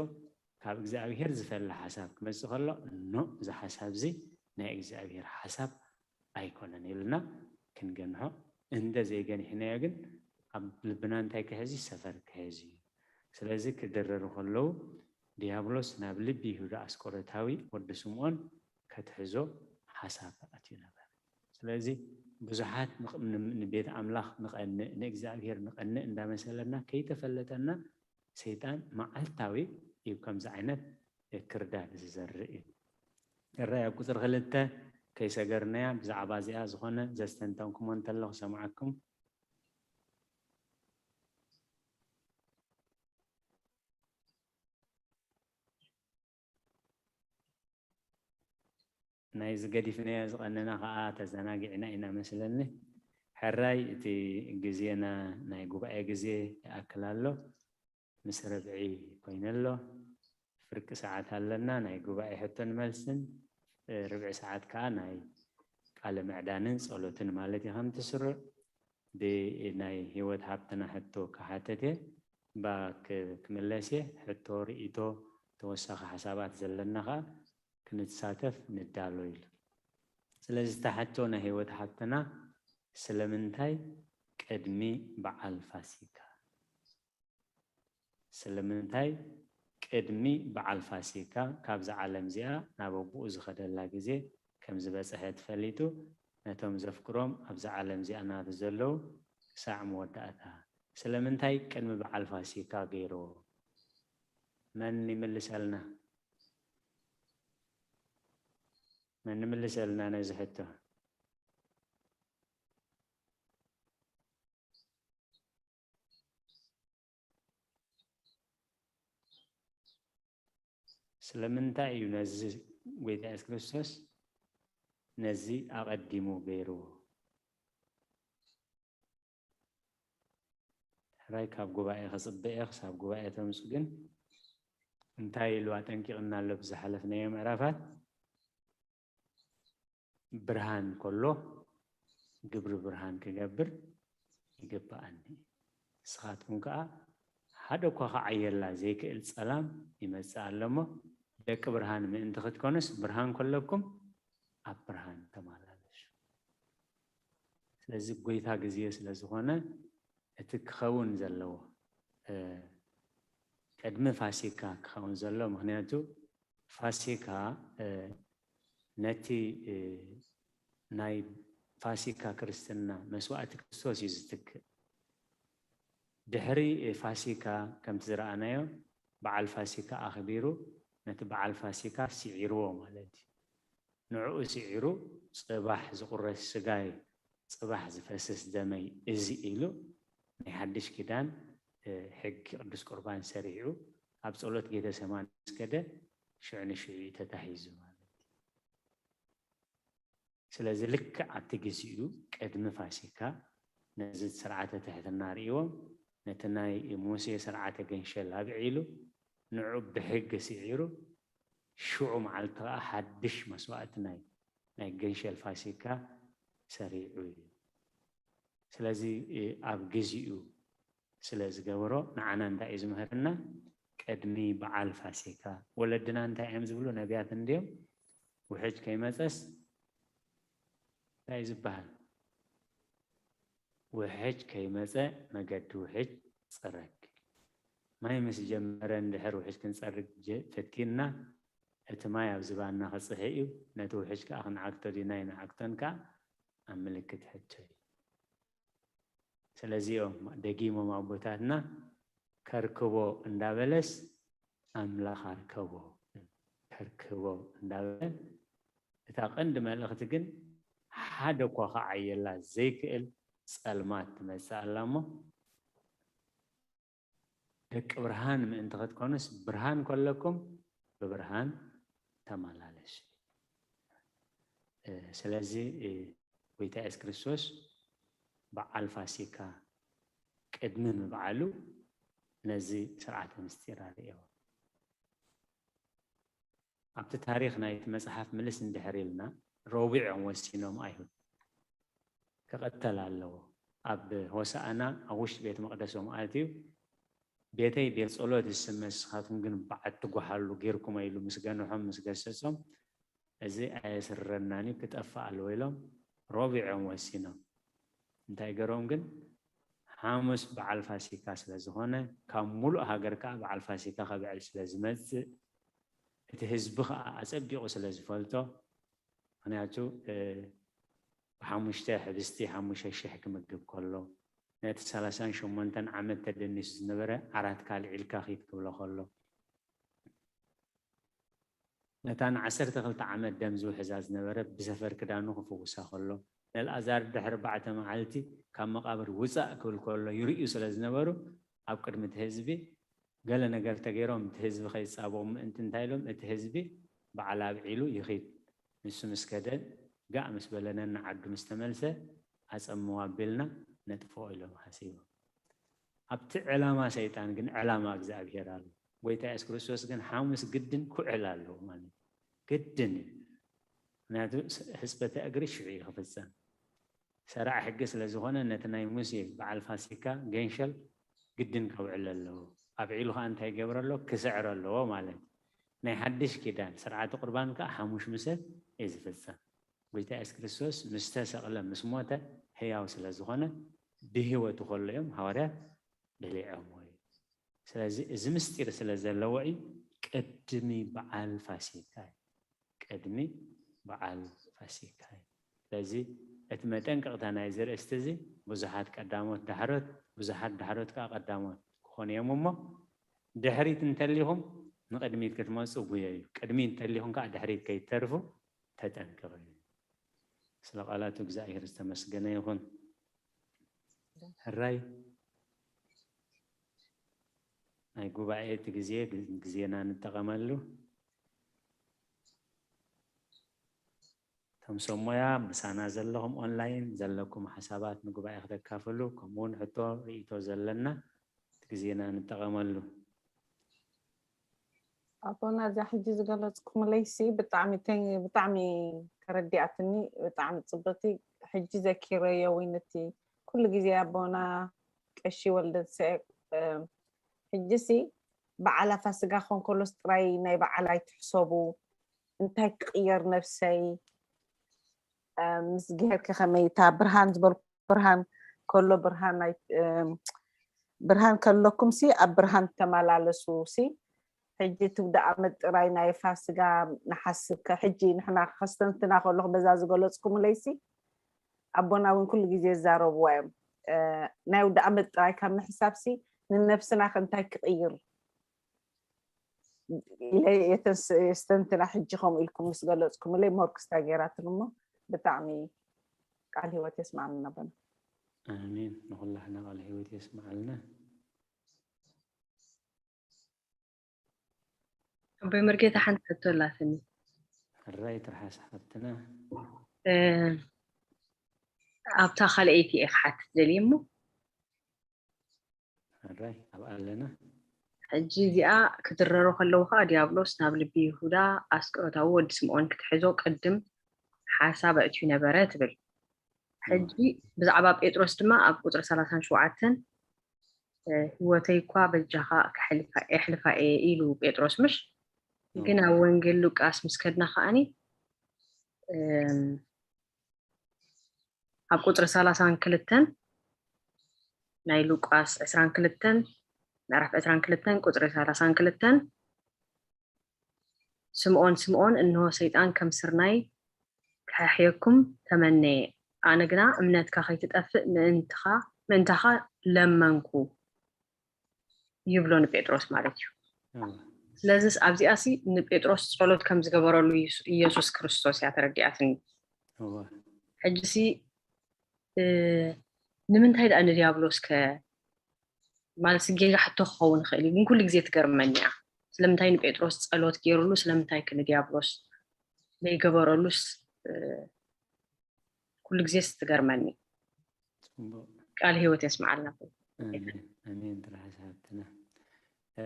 ካብ እግዚኣብሔር ዝፈሊ ሓሳብ ክመጽእ ከሎ፣ ኖ፣ እዚ ሓሳብ እዚ ናይ እግዚኣብሔር ሓሳብ ኣይኮነን ኢልና ክንገንሖ፣ እንተ ዘይገኒሕናዮ ግን ኣብ ልብና እንታይ ክሕዝ እዩ? ሰፈር ክሕዝ እዩ። ስለዚ ክድረሩ ከለዉ ዲያብሎስ ናብ ልቢ ይሁዳ ኣስቆሮታዊ ወዲ ስምዖን ከትሕዞ ሓሳብ ኣትዩ ነበር። ስለዚ ብዙሓት ንቕ-፣ ን-፣ ንቤት ኣምላኽ ንቐንእ፣ ንእግዚኣብሔር ንቐንእ እንዳመሰለና ከይተፈለጠና ሰይጣን መዓልታዊ እዩ ከምዚ ዓይነት ክርዳድ ዝዘርእ እዩ። እራይ ኣብ ቁፅሪ ክልተ ከይሰገርናያ ብዛዕባ እዚኣ ዝኾነ ዘስተንተንኩሞ እንተለኹ ሰምዓኩም። ናይ ዝገዲፍናዮ ዝቐነና ከዓ ተዘናጊዕና ኢና መስለኒ። ሕራይ እቲ ግዜና ናይ ጉባኤ ግዜ ይኣክል ኣሎ። ምስ ረብዒ ኮይነ ኣሎ። ፍርቂ ሰዓት ኣለና ናይ ጉባኤ ሕቶን መልስን፣ እ፣ ርብዒ ሰዓት ከዓ ናይ ቃለ ምዕዳንን ጸሎትን ማለት እዩ። ከምቲ ስሩዕ ብናይ ህይወት ሃብትና ሕቶ ክሓተት እየ፣ ባ ክ-፣ ክምለስ እየ። ሕቶ፣ ርእይቶ፣ ተወሳኺ ሓሳባት ዘለና ከዓ ክንሳተፍ ንዳሎ ኢሉ። ስለዚ ዝተሓቶ ናይ ህይወት ሃብትና ስለምንታይ ቅድሚ በዓል ፋሲካ? ስለምንታይ ቅድሚ በዓል ፋሲካ ካብዛ ዓለም እዚኣ ናብ ኣቦኡ ዝኸደላ ግዜ ከም ዝበጽሐ ተፈሊጡ፣ ነቶም ዘፍቅሮም ኣብዛ ዓለም እዚኣ ናቱ ዘለዉ ክሳዕ መወዳእታ? ስለምንታይ ቅድሚ በዓል ፋሲካ ገይርዎ? መን ይምልሰልና? መን ይምልሰልና ነዚ ሕቶ? ስለምንታይ እዩ ነዚ ጎይታ የሱስ ክርስቶስ ነዚ ኣቐዲሙ ገይርዎ? ሕራይ ካብ ጉባኤ ክጽበ እየ፣ ክሳብ ጉባኤ ተምጹ ግን እንታይ ኢሉ ኣጠንቂቕና ኣሎ ብዝሓለፍናዮ ምዕራፋት? ብርሃን ከሎ ግብሪ ብርሃን ክገብር ይግብኣኒ። ንስኻትኩም ከኣ ሓደ እኳ ክዓየላ ዘይክእል ጸላም ይመጽእ ኣሎ እሞ፣ ደቂ ብርሃን ምእንቲ ክትኮኑስ ብርሃን ከለኩም ኣብ ብርሃን ተመላለሱ። ስለዚ ጎይታ ግዜ ስለ ዝኾነ እቲ ክኸውን ዘለዎ፣ እ፣ ቅድሚ ፋሲካ ክኸውን ዘሎ፣ ምኽንያቱ ፋሲካ፣ እ፣ ነቲ፣ እ፣ ናይ ፋሲካ ክርስትና መስዋእቲ ክርስቶስ እዩ ዝትክእ። ድሕሪ፣ እ፣ ፋሲካ ከምቲ ዝረኣናዮ በዓል ፋሲካ ኣኽቢሩ ነቲ በዓል ፋሲካ ስዒርዎ ማለት እዩ። ንዕኡ ስዒሩ ጽባሕ ዝቑረስ ስጋይ፣ ጽባሕ ዝፈስስ ደመይ እዚ ኢሉ ናይ ሓድሽ ኪዳን፣ እ፣ ሕጊ ቅዱስ ቁርባን ሰሪዑ ኣብ ጸሎት ጌተሰማኒ ምስ ከደ ሽዑ ንሽዑ እዩ ተታሂዙ ማለት እዩ። ስለዚ ልክዕ ኣብቲ ግዜኡ ቅድሚ ፋሲካ ነዚ ስርዓተ ትሕትና ርእይዎም፣ ነቲ ናይ ሙሴ ስርዓተ ገንሸል ኣብዒሉ ንዑ ብሕጊ ስዒሩ ሽዑ መዓልቲ ከዓ ሓድሽ መስዋእቲ ናይ፣ ናይ ገንሸል ፋሲካ ሰሪዑ እዩ። ስለዚ፣ እ፣ ኣብ ግዜኡ ስለ ዝገበሮ ንዓና እንታይ እዩ ዝምህርና? ቅድሚ በዓል ፋሲካ ወለድና እንታይ እዮም ዝብሉ ነቢያት እንድዮም? ውሕጅ ከይመጸስ እንታይ እዩ ዝበሃል? ውሕጅ ከይመጸ መገዲ ውሕጅ ጽረግ። ማይ ምስ ጀመረ እንድሕር ውሕጅ ክንጸርግ ጀ-፣ ፈቲንና፣ እቲ ማይ ኣብ ዝባንና ክጽሒ እዩ። ነቲ ውሕጅ ከኣ ክንዓግቶ ዲና ኣይንዓግቶን ከኣ ኣብ ምልክት ሕቶ እዩ። ስለዚ እዮም ደጊሞም ኣቦታትና ከርክቦ እንዳበለስ ኣምላኽ ኣርከቦ፣ ከርክቦ እንዳበለ እታ ቀንዲ መልእኽቲ ግን ሓደ እኳ ክዓየላ ዘይክእል ጸልማት ትመጽእ ኣላ እሞ ደቂ ብርሃን ምእንቲ ክትኮኑስ ብርሃን ከለኩም ብብርሃን ተመላለሱ። እ፣ ስለዚ፣ እ፣ ጎይታ የሱስ ክርስቶስ በዓል ፋሲካ ቅድሚ ምብዓሉ ነዚ ስርዓተ ምስጢር ኣርእዮ። ኣብቲ ታሪኽ ናይቲ መጽሓፍ ምልስ እንድሕር ኢልና፣ ረቡዕ እዮም ወሲኖም ኣይሁድ። ክቐተል ኣለዎ። ኣብ ሆሳዕና ኣብ ውሽጢ ቤት መቕደሶም ኣትዩ፣ "ቤተይ ቤት ጸሎት ይስመ፣ ንስኻትኩም ግን በዓቲ ጓሓሉ ጌርኩሞ" ኢሉ ምስ ገንሖም፣ ምስ ገሰጾም፣ "እዚ ኣየስርረናን እዩ፣ ክጠፍእ ኣለዎ" ኢሎም ረቡዕ እዮም ወሲኖም። እንታይ ገሮም ግን፣ ሓሙስ በዓል ፋሲካ ስለ ዝኾነ፣ ካብ ሙሉእ ሃገር ከኣ በዓል ፋሲካ ከብዕል ስለ ዝመጽእ፣ እቲ ህዝቢ ከኣ ኣጸቢቑ ስለ ዝፈልጦ፣ ምኽንያቱ፣ እ፣ ብሓሙሽተ ሕብስቲ ሓሙሽተ ሽሕ ክምግብ ከሎ፣ ነቲ ሰላሳን ሸሞንተን ዓመት ተደኒሱ ዝነበረ ዓራትካ ኣልዒልካ ኪድ ክብሎ ከሎ፣ ነታ ንዓሰርተ ክልተ ዓመት ደም ዝውሕዛ ዝነበረ ብሰፈር ክዳኑ ክፍውሳ ከሎ፣ ነልኣዛር ድሕሪ ኣርባዕተ መዓልቲ ካብ መቓብር ውጻእ ክብል ከሎ ይርእዩ ስለ ዝነበሩ፣ ኣብ ቅድሚ እቲ ህዝቢ ገለ ነገር ተገይሮም፣ እቲ ህዝቢ ከይጻብኦም ምእንቲ እንታይ ኢሎም፣ እቲ ህዝቢ በዓል ኣብዒሉ ይኺድ፣ ንሱ ምስ ከደ፣ ጋእ ምስ በለ፣ ነንዓዱ ምስ ተመልሰ፣ ኣጸምዋ ኣቢልና ነጥፍኦ ኢሎም ሓሲቦም። ኣብቲ ዕላማ ሰይጣን ግን ዕላማ እግዚኣብሔር ኣሎ። ጎይታ የሱስ ክርስቶስ ግን ሓሙስ ግድን ክውዕል ኣለዎ ማለት እዩ። ግድን እዩ። ምክንያቱ ስ-፣ ሕጽበተ እግሪ ሽዑ እዩ ክፍጸም። ሰርዓ ሕጊ ስለ ዝኾነ፣ ነቲ ናይ ሙሴ በዓል ፋሲካ ገንሸል ግድን ከውዕል ኣለዎ። ኣብዒሉ ኸኣ እንታይ ይገብር ኣሎ? ክስዕር ኣለዎ ማለት እዩ። ናይ ሓድሽ ኪዳን ስርዓተ ቁርባን ከኣ ሓሙሽ ምሰ እዩ ዝፍጸም። ጎይታ የሱስ ክርስቶስ ምስ ተሰቕለ፣ ምስ ሞተ፣ ህያው ስለ ዝኾነ፣ ብህይወቱ ከሎ እዮም ሃዋርያት በሊዖምዎ እዩ። ስለዚ እዚ ምስጢር ስለ ዘለዎ እዩ ቅድሚ በዓል ፋሲካ እዩ። ቅድሚ በዓል ፋሲካ እዩ። ስለዚ እቲ መጠንቀቕታ ናይዚ ኣርእስቲ እዚ፣ ብዙሓት ቀዳሞት ዳሕሮት፣ ብዙሓት ዳሕሮት ከኣ ቀዳሞት ክኾኑ እዮም እሞ፣ ድሕሪት እንተሊኹም ንቕድሚት ክትመጹ ጉየዩ። ቅድሚት እንተሊኹም ከኣ ድሕሪት ከይትተርፉ ተጠንቀቑ። ስለ ቃላቱ እግዚኣብሔር ዝተመስገነ ይኹን። ሕራይ ናይ ጉባኤ እቲ ግዜ፣ ግ-፣ ግዜና ንጠቐመሉ። እቶም ሰብ ሞያ ምሳና ዘለኹም ኦንላይን ዘለኩም ሓሳባት ንጉባኤ ክተካፍሉ፣ ከምኡ እውን ሕቶ ርእይቶ ዘለና እቲ ግዜና ንጠቐመሉ። ኣቦና፣ እዛ ሕጂ ዝገለጽኩምለይሲ ብጣዕሚ ተ-፣ ብጣዕሚ ተረዲኣትኒ፣ ብጣዕሚ ጽብቕቲ። ሕጂ ዘኪረዮ እውን እቲ ኩሉ ግዜ ኣቦና ቀሺ ወልደ ተሰ-፣ እ፣ ሕጂሲ በዓል ፋሲካ ክኾን ከሎስ ጥራይ ናይ በዓል ኣይትሕሰቡ፣ እንታይ ክቕየር ነብሰይ፣ እ፣ ምስ ጌርኪ ከመይ እታ ብርሃን ዝበልኩ ብርሃን ከሎ ብርሃን ኣይ-፣ እም፣ ብርሃን ከለኩም ሲ ኣብ ብርሃን ተመላለሱ ሲ። ሕጂ እቲ ኣውደ ኣመት ጥራይ ናይ ፋሲካ ንሓስብ ከ-፣ ሕጂ ንሕና ከስተንትና ከለኹ በዛ ዝገለጽኩምለይ ሲ ኣቦና እውን ኩሉ ግዜ ይዛረብዋ እዮም። እ፣ ናይ ኣውደ ኣመት ጥራይ ካብ ምሕሳብ ሲ ንነብስና ከ እንታይ ክቕይር ኢለ የተንስ-፣ የስተንትና። ሕጂ ከምኡ ኢልኩም ምስ ገለጽኩምለይ ሞር ክስታ ገይራትኒ እሞ ብጣዕሚ ቃል ህይወት የስማዕና ኣቦና። ኣሜን። ንኹላህና ቃል ህይወት የስምዓልና። ኣቦይ መርጌታ ሓንቲ ሕቶ ኣላትኒ። ሕራይ ትርሓስ ሓብትና። እ፣ ኣብታ ካልኣይቲ እየ ክሓትት ደልየ እሞ። ሕራይ ኣብ ኣለና። ሕጂ እዚኣ ክድረሮ ከለዉ ከኣ ዲያብሎስ ናብ ልቢ ይሁዳ ኣስቆሮታዊ ወዲ ስምዖን ክትሕዞ ቅድም ሓሳብ ኣእትዩ ነበረ ትብል። ሕጂ ብዛዕባ ጴጥሮስ ድማ ኣብ ቁጽሪ ሰላሳን ሸውዓተን፣ እ፣ ህይወተይ እኳ በጃኻ ከሕልፋ-፣ የሕልፋ እየ ኢሉ ጴጥሮስ፣ ምሽ? ግን ኣብ ወንጌል ሉቃስ ምስ ከድና ከኣኒ፣ እም፣ ኣብ ቁጽሪ ሰላሳን ክልተን ናይ ሉቃስ ዕስራን ክልተን፣ ምዕራፍ ዕስራን ክልተን ቁጽሪ ሰላሳን ክልተን፣ ስምዖን፣ ስምዖን፣ እንሆ ሰይጣን ከም ስርናይ ክሓሕየኩም ተመነየ፣ ኣነ ግና እምነትካ ከይትጠፍእ ምእንትኻ፣ ምእንታኻ ለመንኩ ይብሎ ንጴጥሮስ ማለት እዩ። እወ። ስለዚስ ኣብዚኣሲ ንጴጥሮስ ጸሎት ከም ዝገበረሉ ኢየሱ-፣ ኢየሱስ ክርስቶስ እያ ተረዲኣትኒ። እወ። ሕጂሲ፣ እ፣ ንምንታይ ደኣ ንዲያብሎስ ከ፣ ማለትሲ ጌጋ ሕቶ ክኸውን ይኽእል እዩ፣ ግን ኩሉ ግዜ ትገርመኒ እያ። ስለምንታይ ንጴጥሮስ ጸሎት ገይሩሉ፣ ስለምንታይ ከ ንዲያብሎስ ዘይገበረሉስ፣ እ፣ ኩሉ ግዜስ ትገርመኒ። ጽቡቕ። ቃል ህይወት የስምዓልና። ኣሜን፣ ኣሜን። ትርሓስ ሓብትና። እ፣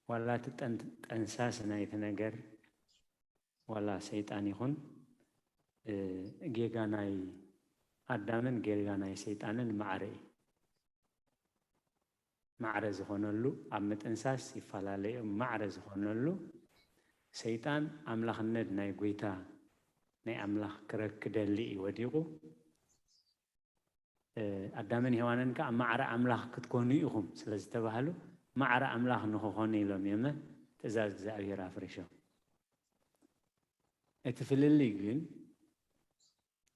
ዋላ እቲ ጠን-፣ ጠንሳስ ናይቲ ነገር ዋላ ሰይጣን ይኹን፣ እ፣ ጌጋ ናይ ኣዳምን ጌጋ ናይ ሰይጣንን ማዕረ እዩ። ማዕረ ዝኾነሉ፣ ኣብ ምጥንሳስ ይፈላለ እዩ። ማዕረ ዝኾነሉ፣ ሰይጣን ኣምላኽነት ናይ ጎይታ ናይ ኣምላኽ ክረክ-፣ ክደሊ እዩ ወዲቑ። እ፣ ኣዳምን ሄዋንን ከኣ ማዕረ ኣምላኽ ክትኮኑ ኢኹም ስለ ዝተባህሉ፣ ማዕረ ኣምላኽ ንኽኾኑ ኢሎም እዮም ትእዛዝ እግዚኣብሔር ኣፍሪሾም። እቲ ፍልልይ ግን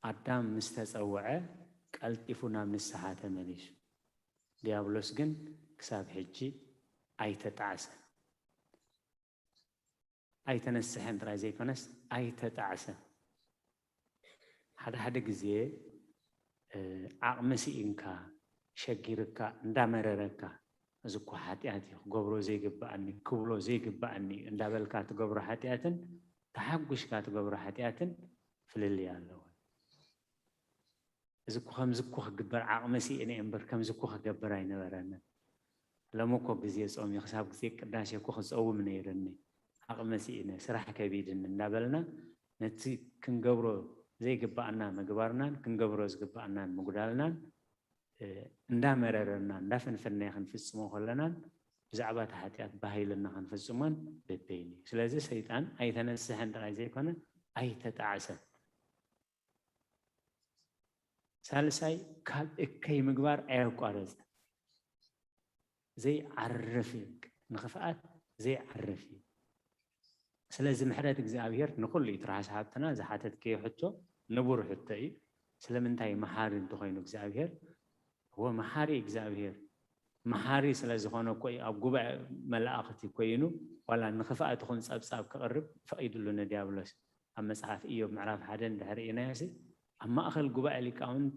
ኣዳም ምስ ተጸውዐ ቀልጢፉ ናብ ንስሓ ተመሊሱ። ዲያብሎስ ግን ክሳብ ሕጂ ኣይተጣዕሰን። ኣይተነስሐን ጥራይ ዘይኮነስ ኣይተጣዕሰን። ሓደ ሓደ ግዜ፣ እ፣ ዓቕሚ ስኢንካ፣ ሸጊርካ፣ እንዳመረረካ፣ "እዚ እኮ ሓጢኣት እዩ፣ ክገብሮ ዘይግብኣኒ፣ ክብሎ ዘይግብኣኒ" እዩ እንዳበልካ ትገብሮ ሓጢኣትን ተሓጒሽካ ትገብሮ ሓጢኣትን ፍልልይ ኣለዎ። እዚ እኮ ከምዚ እኮ ክግበር ዓቕሚ ስኢነ እየ እምበር ከምዚ እኮ ክገብር ኣይነበረንን። ሎሚ እኮ ግዜ ጾም እዩ፣ ክሳብ ግዜ ቅዳሴ እኮ ክጸውም ነይርኒ፣ ዓቕሚ ስኢነ፣ ስራሕ ከቢድኒ እንዳበልና ነቲ ክንገብሮ ዘይግባኣና ምግባርናን ክንገብሮ ዝግባኣናን ምጉዳልናን እንዳመረረና እንዳፈንፈንና ክንፍፅሞ ከለናን ብዛዕባ እቲ ሓጢኣት ባህ ኢልና ክንፍፅሞን በበይኑ እዩ። ስለዚ ሰይጣን ኣይተነስሐን ጥራይ ዘይኮነ ኣይተጣዕሰን። ሳልሳይ ካብ እከይ ምግባር ኣየቋረፀን። ዘይዓርፍ እዩ፣ ንኽፍኣት ዘይዓርፍ እዩ። ስለዚ ምሕረት እግዚኣብሔር ንኹሉ እዩ። ትርሓስ ሓብትና ዝሓተትክዮ ሕቶ ንቡር ሕቶ እዩ። ስለምንታይ መሓሪ እንተኾይኑ እግዚኣብሔር? እወ መሓሪ እግዚኣብሔር መሓሪ ስለ ዝኾነ እኮ እዩ ኣብ ጉባኤ መላእኽቲ ኮይኑ ዋላ ንኽፍኣት ይኹን ጸብጻብ ክቕርብ ፈቒድሉ ንዲያብሎስ። ኣብ መጽሓፍ ኢዮብ ምዕራፍ ሓደ እንድሕር ርኢናዮሲ ኣብ ማእኸል ጉባኤ ሊቃውንት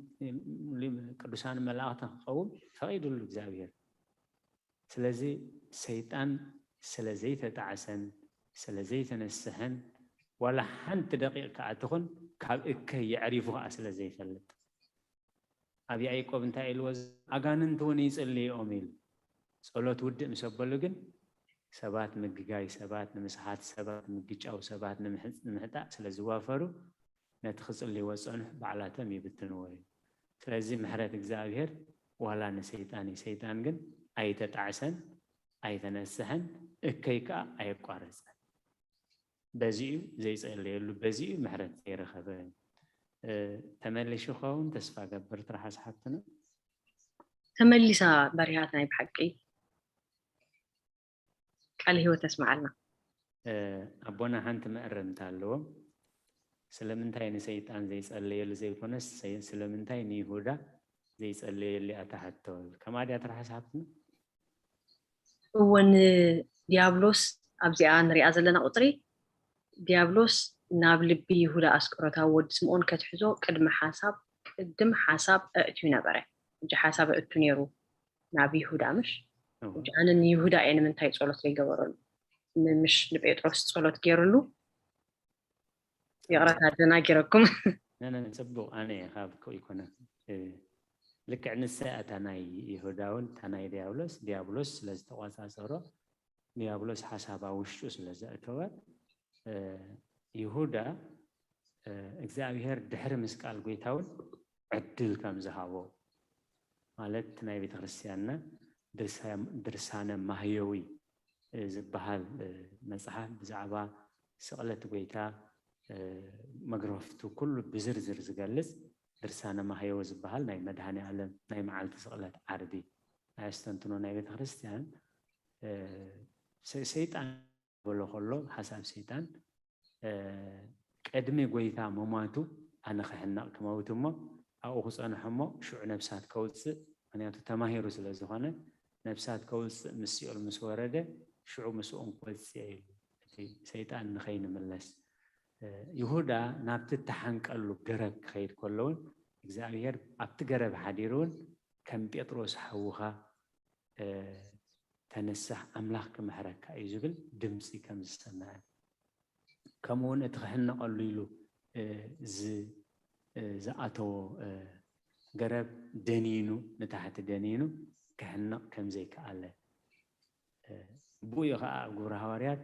ቅዱሳን መላእኽቲ ክኸውን ፈቒድሉ እግዚኣብሔር። ስለዚ ሰይጣን ስለ ዘይተጣዕሰን ስለ ዘይተነስሐን ዋላ ሓንቲ ደቂቕ ከኣ ትኹን ካብ እከይ የዕሪፉ ከኣ ስለ ዘይፈልጥ ኣብ ያዕቆብ እንታይ ኢልዎ? ኣጋንንቲ እውን ይጽልይኦም ኢሉ። ጸሎት ውድእ ምስ ኣበሉ ግን ሰባት ምግጋይ ሰባት ንምስሓት ሰባት ምግጫው ሰባት ንምሕጣእ ስለ ዝዋፈሩ ነቲ ክጽልይዎ ዝጸንሑ ባዕላቶም ይብትንዎ እዩ። ስለዚ ምሕረት እግዚኣብሔር ዋላ ንሰይጣን እዩ። ሰይጣን ግን ኣይተጣዕሰን ኣይተነስሐን እከይ ከኣ ኣየቋረጸን። በዚኡ ዘይጸለየሉ በዚኡ ምሕረት ዘይረኸበ ተመሊሹ ኸውን ተስፋ ገብር ትርሓስ ሓብትና። ተመሊሳ በሪሃት ናይ ብሓቂ ቃል ህይወት ተስማዓልና። ኣቦና ሓንቲ መእረምታ ኣለዎም። ስለምንታይ ንሰይጣን ዘይጸለየሉ ዘይኮነስ ስለምንታይ ንይሁዳ ዘይጸለየሉ እያ ትሓቶ። ከምኣ ድያ ትርሓስ ሓብትና? እወ ንዲያብሎስ ኣብዚኣ ንሪኣ ዘለና ቁፅሪ ዲያብሎስ ናብ ልቢ ይሁዳ ኣስቆሮታዊ ወዲ ስምኦን ከትሕዞ ቅድሚ ሓሳብ ቅድም ሓሳብ ኣእትዩ ነበረ። ሕጂ ሓሳብ ኣእቱ ነይሩ ናብ ይሁዳ ምሽ? ሕጂ ኣነ ንይሁዳ እየ ንምንታይ ጸሎት ዘይገበረሉ? ምሽ ንጴጥሮስ ጸሎት ገይርሉ ይቕረታ ደናጊረኩም። ነነ ጽቡቕ ኣነ እየ ካብ ከው ይኮነ ልክዕ ንሳ እታ ናይ ይሁዳውን እታ ናይ ዲያብሎስ ዲያብሎስ ስለ ዝተቋጻጸሮ ዲያብሎስ ሓሳባ ውሽጡ ስለ ዘእተወ ይሁዳ እግዚኣብሔር ድሕሪ ምስቃል ጎይታውን ዕድል ከም ዝሃቦ ማለት ናይ ቤተ ክርስቲያንና ድርሳነ ማህየዊ ዝበሃል መጽሓፍ ብዛዕባ ስቕለት ጎይታ መግረፍቱ ኩሉ ብዝርዝር ዝገልጽ ድርሳነ ማህየዊ ዝበሃል ናይ መድሃኒ ዓለም ናይ መዓልቲ ስቕለት ዓርቢ ናይ ኣስተንትኖ ናይ ቤተ ክርስቲያን ሰይጣን በሎ ከሎ ሓሳብ ሰይጣን ቅድሚ ጎይታ መማቱ ኣነ ክሕነቕ ክመውት እሞ ኣብኡ ክፀንሖ እሞ ሽዑ ነብሳት ከውፅእ ምክንያቱ ተማሂሩ ስለ ዝኾነ ነብሳት ከውፅእ ምስ ሲኦል ምስ ወረደ ሽዑ ምስኦም ክወፅእ ኢሉ እቲ ሰይጣን ንኸይንምለስ ይሁዳ ናብቲ እተሓንቀሉ ገረብ ክኸይድ ከሎ እውን እግዚኣብሔር ኣብቲ ገረብ ሓዲሩ እውን ከም ጴጥሮስ ሓውኻ ተነሳሕ ኣምላኽ ክምሕረካ እዩ ዝብል ድምፂ ከም ዝሰምዐ ከምኡ እውን እቲ ክሕነቐሉ ኢሉ ዝኣተዎ ገረብ ደኒኑ ንታሕቲ ደኒኑ ክሕነቕ ከም ዘይከኣለ ብኡ ከዓ ኣብ ግብረ ሃዋርያት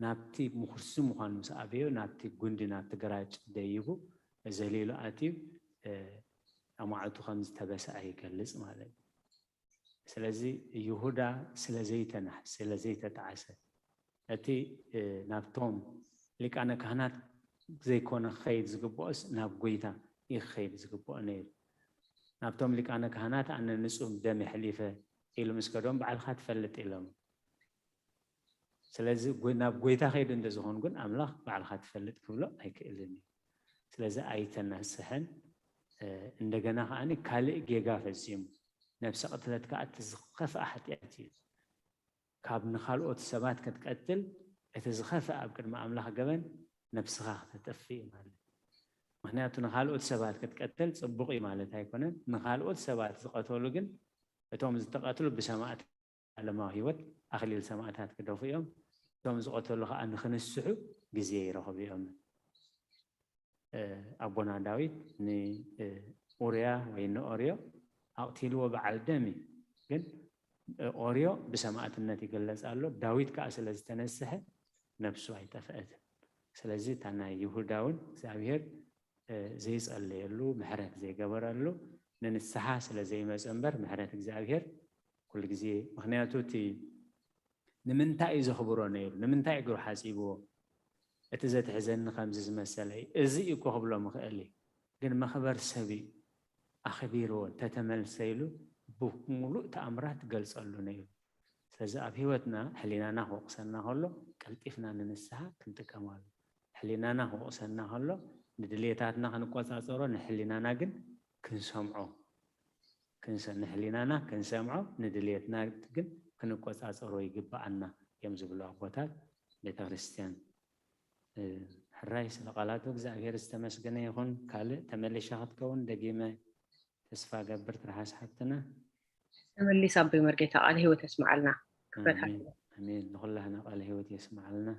ናብቲ ምኹርሲ ምዃኑ ምስ ኣበዮ ናብቲ ጉንዲ ናብቲ ግራጭ ደይቡ ዘሊሉ ኣትዩ ኣማዕቱ ከም ዝተበስዐ ይገልጽ ማለት እዩ። ስለዚ ይሁዳ ስለ ዘይተናሕ ስለ ዘይተጣዕሰ እቲ ናብቶም ሊቃነ ካህናት ዘይኮነ ክኸይድ ዝግብኦስ ናብ ጎይታ እዩ ክኸይድ ዝግብኦ ነይሩ። ናብቶም ሊቃነ ካህናት ኣነ ንጹም ደም የሕሊፈ ኢሉ ምስ ከዶም ባዕልኻ ትፈልጥ ኢሎም። ስለዚ ናብ ጎይታ ከይዱ እንተዝኾን ግን ኣምላኽ ባዕልኻ ትፈልጥ ክብሎ ኣይክእልን እዩ። ስለዚ ኣይተናስሐን። እንደገና ከዓኒ ካልእ ጌጋ ፈጺሙ ነብሰ ቅትለት ከዓ እቲ ዝኸፍኣ ሓጢኣት እዩ። ካብ ንኻልኦት ሰባት ክትቀትል እቲ ዝኸፍእ ኣብ ቅድሚ ኣምላኽ ገበን ነብስኻ ክተጠፍእ እዩ ማለት እዩ። ምክንያቱ ንኻልኦት ሰባት ክትቀትል ፅቡቕ እዩ ማለት ኣይኮነን። ንኻልኦት ሰባት ዝቐተሉ ግን እቶም ዝተቐትሉ ብሰማእት ዓለማዊ ህይወት ኣኽሊል ሰማእታት ክደፉ እዮም። እቶም ዝቐተሉ ከዓ ንክንስሑ ግዜ ይረኽቡ እዮም። ኣቦና ዳዊት ንኡርያ ወይ ንኦርዮ ኣቕቲልዎ በዓል ደም እዩ። ግን ኦርዮ ብሰማእትነት ይግለጽ ኣሎ። ዳዊት ከዓ ስለ ዝተነስሐ ነብሱ ኣይጠፍአትን። ስለዚ እታ ናይ ይሁዳ እውን እግዚኣብሔር ዘይጸለየሉ፣ ምሕረት ዘይገበረሉ፣ ንንስሓ ስለ ዘይመጸ እምበር ምሕረት እግዚኣብሔር ኩሉ ግዜ። ምክንያቱ እቲ ንምንታይ እዩ ዘኽብሮ ነይሩ? ንምንታይ እግሩ ሓጺብዎ? እቲ ዘትሕዘኒ ከምዚ ዝመሰለ እዩ። እዚ እዩ እኮ ክብሎ ምኽእል እዩ። ግን መኽበር ሰብ እዩ። ኣኽቢርዎ እንተተመልሰ ኢሉ ብምሉእ ተኣምራት ገልጸሉ ነይሩ። ስለዚ ኣብ ህይወትና ሕሊናና ክወቕሰና ከሎ ቀልጢፍና ንንስሓ ክንጥቀመሉ። ሕሊናና ክወቕሰና ከሎ ንድልየታትና ክንቆጻጸሮ፣ ንሕሊናና ግን ክንሰምዖ ክንሰ ንሕሊናና ክንሰምዖ ንድልየትና ግን ክንቆጻጸሮ ይግብኣና እዮም ዝብሉ ኣቦታት ቤተ ክርስቲያን። ሕራይ ስለ ቃላቱ እግዚኣብሔር ዝተመስገነ ይኹን። ካልእ ተመሊሻ ክትከውን ደጊመ ተስፋ ገብር ትርሓስ ሓፍትና። ተመሊስ ኣቦይ መርጌታ ቃለ ህይወት የስምዓልና። ክብረት ኣሜን። ንኩላህና ቃለ ህይወት የስምዓልና።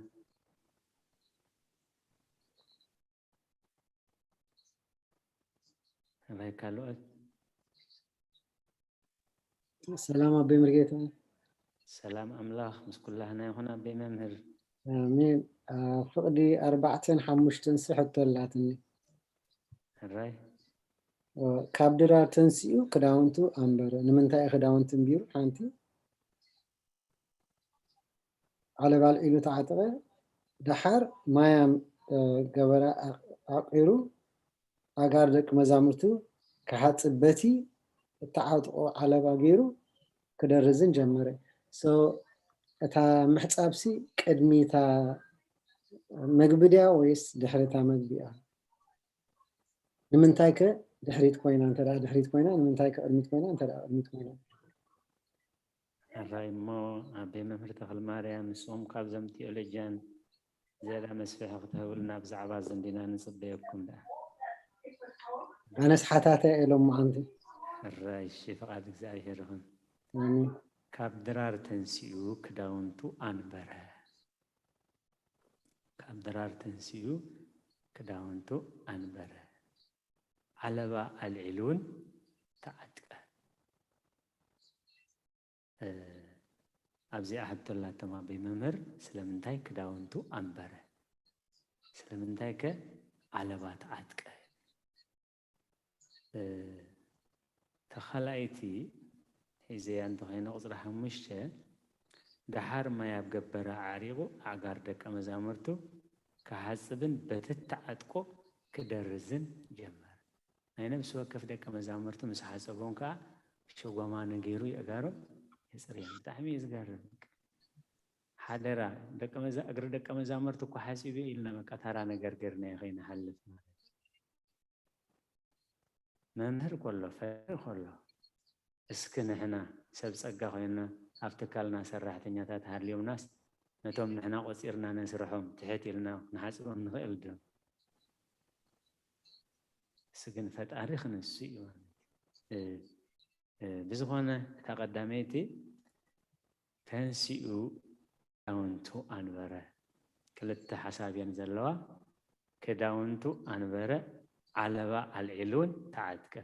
ኣባይ ካልኦት ሰላም ኣቦይ መርጌታ። ሰላም ኣምላኽ ምስ ኩላህና ይኹን ኣቦይ መምህር። ኣሜን። ኣብ ፍቕዲ ኣርባዕተን ሓሙሽተን ሲ ሕቶ ኣላትኒ። ሕራይ ካብ ድራር ተንሲኡ ክዳውንቱ ኣንበረ። ንምንታይ ክዳውንቱ እንቢሩ? ሓንቲ ዓለባ ኣልዒሉ ተዓጠቐ። ደሓር ማያም ገበረ ኣቂሩ ኣጋር ደቂ መዛሙርቱ ክሓጽብ በቲ እተዓጥቆ ዓለባ ገይሩ ክደርዝን ጀመረ። So እታ ምሕጻብሲ ቅድሚታ መግቢ ድያ ወይስ ድሕሪታ መግቢ እያ? ንምንታይ ከ ድሕሪት ኮይና እንተ ድሕሪት ኮይና ንምንታይ ከ ቅድሚት ኮይና እንተ ቅድሚት ኮይና? ሕራይ እሞ ኣቤ መምህር ተኽልማርያም ንስኹም ካብዞም ቲዮሎጅያን ዝያዳ መስፍሒ ክትህብልና ብዛዕባ እዚ እንዲና ንጽበየኩም ደኣ። ኣነስ ሓታታይ ኢሎም መዓንቲ። ሕራይ እሺ ፍቓድ እግዚኣብሔር ይኹን። ኣሜን። ካብ ድራር ተንሲኡ ክዳውንቱ ኣንበረ። ካብ ድራር ተንሲኡ ክዳውንቱ ኣንበረ። ዓለባ ኣልዒሉን ተዓጥቀ። ኣብዚኣ ሕቶ ኣላቶም ኣቦይ መምህር ስለምንታይ ክዳውንቱ ኣንበረ? ስለምንታይ ከ ዓለባ ተዓጥቀ? ተኻላይቲ ሒዘያ እንተኾይነ ቁፅሪ ሓሙሽተ ደሓር ማይ ኣብ ገበረ ኣዕሪቑ ኣዕጋር ደቀ መዛሙርቱ ክሓፅብን በቲ ተዓጥቆ ክደርዝን ጀመረ። ናይ ነፍሲ ወከፍ ደቀ መዛሙርቱ ምስ ሓፀቦም ከዓ ሸጎማ ነጊሩ የእጋሮም የፅርዮም። ብጣዕሚ እዩ ዝገርም። ሓደራ እግሪ ደቀ መዛሙርቱ እኮ ሓፂቡ ኢልና በቃ ተራ ነገር ገርና ከይንሓልፍ ማለት መምህር ከሎ ፈሪ ከሎ እስኪ ንሕና ሰብ ፀጋ ኮይና ኣብ ትካልና ሰራሕተኛታት ሃልዮምናስ ነቶም ንሕና ቆፂርና ነስርሖም ትሕት ኢልና ንሓፅቦም ንኽእል ዶ? እሱ ግን ፈጣሪ ክንሱ እዩ ማለት እዩ። ብዝኾነ እታ ቀዳመይቲ ተንሲኡ ክዳውንቱ ኣንበረ። ክልተ ሓሳብ እየን ዘለዋ። ክዳውንቱ ኣንበረ፣ ዓለባ ኣልዒሉ እውን ተዓጥቀ።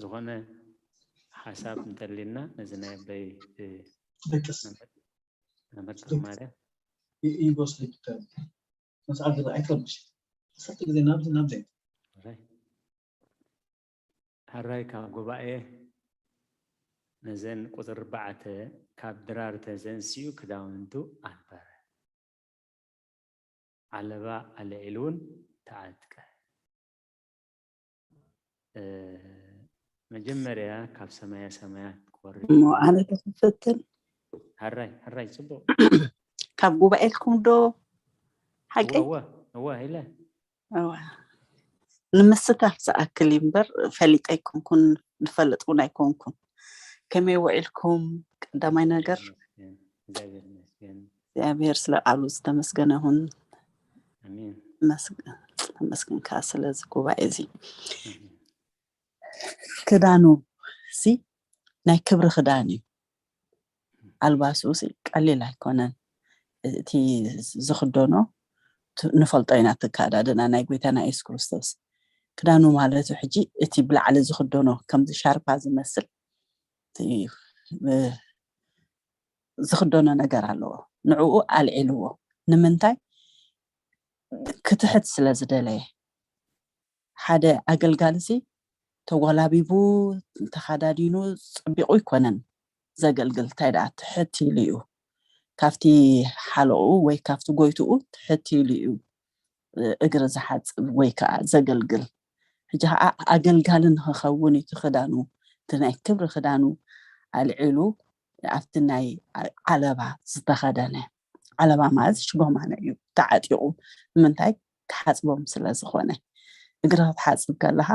ዝኾነ ሓሳብ እንተሊና ነዚ ናይ ኣበይ ደቅስ መምህር ማርያ ይጎስል መስዓብ ዝረኣይ ትረብሽ ሰተ ግዜ ናብዚ ናብዚ ሕራይ ካብ ጉባኤ ነዘን ቁፅሪ ኣርባዕተ ካብ ድራር ተዘንሲኡ ክዳውንቱ ኣንበረ። ዓለባ ኣልዒሉ እውን ተዓጥቀ። መጀመርያ ካብ ሰማያ ሰማያት ክወርድ እሞ ኣነ ተክፍትን ሕራይ ሕራይ ፅቡቅ ካብ ጉባኤልኩም ዶ ሓቂ እወ እወ ኢለ እዋ ንምስታፍ ዝኣክል እዩ እምበር ፈሊጠ ኣይኮንኩን ዝፈልጥ እውን ኣይኮንኩን ከመይ ውዒልኩም ቀዳማይ ነገር እግዚኣብሔር ይመስገን እግዚኣብሔር ስለ ቃሉ ዝተመስገነ ይሁን ኣሜን ተመስገንካ ስለዚ ጉባኤ እዚ ክዳኑ ሲ ናይ ክብሪ ክዳን እዩ ኣልባሱ ሲ ቀሊል ኣይኮነን እቲ ዝክደኖ ንፈልጦ ኢና። እቲ ኣከዳድና ናይ ጎይታና የሱስ ክርስቶስ ክዳኑ ማለት እዩ። ሕጂ እቲ ብላዕሊ ዝኽደኖ ከምዚ ሻርፓ ዝመስል እቲ፣ እ፣ ዝኽደኖ ነገር ኣለዎ። ንዕኡ ኣልዒልዎ። ንምንታይ? ክትሕት ስለ ዝደለየ። ሓደ ኣገልጋሊ ሲ ተጎላቢቡ ተኻዳዲኑ ጽቢቑ ኣይኮነን ዘገልግል። እንታይ ደኣ ትሕት ኢሉ እዩ። ካብቲ ሓለቑ ወይ ካብቲ ጎይትኡ ትሕት ኢሉ እዩ፣ እ፣ እግሪ ዝሓጽብ ወይ ከዓ ዘገልግል። ሕጂ ከዓ ኣገልጋሊ ንኽኸውን እዩ እቲ ክዳኑ፣ እቲ ናይ ክብሪ ክዳኑ ኣልዒሉ ኣብቲ ናይ ዓለባ ዝተኸደነ። ዓለባ ማለት ሽጎማነ እዩ ተዓጢቑ። ንምንታይ? ክሓጽቦም ስለ ዝኾነ። እግሪ ክትሓጽብ ከለኻ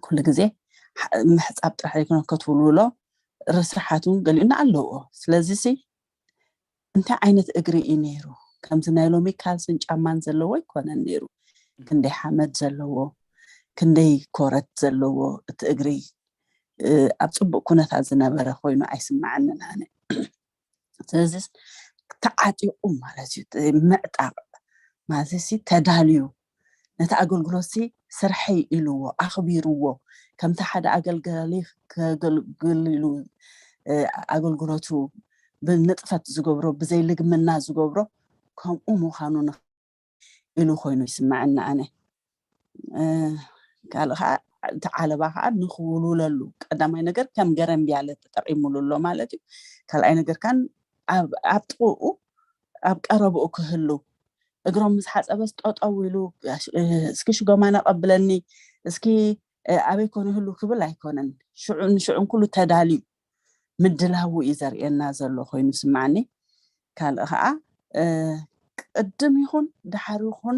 ኩሉ ግዜ ሓ-፣ ምሕጻብ ጥራሕ ዘይኮነ ክትውልውሎ ርስሓት እውን ገሊኡና ኣለዎ። ስለዚ ሲ እንታይ ዓይነት እግሪ እዩ ነይሩ? ከምዚ ናይ ሎሚ ካልስን ጫማን ዘለዎ ኣይኮነን ነይሩ። ክንደይ ሓመድ ዘለዎ፣ ክንደይ ኮረት ዘለዎ እቲ እግሪ፣ እ፣ ኣብ ጽቡቕ ኩነታት ዝነበረ ኮይኑ ኣይስምዓንን ኣነ። ስለዚ ተዓጢቑ ማለት እዩ። እቲ ምዕጣቕ ማለት ሲ ተዳልዩ ነቲ ኣገልግሎት ሲ ስርሐይ ኢልዎ ኣኽቢርዎ፣ ከምቲ ሓደ ኣገልጋሊ ከገልግል ኢሉ፣ እ፣ ኣገልግሎቱ ብንጥፈት ዝገብሮ፣ ብዘይልግምና ዝገብሮ፣ ከምኡ ምዃኑ ንኽ-፣ ኢሉ ኮይኑ ይስምዐኒ ኣነ። እ፣ ካልእ ከዓ እቲ ዓለባ ከዓ ንኽውልውለሉ ቀዳማይ ነገር ከም ገረምብያለ ተጠቒሙሉ ኣሎ ማለት እዩ። ካልኣይ ነገር ከዓ ኣብ፣ ኣብ ጥቕኡ ኣብ ቀረብኡ ክህሉ፣ እግሮም ምስ ሓጸበስ ጠጠው ኢሉ፣ "እስኪ ሽጎማነ ቀብለኒ፣ እስኪ፣ እ፣ ኣበይ ኮን ይህሉ?" ክብል ኣይኮነን። ሽዑን ሽዑን ኩሉ ተዳልዩ ምድላዉ እዩ ዘርእየና ዘሎ ኮይኑ ስምዓኒ። ካልእ ኸዓ፣ እ፣ ቅድም ይኹን ደሓር ይኹን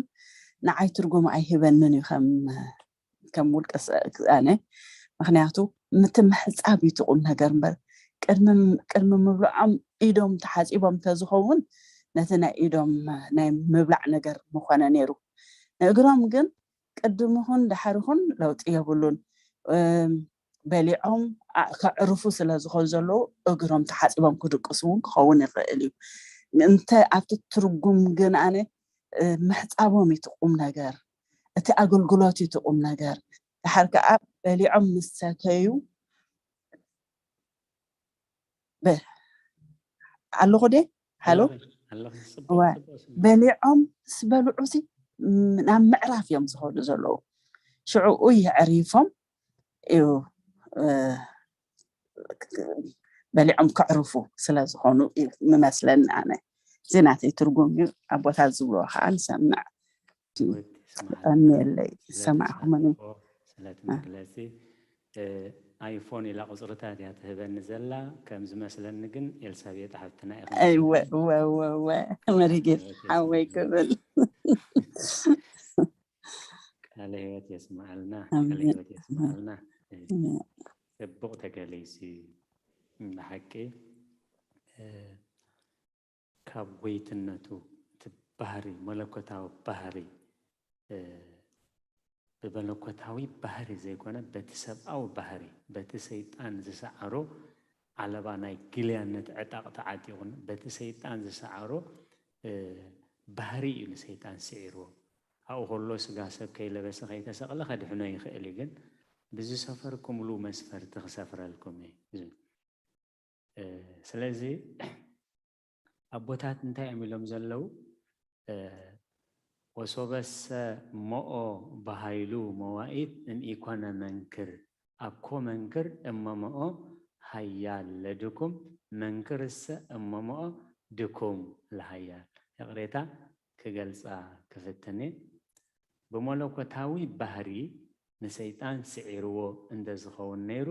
ንዓይ ትርጉም ኣይህበንን እዩ ከም፣ ከም ውልቀ ሰ-፣ ኣነ። ምኽንያቱ ምትምሕጻብ እዩ እቲ ቁም ነገር እምበር፣ ቅድሚ፣ ቅድሚ ምብልዖም ኢዶም ተሓጺቦም ተዝኸውን ነቲ ናይ ኢዶም ናይ ምብላዕ ነገር ምኾነ ነይሩ። ንእግሮም ግን ቅድም ይኹን ደሓር ይኹን ለውጢ የብሉን። እም፣ በሊዖም ኣ-፣ ከዕርፉ ስለ ዝኾኑ ዘለዉ እግሮም ተሓጺቦም ክድቅሱ እውን ክኸውን ይኽእል እዩ። እንተ ኣብቲ ትርጉም ግን ኣነ፣ እ፣ ምሕጻቦም እዩ እቲ ቁም ነገር፣ እቲ ኣገልግሎት እዩ እቲ ቁም ነገር። ደሓር ከኣ በሊዖም ምስ ሰተዩ በ-፣ ኣለኹ ደ? ሃሎ? ኣለኺ፣ ኣለኺ። ጽቡቕ፣ እወ። ጽቡቕ ስምዒት። በሊዖም ምስ በልዑ ሲ፣ ም-፣ ናብ ምዕራፍ እዮም ዝኸዱ ዘለዉ። ሽዕኡ የዕሪፎም እዩ፣ እ፣ በሊዖም ከዕርፉ ስለ ዝኾኑ እዩ ምመስለኒ ኣነ። እዚ ናተይ ትርጉም እዩ። ኣቦታት ዝብልዎ ከዓ ንሰምዕ። ወዲ ስምዓልና። የቐንየለይ፣ ስለ ዝሰማዕኩምኒ። ተሳትፎ፣ ስለ እቲ እ። መግለጺ። እ፣ ኣይፎን ኢላ ቁጽርታት እያ ትህበኒ ዘላ። ከም ዝመስለኒ ግን ኤልሳቤጥ ሓፍትና ኢኹም እወ፣ ትብሊ። እወ፣ እወ፣ እወ። መሪጌታ ቃለ ሕይወት ሓወይ የስምዓልና። ክብል። ቃለ ሕይወት የስምዓልና። ቃለ ኣሜን። ሕይወት የስምዓልና። እ፣ ኣሜን። ጽቡቕ ተገሊጹ እዩ። ብሓቂ፣ እ፣ ካብ ጎይትነቱ፣ እቲ ባህሪ፣ መለኮታዊ ባህሪ፣ እ፣ ብመለኮታዊ ባህሪ ዘይኮነ፣ በቲ ሰብኣዊ ባህሪ፣ በቲ ሰይጣን ዝሰዓሮ ዓለባ ናይ ግልያነት ዕጣቕ ተዓጢቑን፣ በቲ ሰይጣን ዝሰዓሮ፣ እ፣ ባህሪ እዩ ንሰይጣን ስዒርዎ። ኣብኡ ከሎ ስጋ ሰብ ከይለበሰ ከይተሰቕለ ከድሕኖ ይኽእል እዩ፣ ግን ብዝሰፈርኩምሉ መስፈርቲ ክሰፍረልኩም እዩ። እ፣ ስለዚ ኣቦታት እንታይ እዮም ኢሎም ዘለዉ? እ፣ "ወሶበሰ ሞኦ በሃይሉ መዋኢት እምኢኮነ መንክር፣ አኮ መንክር እመ ሞኦ ሀያል ለድኩም፣ መንክርሰ እመ ሞኦ ድኩም ለሀያል።" ይቕሬታ ክገልጻ ክፍትን እየ። ብመለኮታዊ ባህሪ ንሰይጣን ስዒርዎ እንተ ዝኸውን ነይሩ፣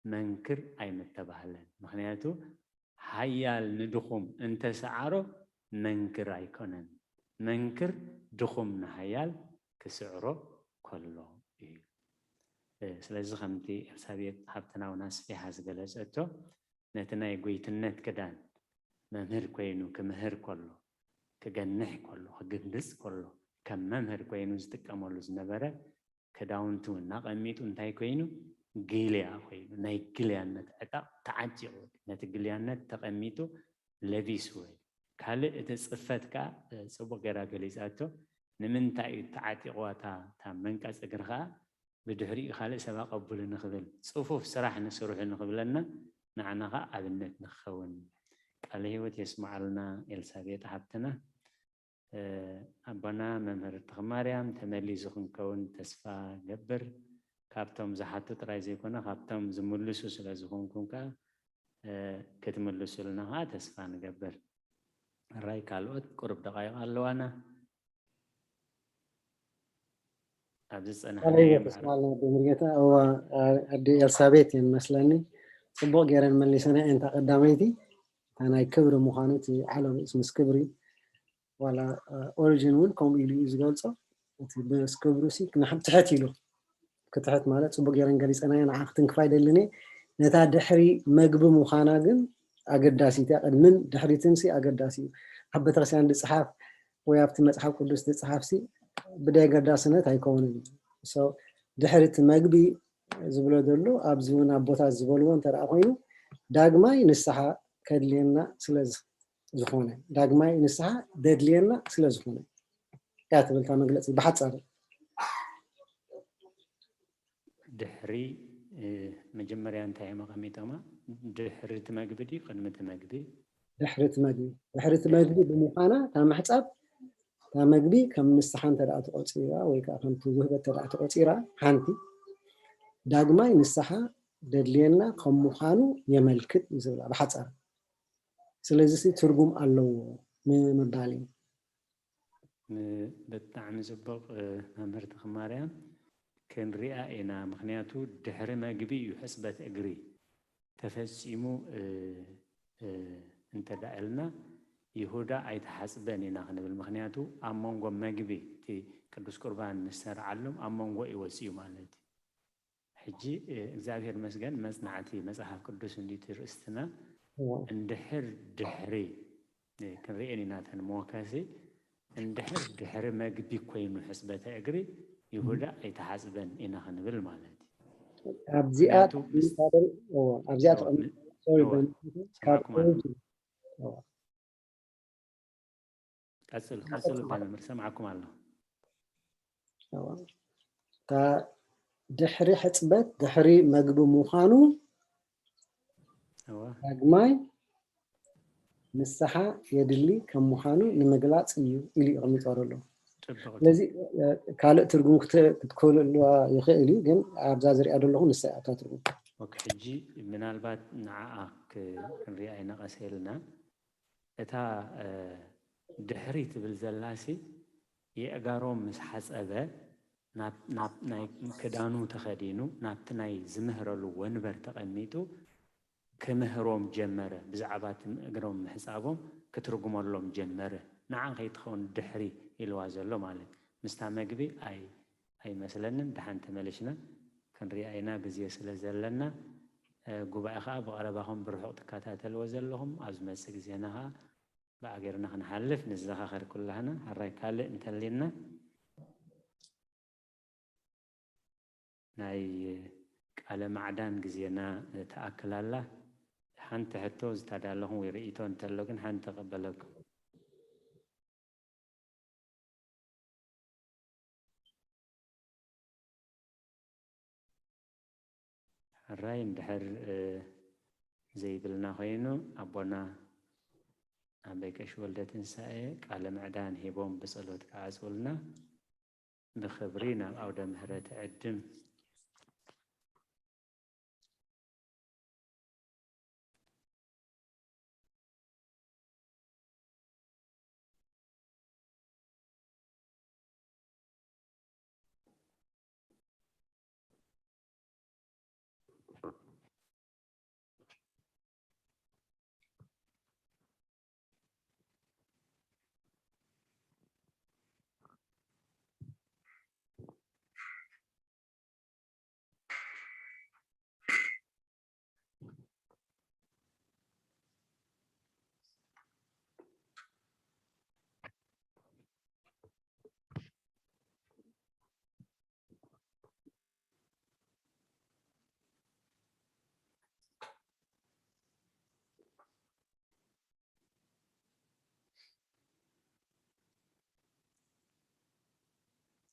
መንክር ኣይምተባህለን። ምኽንያቱ፣ ሓያል ንድኹም እንተሰዓሮ መንክር ኣይኮነን። መንክር ድኹም ንሓያል ክስዕሮ ከሎ እዩ። እ፣ ስለዚ ከምቲ ኤልሳቤጥ ሓብትና እውን ኣስፊሓ ዝገለጸቶ፣ ነቲ ናይ ጎይትነት ክዳን መምህር ኮይኑ ክምህር ከሎ፣ ክገንሕ ከሎ፣ ክግንድጽ ከሎ፣ ከም መምህር ኮይኑ ዝጥቀመሉ ዝነበረ ክዳውንቲ እውን ኣቐሚጡ እንታይ ኮይኑ? ግልያ ኮይኑ፣ ናይ ግልያነት ዕጣቕ ተዓጢቑ፣ ነቲ ግልያነት ተቐሚጡ ለቢስዎ እዩ። ካልእ እቲ ጽፈት ከኣ ጽቡቕ ገይራ ገሊጻቶ። ንምንታይ እዩ ተዓጢቕዋ እታ መንቀጽ እግሪ ከኣ ብድሕሪኡ ካልእ ሰብ ኣቐብሉ ንኽብል፣ ጽፉፍ ስራሕ ንስርሑ ንኽብለና፣ ንዓና ከኣ ኣብነት ንኽኸውን። ቃለ ህይወት የስምዓልና ኤልሳቤጥ ሓብትና። ኣቦና መምህር ተኽማርያም ተመሊሱ ክንከውን ተስፋ ገብር። ካብቶም ዝሓቱ ጥራይ ዘይኮነ ካብቶም ዝምልሱ ስለ ዝኾንኩም ከኣ ክትምልሱልና ከኣ ተስፋ ንገብር። ራይ ካልኦት ቁሩብ ደቃይቕ ኣለዋና። ኣብዚ ዝጸናሕናዮ ተስማልና ብምርጌታ። እዋ፣ ኣዲ ኤልሳቤት እየን መስለኒ። ጽቡቕ ገይረን መሊሰና እየን። እታ ቀዳመይቲ እታ ናይ ክብሪ ምዃኑ እቲ ዓለም ርእስ ምስ ክብሪ ዋላ ኦሪጅን እውን ከምኡ ኢሉ እዩ ዝገልጾ። እቲ ምስ ክብሩ ሲ ንሓ- ትሕት ኢሉ ክትሕት ማለት ጽቡቅ ገይረን ገሊጸናዮ ንዓ ክትንክፋ ይደልን እየ። ነታ ድሕሪ መግቢ ምዃና ግን ኣገዳሲት እያ። ቅድምን ድሕሪትን ሲ ኣገዳሲ እዩ። ኣብ ቤተክርስትያን ዝጽሓፍ ወይ ኣብቲ መጽሓፍ ቅዱስ ዝጽሓፍ ሲ ብደይ ኣገዳስነት ኣይከውንን እዩ። So ድሕሪ እቲ መግቢ ዝብሎ ዘሎ ኣብዚ እውን ኣቦታት ዝበልዎ እንተ ደኣ ኮይኑ ዳግማይ ንስሓ ከድልየና ስለ ዝኾነ ዳግማይ ንስሓ ደድልየና ስለ ዝኾነ እያ ትብል እታ መግለጺ ብሓጻር። ድሕሪ መጀመርያ እንታይ እዮም ኣቐሚጦማ? ድሕሪ እቲ መግቢ ድዩ ቅድሚ እቲ መግቢ? ድሕሪ እቲ መግቢ። ድሕሪ እቲ መግቢ ብምዃና እታ ምሕጻብ እታ መግቢ ከም ንስሓ እንተ ደኣ ተቖጺራ ወይ ከዓ ከምቲ ውህበት እንተ ደኣ ተቖጺራ ሓንቲ ዳግማይ ንስሓ ደድልየና ከም ምዃኑ የመልክት እዩ ዝብላ ብሓጻር። ስለዚ ትርጉም ኣለዎ ንምባል እዩ። ብጣዕሚ ፅቡቕ መምህር ተኽማርያም። ክንሪኣ ኢና፣ ምኽንያቱ ድሕሪ መግቢ እዩ ሕፅበት እግሪ ተፈፂሙ እንተዳእልና ይሁዳ ኣይተሓፅበን ኢና ክንብል፣ ምኽንያቱ ኣብ መንጎ መግቢ እቲ ቅዱስ ቁርባን ንሰርዓሎም ኣብ መንጎ እዩ ወፂኡ ማለት እዩ። ሕጂ እግዚኣብሔር መስገን መጽናዕቲ መጽሓፍ ቅዱስ እንዲቲ ርእስትና እንድሕር ድሕሪ ክንርእየን ኢና ተን መወከሲ እንድሕር ድሕሪ መግቢ ኮይኑ ሕጽበተ እግሪ ይሁዳ ኣይተሓጽበን ኢና ክንብል ማለት እዩ። ኣብዚኣ ኣብዚኣ ተቐሚጡ ቀጽል ቀጽል እባ መምህር ሰምዓኩም ኣለኹ። እታ ድሕሪ ሕጽበት ድሕሪ መግቢ ምዃኑ ዳግማይ ንስሓ የድሊ ከም ምዃኑ ንምግላጽ እዩ ኢሉ ይቕሚጦ ዘሎ። ስለዚ ካልእ ትርጉም ክትክህልዋ ይኽእል እዩ፣ ግን ኣብዛ ዝሪኣ ዘለኹ ንሳ እያ እታ ትርጉም። ሕጂ ምናልባት ንዓኣ ክንሪኣ ይነቐሰ ኢልና እታ ድሕሪ ትብል ዘላሲ የእጋሮም ምስ ሓፀበ ናይ ክዳኑ ተኸዲኑ ናብቲ ናይ ዝምህረሉ ወንበር ተቐሚጡ ክምህሮም ጀመረ። ብዛዕባ እግሮም ምሕፃቦም ክትርጉመሎም ጀመረ። ንዓን ከይትኸውን ድሕሪ ኢልዋ ዘሎ ማለት ምስታ መግቢ ኣይ ኣይመስለንን። ደሓን ተመሊሽና ክንሪኣ ኢና ግዜ ስለ ዘለና። ጉባኤ ከዓ ብቐረባኹም ብርሑቕ ትከታተልዎ ዘለኹም ኣብ ዝመፅእ ግዜና ከዓ ብኣገርና ክንሓልፍ ንዘኻኸር ኩላህና። ሕራይ ካልእ እንተሊና ናይ ቃለ ማዕዳን ግዜና ትኣክል ኣላ። ሓንቲ ሕቶ ዝተዳለኹም ወይ ርእይቶ እንተሎ ግን ሓንቲ ቀበለኩም። ሕራይ እንድሕር ዘይብልና ኮይኑ ኣቦና ኣበይ ቀሺ ወልደ ትንሳኤ ቃለ ምዕዳን ሂቦም ብጸሎት ክዓጽውልና ብኽብሪ ናብ ኣውደ ምህረት ዕድም።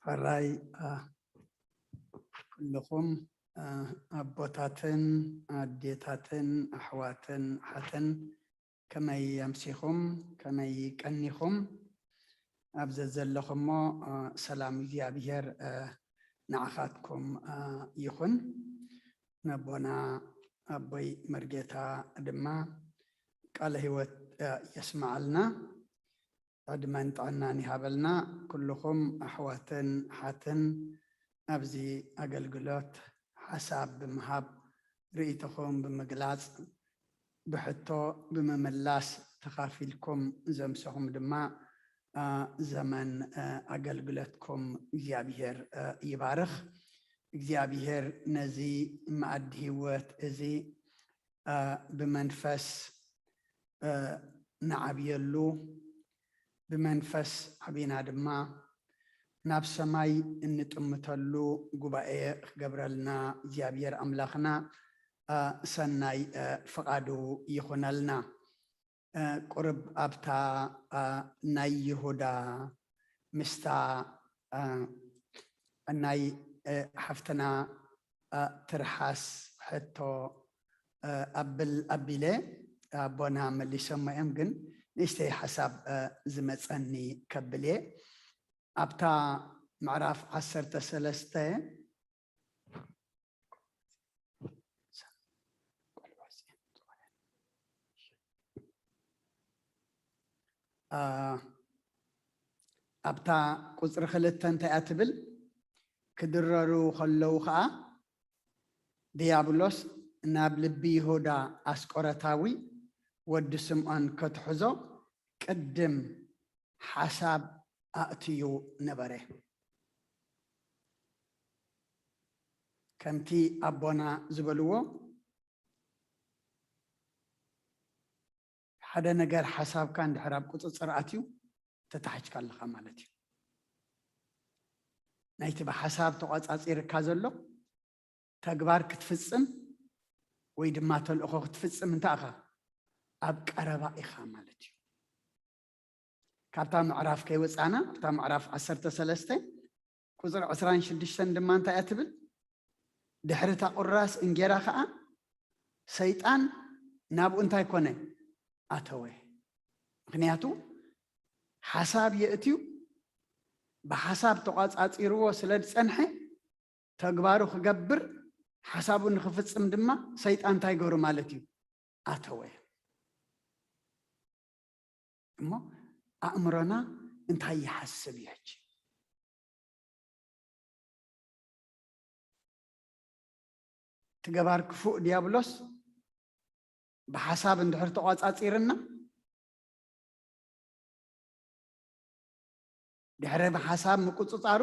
ሕራይ ኩልኹም ኣቦታትን ኣዴታትን ኣሕዋትን ኣሓትን፣ ከመይ ኣምሲኹም? ከመይ ቀኒኹም? ኣብ ዘዘለኹሞ ሰላም እግዚኣብሔር ንዓኻትኩም ይኹን። ነቦና ኣቦይ መርጌታ ድማ ቃለ ህይወት የስምዓልና። ዕድመን ጥዕናን ይሃበልና። ኩልኹም ኣሕዋትን ኣሓትን ኣብዚ ኣገልግሎት ሓሳብ ብምሃብ፣ ርእይቶኹም ብምግላጽ፣ ብሕቶ ብምምላስ ተኻፊልኩም ዘምሰኹም ድማ ዘመን ኣገልግሎትኩም እግዚኣብሔር ይባርኽ። እግዚኣብሔር ነዚ መኣዲ ህይወት እዚ ብመንፈስ ንዓብየሉ፣ ብመንፈስ ዓቢና ድማ ናብ ሰማይ እንጥምተሉ ጉባኤ ክገብረልና እግዚኣብሔር ኣምላኽና ሰናይ ፍቓዱ ይኹነልና። ቁርብ ኣብታ ናይ ይሁዳ ምስታ ናይ ሓፍትና ትርሓስ ሕቶ ኣብል ኣቢለ ኣቦና መሊሶሞ እዮም፣ ግን ንእሽተይ ሓሳብ ዝመፀኒ ከብል እየ። ኣብታ ምዕራፍ ዓሰርተ ሰለስተ ኣብታ ቁፅሪ ክልተ እንታይ እያ ትብል? ክድረሩ ከለዉ ከዓ ድያብሎስ ናብ ልቢ ይሁዳ ኣስቆረታዊ ወዲ ስምዖን ከትሕዞ ቅድም ሓሳብ ኣእትዩ ነበረ። ከምቲ ኣቦና ዝበልዎ፣ ሓደ ነገር ሓሳብካ እንድሕር ኣብ ቁፅፅር ኣትዩ፣ ተታሒዝካ ኣለኻ ማለት እዩ። ናይቲ ብሓሳብ ተቋፃፂርካ ዘሎ ተግባር ክትፍፅም ወይ ድማ ተልእኾ ክትፍፅም እንታይ ኢኻ? ኣብ ቀረባ ኢኻ ማለት እዩ። ካብታ ምዕራፍ ከይወፃና፣ ኣብታ ምዕራፍ ዓሰርተ ሰለስተ ቁፅሪ ዕስራን ሽዱሽተን ድማ እንታይ እያ ትብል? ድሕሪ እታ ቁራስ እንጌራ ከዓ ሰይጣን ናብኡ እንታይ ኮነ? ኣተወ። ምኽንያቱ ሓሳብ የእትዩ፣ ብሓሳብ ተቋፃፂርዎ ስለ ዝፀንሐ፣ ተግባሩ ክገብር፣ ሓሳቡ ንክፍፅም ድማ ሰይጣን እንታይ ገሩ ማለት እዩ? ኣተወ። እሞ ኣእምሮና እንታይ ይሓስብ እዩ ሕጂ? እቲ ገባር ክፉእ ዲያብሎስ ብሓሳብ እንድሕር ተቋፃፂርና፣ ድሕሪ ብሓሳብ ምቁፅፃሩ፣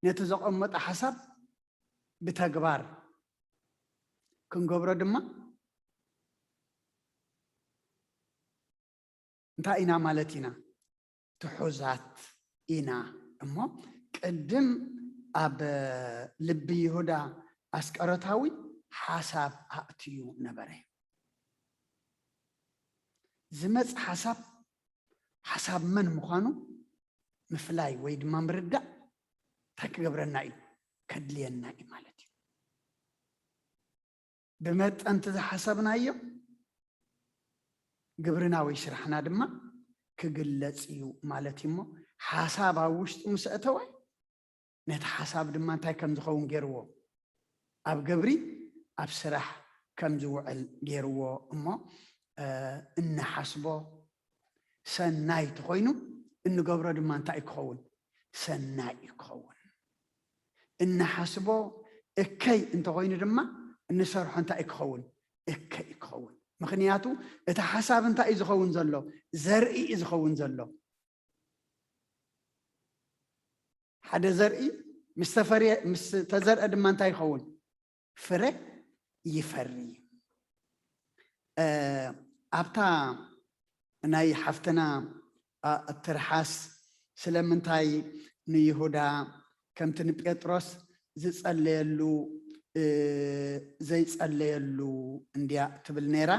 ነቲ ዘቐመጠ ሓሳብ ብተግባር ክንገብሮ ድማ እንታይ ኢና ማለት ኢና? ትሑዛት ኢና። እሞ ቅድም ኣብ ልቢ ይሁዳ ኣስቀረታዊ ሓሳብ ኣእትዩ ነበረ። ዝመጽእ ሓሳብ፣ ሓሳብ መን ምዃኑ ምፍላይ ወይ ድማ ምርዳእ እንታይ ክገብረና እዩ? ከድልየና እዩ ማለት እዩ። ብመጠን እቲ ዝሓሰብናዮ ግብርና ወይ ስራሕና ድማ ክግለጽ እዩ ማለት እዩ። እሞ ሓሳብ ኣብ ውሽጡ ምስ ኣእተወ፣ ነቲ ሓሳብ ድማ እንታይ ከም ዝኸውን ገይርዎ? ኣብ ግብሪ፣ ኣብ ስራሕ ከም ዝውዕል ገይርዎ። እሞ፣ እ፣ እንሓስቦ ሰናይ እንተኾይኑ፣ እንገብሮ ድማ እንታይ እዩ ክኸውን? ሰናይ እዩ ክኸውን። እንሓስቦ እከይ እንተኾይኑ ድማ፣ እንሰርሖ እንታይ እዩ ክኸውን? እከይ እዩ ክኸውን። ምኽንያቱ፣ እቲ ሓሳብ እንታይ እዩ ዝኸውን ዘሎ? ዘርኢ እዩ ዝኸውን ዘሎ። ሓደ ዘርኢ ምስ ተፈርየ፣ ምስ ተዘርአ ድማ እንታይ ይኸውን? ፍረ ይፈሪ። እ፣ ኣብታ ናይ ሓፍትና፣ እ፣ ትርሓስ ስለምንታይ ንይሁዳ ከምቲ ንጴጥሮስ ዝጸለየሉ፣ እ፣ ዘይጸለየሉ እንድያ ትብል ነይራ።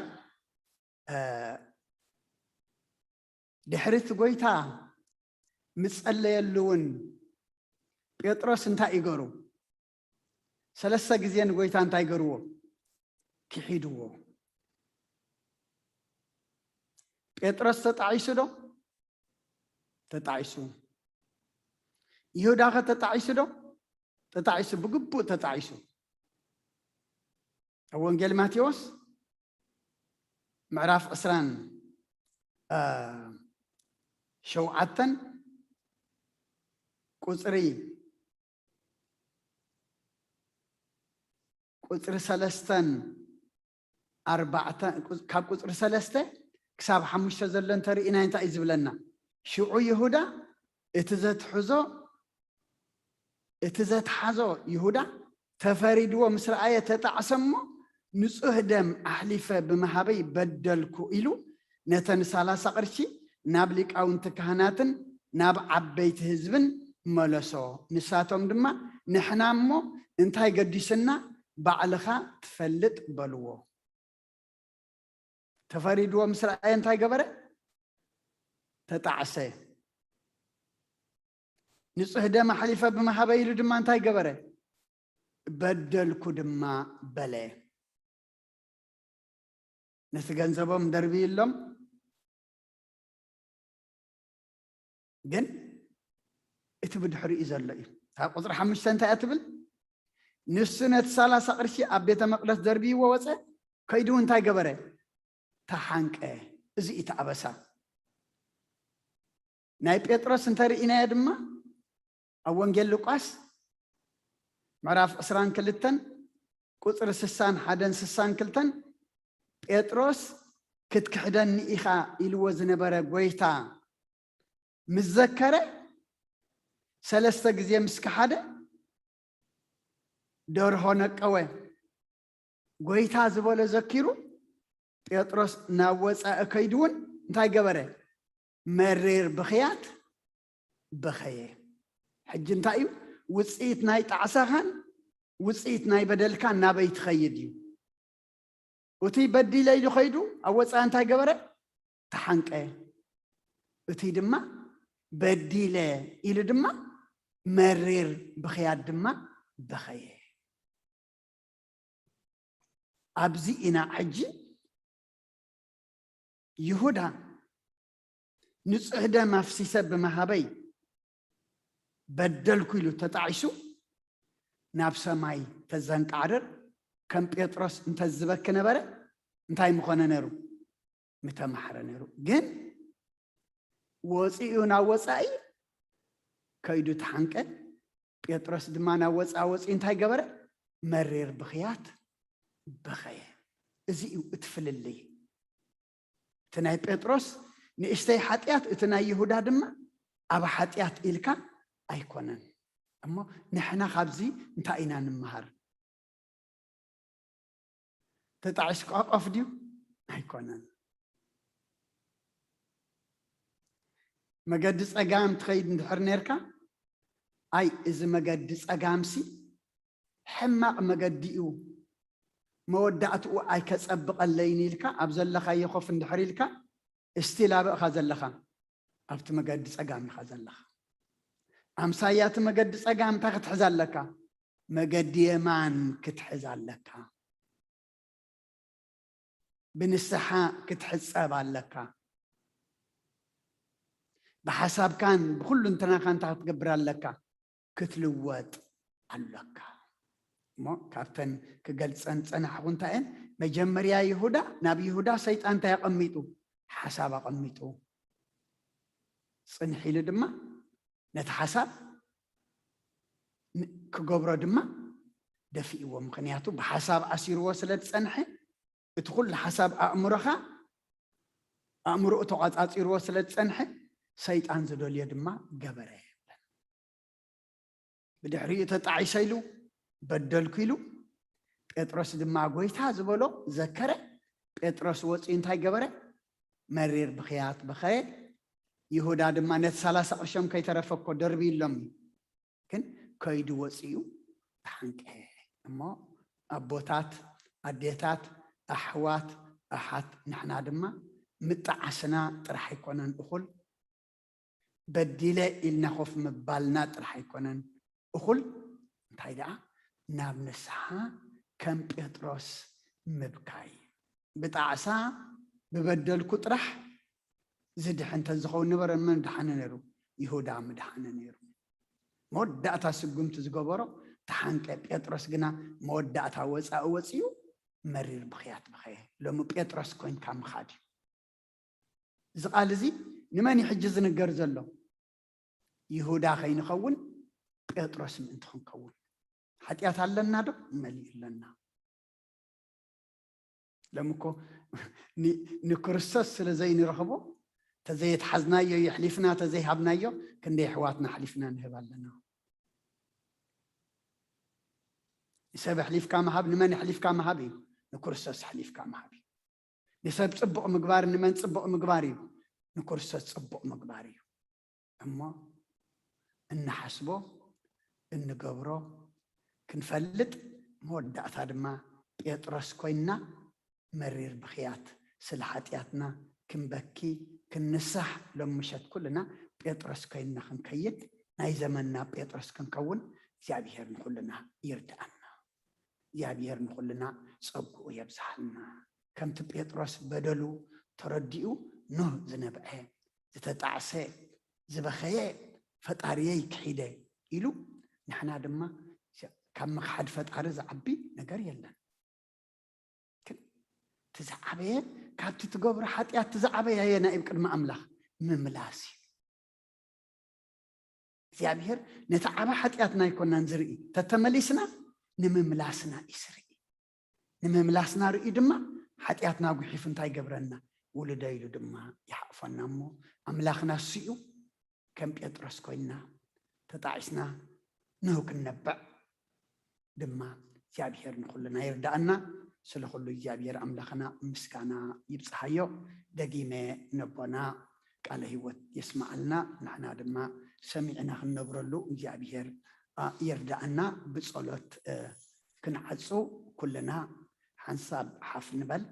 እ፣ ድሕሪ እቲ ጎይታ ምጸለየሉ እውን ጴጥሮስ እንታይ ይገሩ? ሰለስተ ግዜ ንጎይታ እንታይ ገርዎ? ክሒድዎ። ጴጥሮስ ተጣዒሱ ዶ? ተጣዒሱ። ይሁዳ ኸ ተጣዒሱ ዶ? ተጣዒሱ፣ ብግቡእ ተጣዒሱ። ኣብ ወንጌል ማቴዎስ ምዕራፍ ዕስራን ሸውዓተን ቁፅሪ ቁፅሪ ሰለስተን ኣርባዕተ፣ ካብ ቁፅሪ ሰለስተ ክሳብ ሓሙሽተ ዘሎ እንተርኢና እንታይ እዩ ዝብለና? ሽዑ ይሁዳ እቲ ዘትሕዞ እቲ ዘትሓዞ ይሁዳ ተፈሪድዎ ምስ ረኣየ ተጣዕሰ እሞ፣ ንጹህ ደም ኣሕሊፈ ብምሃበይ በደልኩ ኢሉ ነተን ሰላሳ ቅርሺ ናብ ሊቃውንቲ ካህናትን ናብ ዓበይቲ ህዝብን መለሶ። ንሳቶም ድማ፣ ንሕና እሞ እንታይ ገዲስና፣ ባዕልኻ ትፈልጥ በልዎ። ተፈሪድዎ ምስ ረኣየ እንታይ ገበረ? ተጣዕሰ። ንጹህ ደም ኣሕሊፈ ብምሃበ ኢሉ ድማ እንታይ ገበረ? በደልኩ ድማ በለ። ነቲ ገንዘቦም ደርብይሎም፣ ግን እቲ ብድሕሪኡ ዘሎ እዩ። እታ ቁፅሪ ሓሙሽተ እንታይ እያ ትብል? ንሱ ነቲ ሰላሳ ቅርሺ ኣብ ቤተ መቅደስ ደርብይዎ ወፀ፣ ከይዱ እንታይ ገበረ? ተሓንቀ። እዚ እዩ እቲ ኣበሳ። ናይ ጴጥሮስ እንተርኢናዮ ድማ ኣብ ወንጌል ሉቃስ ምዕራፍ ዕስራን ክልተን ቁፅሪ ስሳን ሓደን ስሳን ክልተን ጴጥሮስ ክትክሕደኒ ኢኻ ኢልዎ ዝነበረ ጎይታ ምስ ዘከረ ሰለስተ ግዜ ምስ ከሓደ ደርሆ ነቀወ። ጎይታ ዝበሎ ዘኪሩ ጴጥሮስ ናብ ወፃኢ ከይዱ እውን እንታይ ገበረ? መሪር ብኽያት በኸየ። ሕጂ እንታይ እዩ ውፅኢት ናይ ጣዕሳኻን ውፅኢት ናይ በደልካን ናበይ ትኸይድ እዩ? እቲ በዲለ ኢሉ ኸይዱ ኣብ ወፃኢ እንታይ ገበረ? ተሓንቀ። እቲ ድማ በዲለ ኢሉ ድማ መሪር ብኽያት ድማ በኸየ። ኣብዚ ኢና ሕጂ ይሁዳ ንጹሕ ደም ኣፍሲሰ ብምሃበይ በደልኩ ኢሉ ተጣዒሱ ናብ ሰማይ ተዘንቃዕርር ከም ጴጥሮስ እንተዝበኪ ነበረ እንታይ ምኾነ ነይሩ? ምተማሕረ ነይሩ። ግን ወፂኡ ናብ ወፃኢ ከይዱ ተሓንቀ። ጴጥሮስ ድማ ናብ ወፃ ወፂኡ እንታይ ገበረ? መሪር ብኽያት በኸየ። እዚ እዩ እቲ ፍልልይ። እቲ ናይ ጴጥሮስ ንእሽተይ ሓጢኣት፣ እቲ ናይ ይሁዳ ድማ ኣብ ሓጢኣት ኢልካ ኣይኮነን። እሞ ንሕና ካብዚ እንታይ ኢና ንምሃር? ተጣዒስካ ቆፍ ድዩ? ኣይኮነን። መገዲ ጸጋም ትኸይድ እንድሕር ነርካ፣ ኣይ እዚ መገዲ ጸጋምሲ ሕማቕ መገዲ እዩ፣ መወዳእትኡ ኣይከጸብቐለይን ኢልካ ኣብ ዘለኻዮ ኮፍ እንድሕር ኢልካ፣ እስቲል ኣበእኻ ዘለኻ ኣብቲ መገዲ ጸጋም ኢኻ ዘለኻ። ኣምሳያ እቲ መገዲ ጸጋም እንታይ ክትሕዝ ኣለካ? መገዲ የማን ክትሕዝ ኣለካ። ብንስሓ ክትሕጸብ ኣለካ። ብሓሳብካን ብኹሉ እንትናኻ እንታይ ክትገብር ኣለካ? ክትልወጥ ኣለካ። እሞ ካብተን ክገልጸን ጸናሕኹ እንታይ እየን? መጀመርያ ይሁዳ፣ ናብ ይሁዳ ሰይጣን እንታይ ኣቐሚጡ? ሓሳብ ኣቐሚጡ። ጽንሕ ኢሉ ድማ ነቲ ሓሳብ ን-፣ ክገብሮ ድማ ደፊእዎ። ምኽንያቱ ብሓሳብ ኣሲርዎ ስለ ዝጸንሐ፣ እቲ ኩሉ ሓሳብ ኣእምሮኻ፣ ኣእምሮኡ ተቋጻጺርዎ ስለ ዝጸንሐ፣ ሰይጣን ዝደልዮ ድማ ገበረ። ብድሕሪኡ ተጣዒሰ ኢሉ፣ በደልኩ ኢሉ፣ ጴጥሮስ ድማ ጎይታ ዝበሎ ዘከረ። ጴጥሮስ ወፂኡ እንታይ ገበረ? መሪር ብኽያት በኸየ። ይሁዳ ድማ ነቲ ሰላሳ ቅርሾም ከይተረፈ እኮ ደርብይሎም እዩ። ግን ከይዱ ወፂኡ ተሓንቀ። እሞ ኣቦታት፣ ኣዴታት፣ ኣሕዋት፣ ኣሓት፣ ንሕና ድማ ምጣዓስና ጥራሕ ኣይኮነን እኹል፣ በዲለ ኢልና ኮፍ ምባልና ጥራሕ ኣይኮነን፣ እኹል እንታይ ደኣ ናብ ንስሓ ከም ጴጥሮስ ምብካይ። ብጣዕሳ ብበደልኩ ጥራሕ ዝድሕን እንተዝኸውን ነበረ፣ መን ድሓነ ነይሩ? ይሁዳ ምድሓነ ነይሩ። መወዳእታ ስጉምቲ ዝገበሮ ተሓንቀ። ጴጥሮስ ግና መወዳእታ ወፃኢ ወፂኡ መሪር ብኽያት በኸየ። ሎሚ ጴጥሮስ ኮይንካ ምኻድ እዩ። እዚ ቃል እዚ ንመን እዩ ሕጂ ዝንገር ዘሎ? ይሁዳ ከይንኸውን፣ ጴጥሮስ ምእንቲ ክንከውን። ሓጢኣት ኣለና ዶ? መሊኡ ኣለና። ሎሚ እኮ ን-፣ ንክርስቶስ ስለ ዘይንረኽቦ፣ ተዘየትሓዝናዮ፣ የሕሊፍና ተዘይሃብናዮ፣ ክንደይ ኣሕዋትና ኣሕሊፍና ንህብ ኣለና። ንሰብ ኣሕሊፍካ ምሃብ ንመን ኣሕሊፍካ ምሃብ እዩ? ንክርስቶስ ኣሕሊፍካ ምሃብ እዩ። ንሰብ ጽቡቕ ምግባር ንመን ጽቡቕ ምግባር እዩ? ንክርስቶስ ጽቡቕ ምግባር እዩ። እሞ እንሓስቦ፣ እንገብሮ ክንፈልጥ፣ መወዳእታ ድማ ጴጥሮስ ኮይንና መሪር ብኽያት ስለ ሓጢኣትና ክንበኪ፣ ክንንሳሕ፣ ሎም ምሸት ኩልና ጴጥሮስ ኮይንና ክንከይድ፣ ናይ ዘመንና ጴጥሮስ ክንከውን እግዚኣብሔር ንኹልና ይርድኣና። እግዚኣብሔር ንኹልና ጸግኡ የብዝሓልና። ከምቲ ጴጥሮስ በደሉ ተረዲኡ፣ ኖህ ዝነብዐ፣ ዝተጣዕሰ፣ ዝበኸየ፣ ፈጣሪየይ ክሒደ ኢሉ፣ ንሕና ድማ ካብ ምኽሓድ ፈጣሪ ዝዓቢ ነገር የለን። ግን እቲ ዝዓበየ፣ ካብቲ ትገብሮ ሓጢኣት እቲ ዝዓበየ ኣየናይ እዩ ቅድሚ ኣምላኽ? ምምላስ እዩ። እግዚኣብሔር ነቲ ዓቢ ሓጢኣትና ኣይኮናን ዝርኢ፣ ተተመሊስና ንምምላስና እዩ ዝርኢ። ንምምላስና ርእዩ ድማ ሓጢኣትና ጉሒፉ እንታይ ይገብረና? ውልዶ ኢሉ ድማ ይሓቕፈና። እሞ ኣምላኽና እሱ እዩ። ከም ጴጥሮስ ኮይንና ተጣዒስና ንህው ክንነብዕ ድማ እግዚኣብሔር ንኹልና ይርዳእና። ስለ ኩሉ እግዚኣብሔር ኣምላኽና ምስጋና ይብጽሓዮ። ደጊመ ነቦና ቃለ ህይወት የስምዓልና፣ ንሕና ድማ ሰሚዕና ክንነብረሉ እግዚኣብሔር፣ ኣ፣ ይርዳእና። ብጸሎት፣ እ፣ ክንዓጹ ኩልና ሓንሳብ ሓፍ ንበል።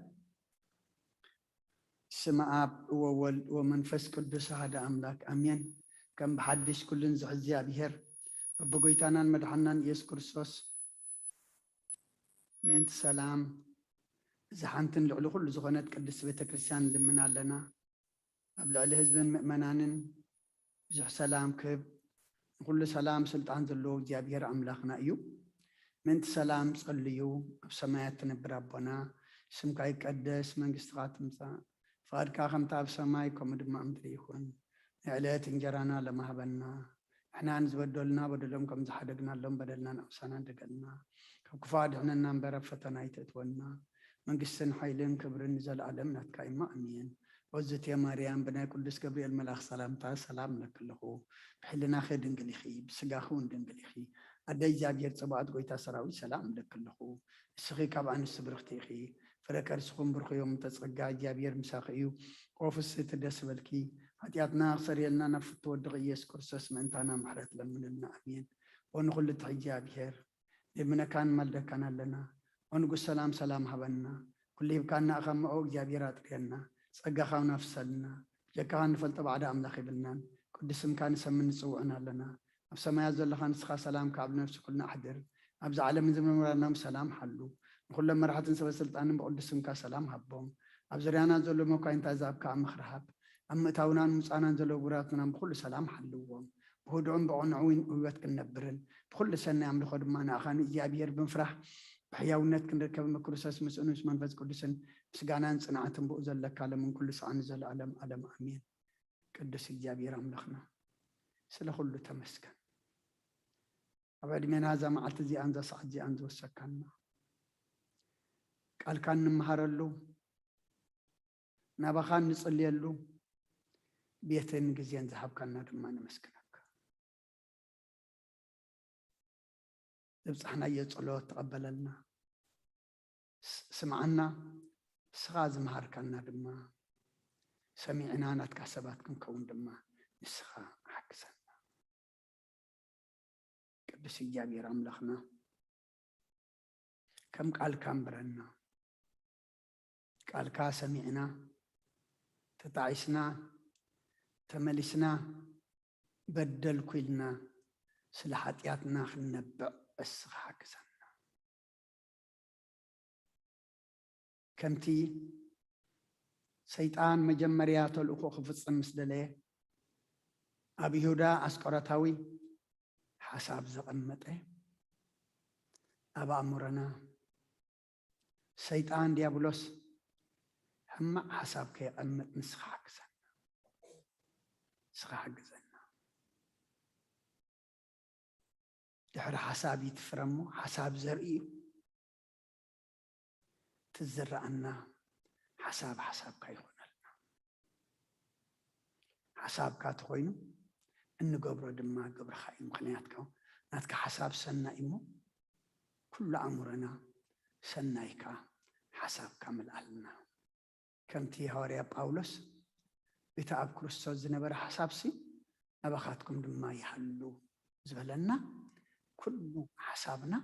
ስመ ኣብ ወወልድ ወመንፈስ ቅዱስ ኣሐደ ኣምላክ ኣሜን። ከም ብሓድሽ ኩሉን ዝሕዚ እግዚኣብሔር ኣቦ ጎይታናን መድሓናን ኢየሱስ ክርስቶስ ምእንቲ ሰላም እዛ ሓንትን ልዕሊ ኩሉ ዝኾነት ቅድስት ቤተ ክርስቲያን ንልምን ኣለና። ኣብ ልዕሊ ህዝብን ምእመናንን ብዙሕ ሰላም ክህብ፣ ንኹሉ ሰላም ስልጣን ዘለዎ እግዚኣብሔር ኣምላኽና እዩ። ምእንቲ ሰላም ጸልዩ። ኣብ ሰማያት ትነብር ኣቦና፣ ስምካ ይቀደስ፣ መንግስትኻ ትምጻእ፣ ፍቓድካ ከምታ ኣብ ሰማይ ከምኡ ድማ ኣብ ምድሪ ይኹን። ንዕለት እንጀራና ሎሚ ሃበና፣ ንሕና ንዝበደሉና በደሎም ከም ዝሓደግናሎም በደልና ንኣምሳና እንደገልና፣ ካብ ክፉእ ኣድሕነና እምበር ኣብ ፈተና ኣይተእትወና፣ መንግስትን ሓይልን ክብርን ንዘለኣለም ናትካ እማ ኣሜን። ወዝቴ ማርያም ብናይ ቅዱስ ገብርኤል መልኣኽ ሰላምታ ሰላም እብለኪ ኣለኹ። ብሕልናኺ ድንግል ኢኺ፣ ብስጋኺ እውን ድንግል ኢኺ። ኣደ እግዚኣብሔር ጽባኦት ጎይታ ሰራዊት ሰላም እብለኪ ኣለኹ። ንስኺ ካብ ኣንስቲ ብርኽቲ ኢኺ፣ ፍረ ከርስኹም ብሩኽ እዮም። እተ ጸጋ እግዚኣብሔር ምሳኺ እዩ። ኦ ፍስሕቲ ደስ በልኪ፣ ሓጢኣትና ክሰርየልና ናብ ፍቱ ወድኺ ኢየሱስ ክርስቶስ ምእንታና ምሕረት ለምንልና። ኣሜን። ኦ ንኹሉ ትሕጂ እግዚኣብሔር፣ ንልምነካን ንማልደካን ኣለና። ኦ ንጉስ ሰላም ሰላም ሃበና። ኩሉ ሂብካና እኻ እሞ ኦ እግዚኣብሔር ኣጥርየና። ጸጋኻ እውን ኣፍሰልና። ብጀካኻ ንፈልጦ ባዕዳ ኣምላኽ የብልናን። ቅዱስ ስምካ ንሰምን ንጽውዕን ኣለና። ኣብ ሰማያት ዘለኻ ንስኻ ሰላምካ ኣብ ነፍሲ ኩልና ኣሕድር። ኣብዚ ዓለም ዝምርምራና ሰላም ሓሉ። ንኹሎም መራሕትን ሰበ ስልጣንን ብቅዱስ ስምካ ሰላም ሃቦም። ኣብ ዙርያና ዘሎ መኳይንታ ዛብካ ምኽሪ ሃብ። ኣብ ምእታውናን ምውጻእናን ዘለዉ ግብራትናን ብኹሉ ሰላም ሓልዎም። ብህዱእን ብቕኑዕ እውን ህይወት ክንነብርን ብኹሉ ሰናይ ኣምልኾ ድማ ንኣኻ ንእግዚኣብሔር ብምፍራሕ ብሕያውነት ክንርከብን ብክርስቶስ ምስኡን ምስ መንፈስ ቅዱስን ምስጋናን ጽንዓትን ብኡ ዘለካ ለምን ኩሉ ሰዓን ንዘለኣለም ኣለም ኣሜን። ቅዱስ እግዚኣብሔር ኣምላኽና ስለ ኩሉ ተመስገን። ኣብ ዕድሜና እዛ መዓልቲ እዚኣን እዛ ሰዓት እዚኣን ዝወሰካና ቃልካ እንመሃረሉ ናባኻ እንጽልየሉ ቤትን ግዜን ዝሃብካና ድማ ነመስግነካ። ዘብጻሕናዮ ጸሎት ተቐበለልና፣ ስ-፣ ስምዓና፣ ንስኻ ዝመሃርካና ድማ ሰሚዕና ናትካ ሰባት ክንከውን ድማ ንስኻ ሓግዘና። ቅዱስ እግዚኣብሔር ኣምላኽና፣ ከም ቃልካ እንብረና። ቃልካ ሰሚዕና፣ ተጣዒስና፣ ተመሊስና፣ በደልኩ ኢልና ስለ ሓጢኣትና ክንነብዕ እስኻ ሓግዘና። ከምቲ ሰይጣን መጀመርያ ተልእኮ ክፍጽም ምስ ደለየ፣ ኣብ ይሁዳ ኣስቆሮታዊ ሓሳብ ዘቐመጠ፣ ኣብ ኣእምሮና ሰይጣን ዲያብሎስ ሕማቕ ሓሳብ ከየቐምጥ ንስኻ ሓግዘና። ንስኻ ሓግዘና። ድሕሪ ሓሳብ ይትፍረ እሞ ሓሳብ ዘርኢ እዩ። ትዝረኣና ሓሳብ ሓሳብካ ይኾነልና። ሓሳብካ ተኾይኑ እንገብሮ ድማ ግብርኻ እዩ። ምኽንያትካ ናትካ ሓሳብ ሰናይ እሞ ኩሉ ኣእምሮና ሰናይካ ሓሳብካ ምልኣልና። ከምቲ ሃዋርያ ጳውሎስ እቲ ኣብ ክርስቶስ ዝነበረ ሓሳብሲ ኣባኻትኩም ድማ ይሃሉ ዝበለና፣ ኩሉ ሓሳብና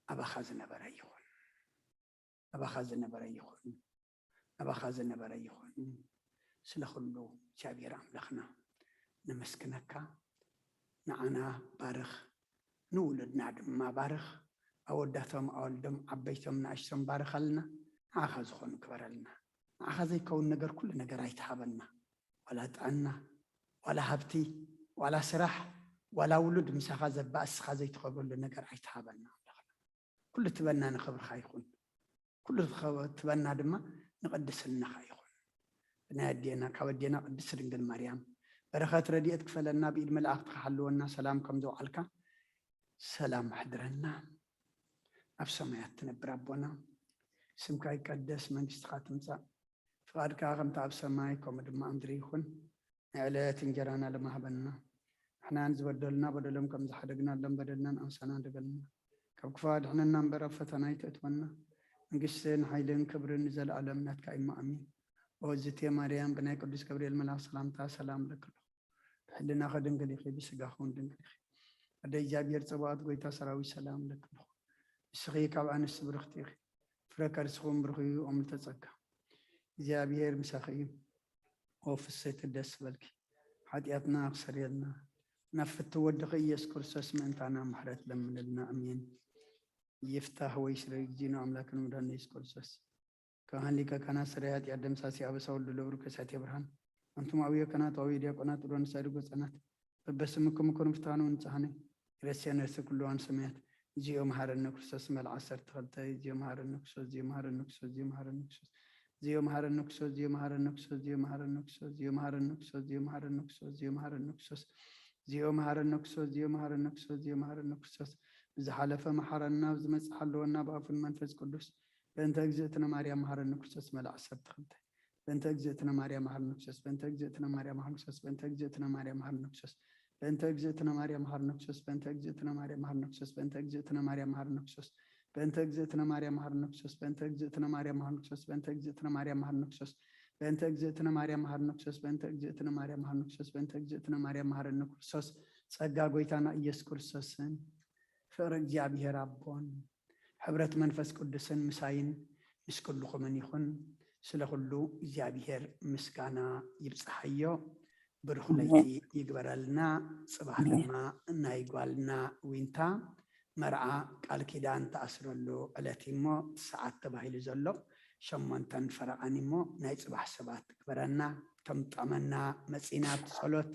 ኣባኻ ዝነበረ ይኹን፣ ኣባኻ ዝነበረ ይኹን፣ ኣባኻ ዝነበረ ይኹን። ስለ ኩሉ እግዚኣብሔር ኣምላኽና ነመስግነካ። ንዓና ባርኽ፣ ንውሉድና ድማ ባርኽ። ኣወዳቶም ኣወልዶም ዓበይቶም ንኣሽቶም ባርኸልና። ንዓኻ ዝኾኑ ክበረልና። ንዓኻ ዘይከውን ነገር ኩሉ ነገር ኣይትሃበና። ዋላ ጥዕና፣ ዋላ ሃብቲ፣ ዋላ ስራሕ፣ ዋላ ውሉድ ምሳኻ ዘባእስኻ ዘይትኸብረሉ ነገር ኣይትሃበና ኣምላኽና። ኩሉ ትበና ንኽብርኻ ይኹን። ኩሉ ትኸ- ትበና ድማ ንቅድስናኻ ይኹን። ብናይ ኣዴና ካብ ኣዴና ቅድስት ድንግል ማርያም በረኸት ረድኤት ክፈለና፣ ብኢድ መላእኽትኻ ሓልወና፣ ሰላም ከም ዘውዓልካ ሰላም ኣሕድረና። ኣብ ሰማያት ትነብር ኣቦና፣ ስምካ ይቀደስ፣ መንግስትኻ ትምጻእ፣ ፍቓድካ ከምቲ ኣብ ሰማይ ከምኡ ድማ ኣብ ምድሪ ይኹን። ናይ ዕለት እንጀራና ለማህበና፣ ንሕናን ዝበደሉና በደሎም ከም ዝሓደግናሎም በደልናን ኣምሳና ንበልና። ካብ ክፉ ኣድሕነና እምበር ኣብ ፈተና ኣይተእትወና። መንግስትን ሓይልን ክብርን ንዘለኣለም ናትካ እዩ፣ ኣሜን። ኦ ዝቴ ማርያም፣ ብናይ ቅዱስ ገብርኤል መልኣኽ ሰላምታ ሰላም እብለኪ ኣለኹ። ብሕልናኺ ድንግል ኢኺ፣ ብስጋኺ እውን ድንግል ኢኺ። ኣደ እግዚኣብሔር ጸባኦት፣ ጎይታ ሰራዊት፣ ሰላም እብለኪ ኣለኹ። ንስኺ ካብ ኣንስቲ ብርኽቲ ኢኺ፣ ፍረ ከርስኺ እውን ብሩኽ እዩ። ኦም ልተጸጋ እግዚኣብሔር ምሳኺ እዩ። ኦ ፍስሕቲ ደስ በልኪ፣ ሓጢኣትና ክሰርየልና ናብ ፍትው ወድኺ ኢየሱስ ክርስቶስ ምእንታና ምሕረት ለምንልና። ኣሜን። ይፍታህ ወይ ስረ እግዚእነ ኣምላክን መድኃኒነ ኢየሱስ ክርስቶስ። ካህን ሊቀ ካህናት ስረ ኃጢአት ደምሳሲ ኣበሳ ወልድ ለብሩ ከሳቴ ብርሃን። ኣንቱም ኣውየ ካህናት፣ ኣውየ ዲያቆናት፣ ጥዶ ንሳይድ ጎጸናት። በበስምኩም ኩኑ ፍትሐነ ወንጽሐነ። ይረስየነ ርእሲ ኩሉ ኣን ሰማያት። እግዚኦ መሐረነ ክርስቶስ መልዓ ዓሰርተ ክልተ። እግዚኦ መሐረነ ክርስቶስ፣ እግዚኦ መሐረነ ክርስቶስ፣ እግዚኦ መሐረነ ክርስቶስ። ብዝሓለፈ መሓረና፣ ብዝመጽእ ሓልወና ብኣፉን መንፈስ ቅዱስ። በእንተ እግዝእትነ ማርያም መሐረነ ክርስቶስ መልዓ ዓሰርተ ክልተ። በእንተ እግዝእትነ ማርያም መሐረነ ክርስቶስ፣ በእንተ እግዝእትነ ማርያም መሐረነ ክርስቶስ፣ በእንተ እግዝእትነ ማርያም መሐረነ ክርስቶስ፣ በእንተ እግዝእትነ ማርያም መሐረነ ክርስቶስ፣ በእንተ እግዝእትነ ማርያም መሐረነ ክርስቶስ፣ በእንተ እግዝእትነ ማርያም መሐረነ ክርስቶስ፣ በእንተ እግዝእትነ ማርያም መሐረነ ክርስቶስ፣ በእንተ እግዝእትነ ማርያም መሐረነ ክርስቶስ፣ በእንተ እግዝእትነ ማርያም መሐረነ ክርስቶስ፣ በእንተ እግዝእትነ ማርያም መሐረነ ክርስቶስ፣ በእንተ እግዝእትነ ማርያም መሐረነ ክርስቶስ፣ ጸጋ ጎይታና ኢየሱስ ክርስቶስን ፍቕሪ እግዚኣብሔር ኣቦን ሕብረት መንፈስ ቅዱስን ምሳይን ምስ ኩልኹምን ይኹን። ስለ ኩሉ እግዚኣብሔር ምስጋና ይብጽሓዮ። ብሩኽ ለይቲ ይግበረልና። ጽባሕ ድማ ናይ ጓልና ዊንታ መርዓ ቃል ኪዳን ተኣስረሉ ዕለት እዩ እሞ፣ እቲ ሰዓት ተባሂሉ ዘሎ ሸሞንተን ፈረቓን እዩ እሞ፣ ናይ ጽባሕ ሰባት ግበረና። ከም ጠመና መጺና ኣብቲ ጸሎት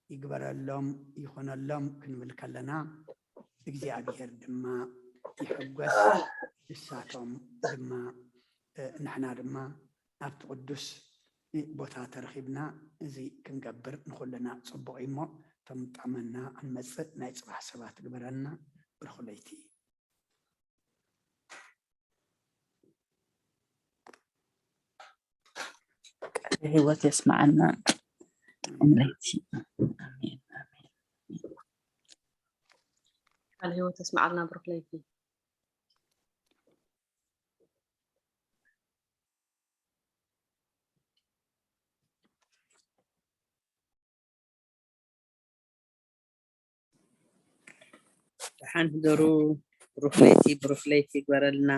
ይግበረሎም ይኾነሎም ክንብል ከለና፣ እግዚኣብሔር ድማ ይሕጎስ፣ ንሳቶም ድማ፣ እ፣ ንሕና ድማ ኣብቲ ቅዱስ ቦታ ተረኺብና እዚ ክንገብር ንኹልና ጽቡቕ እዩ እሞ፣ እቶም ጠመና ኣብ መጽእ ናይ ጽባሕ ሰባት ግበረና። ብሩኽ ለይቲ። ቃለ ህይወት የስመዓልና። ጥዑም ለይቲ። ኣሜን፣ ኣሜን። ቃለ ህይወት የስመዓልና። ብሩኽ ለይቲ። ደሓን ህደሩ። ብሩኽ ለይቲ፣ ብሩኽ ለይቲ ይግበረልና።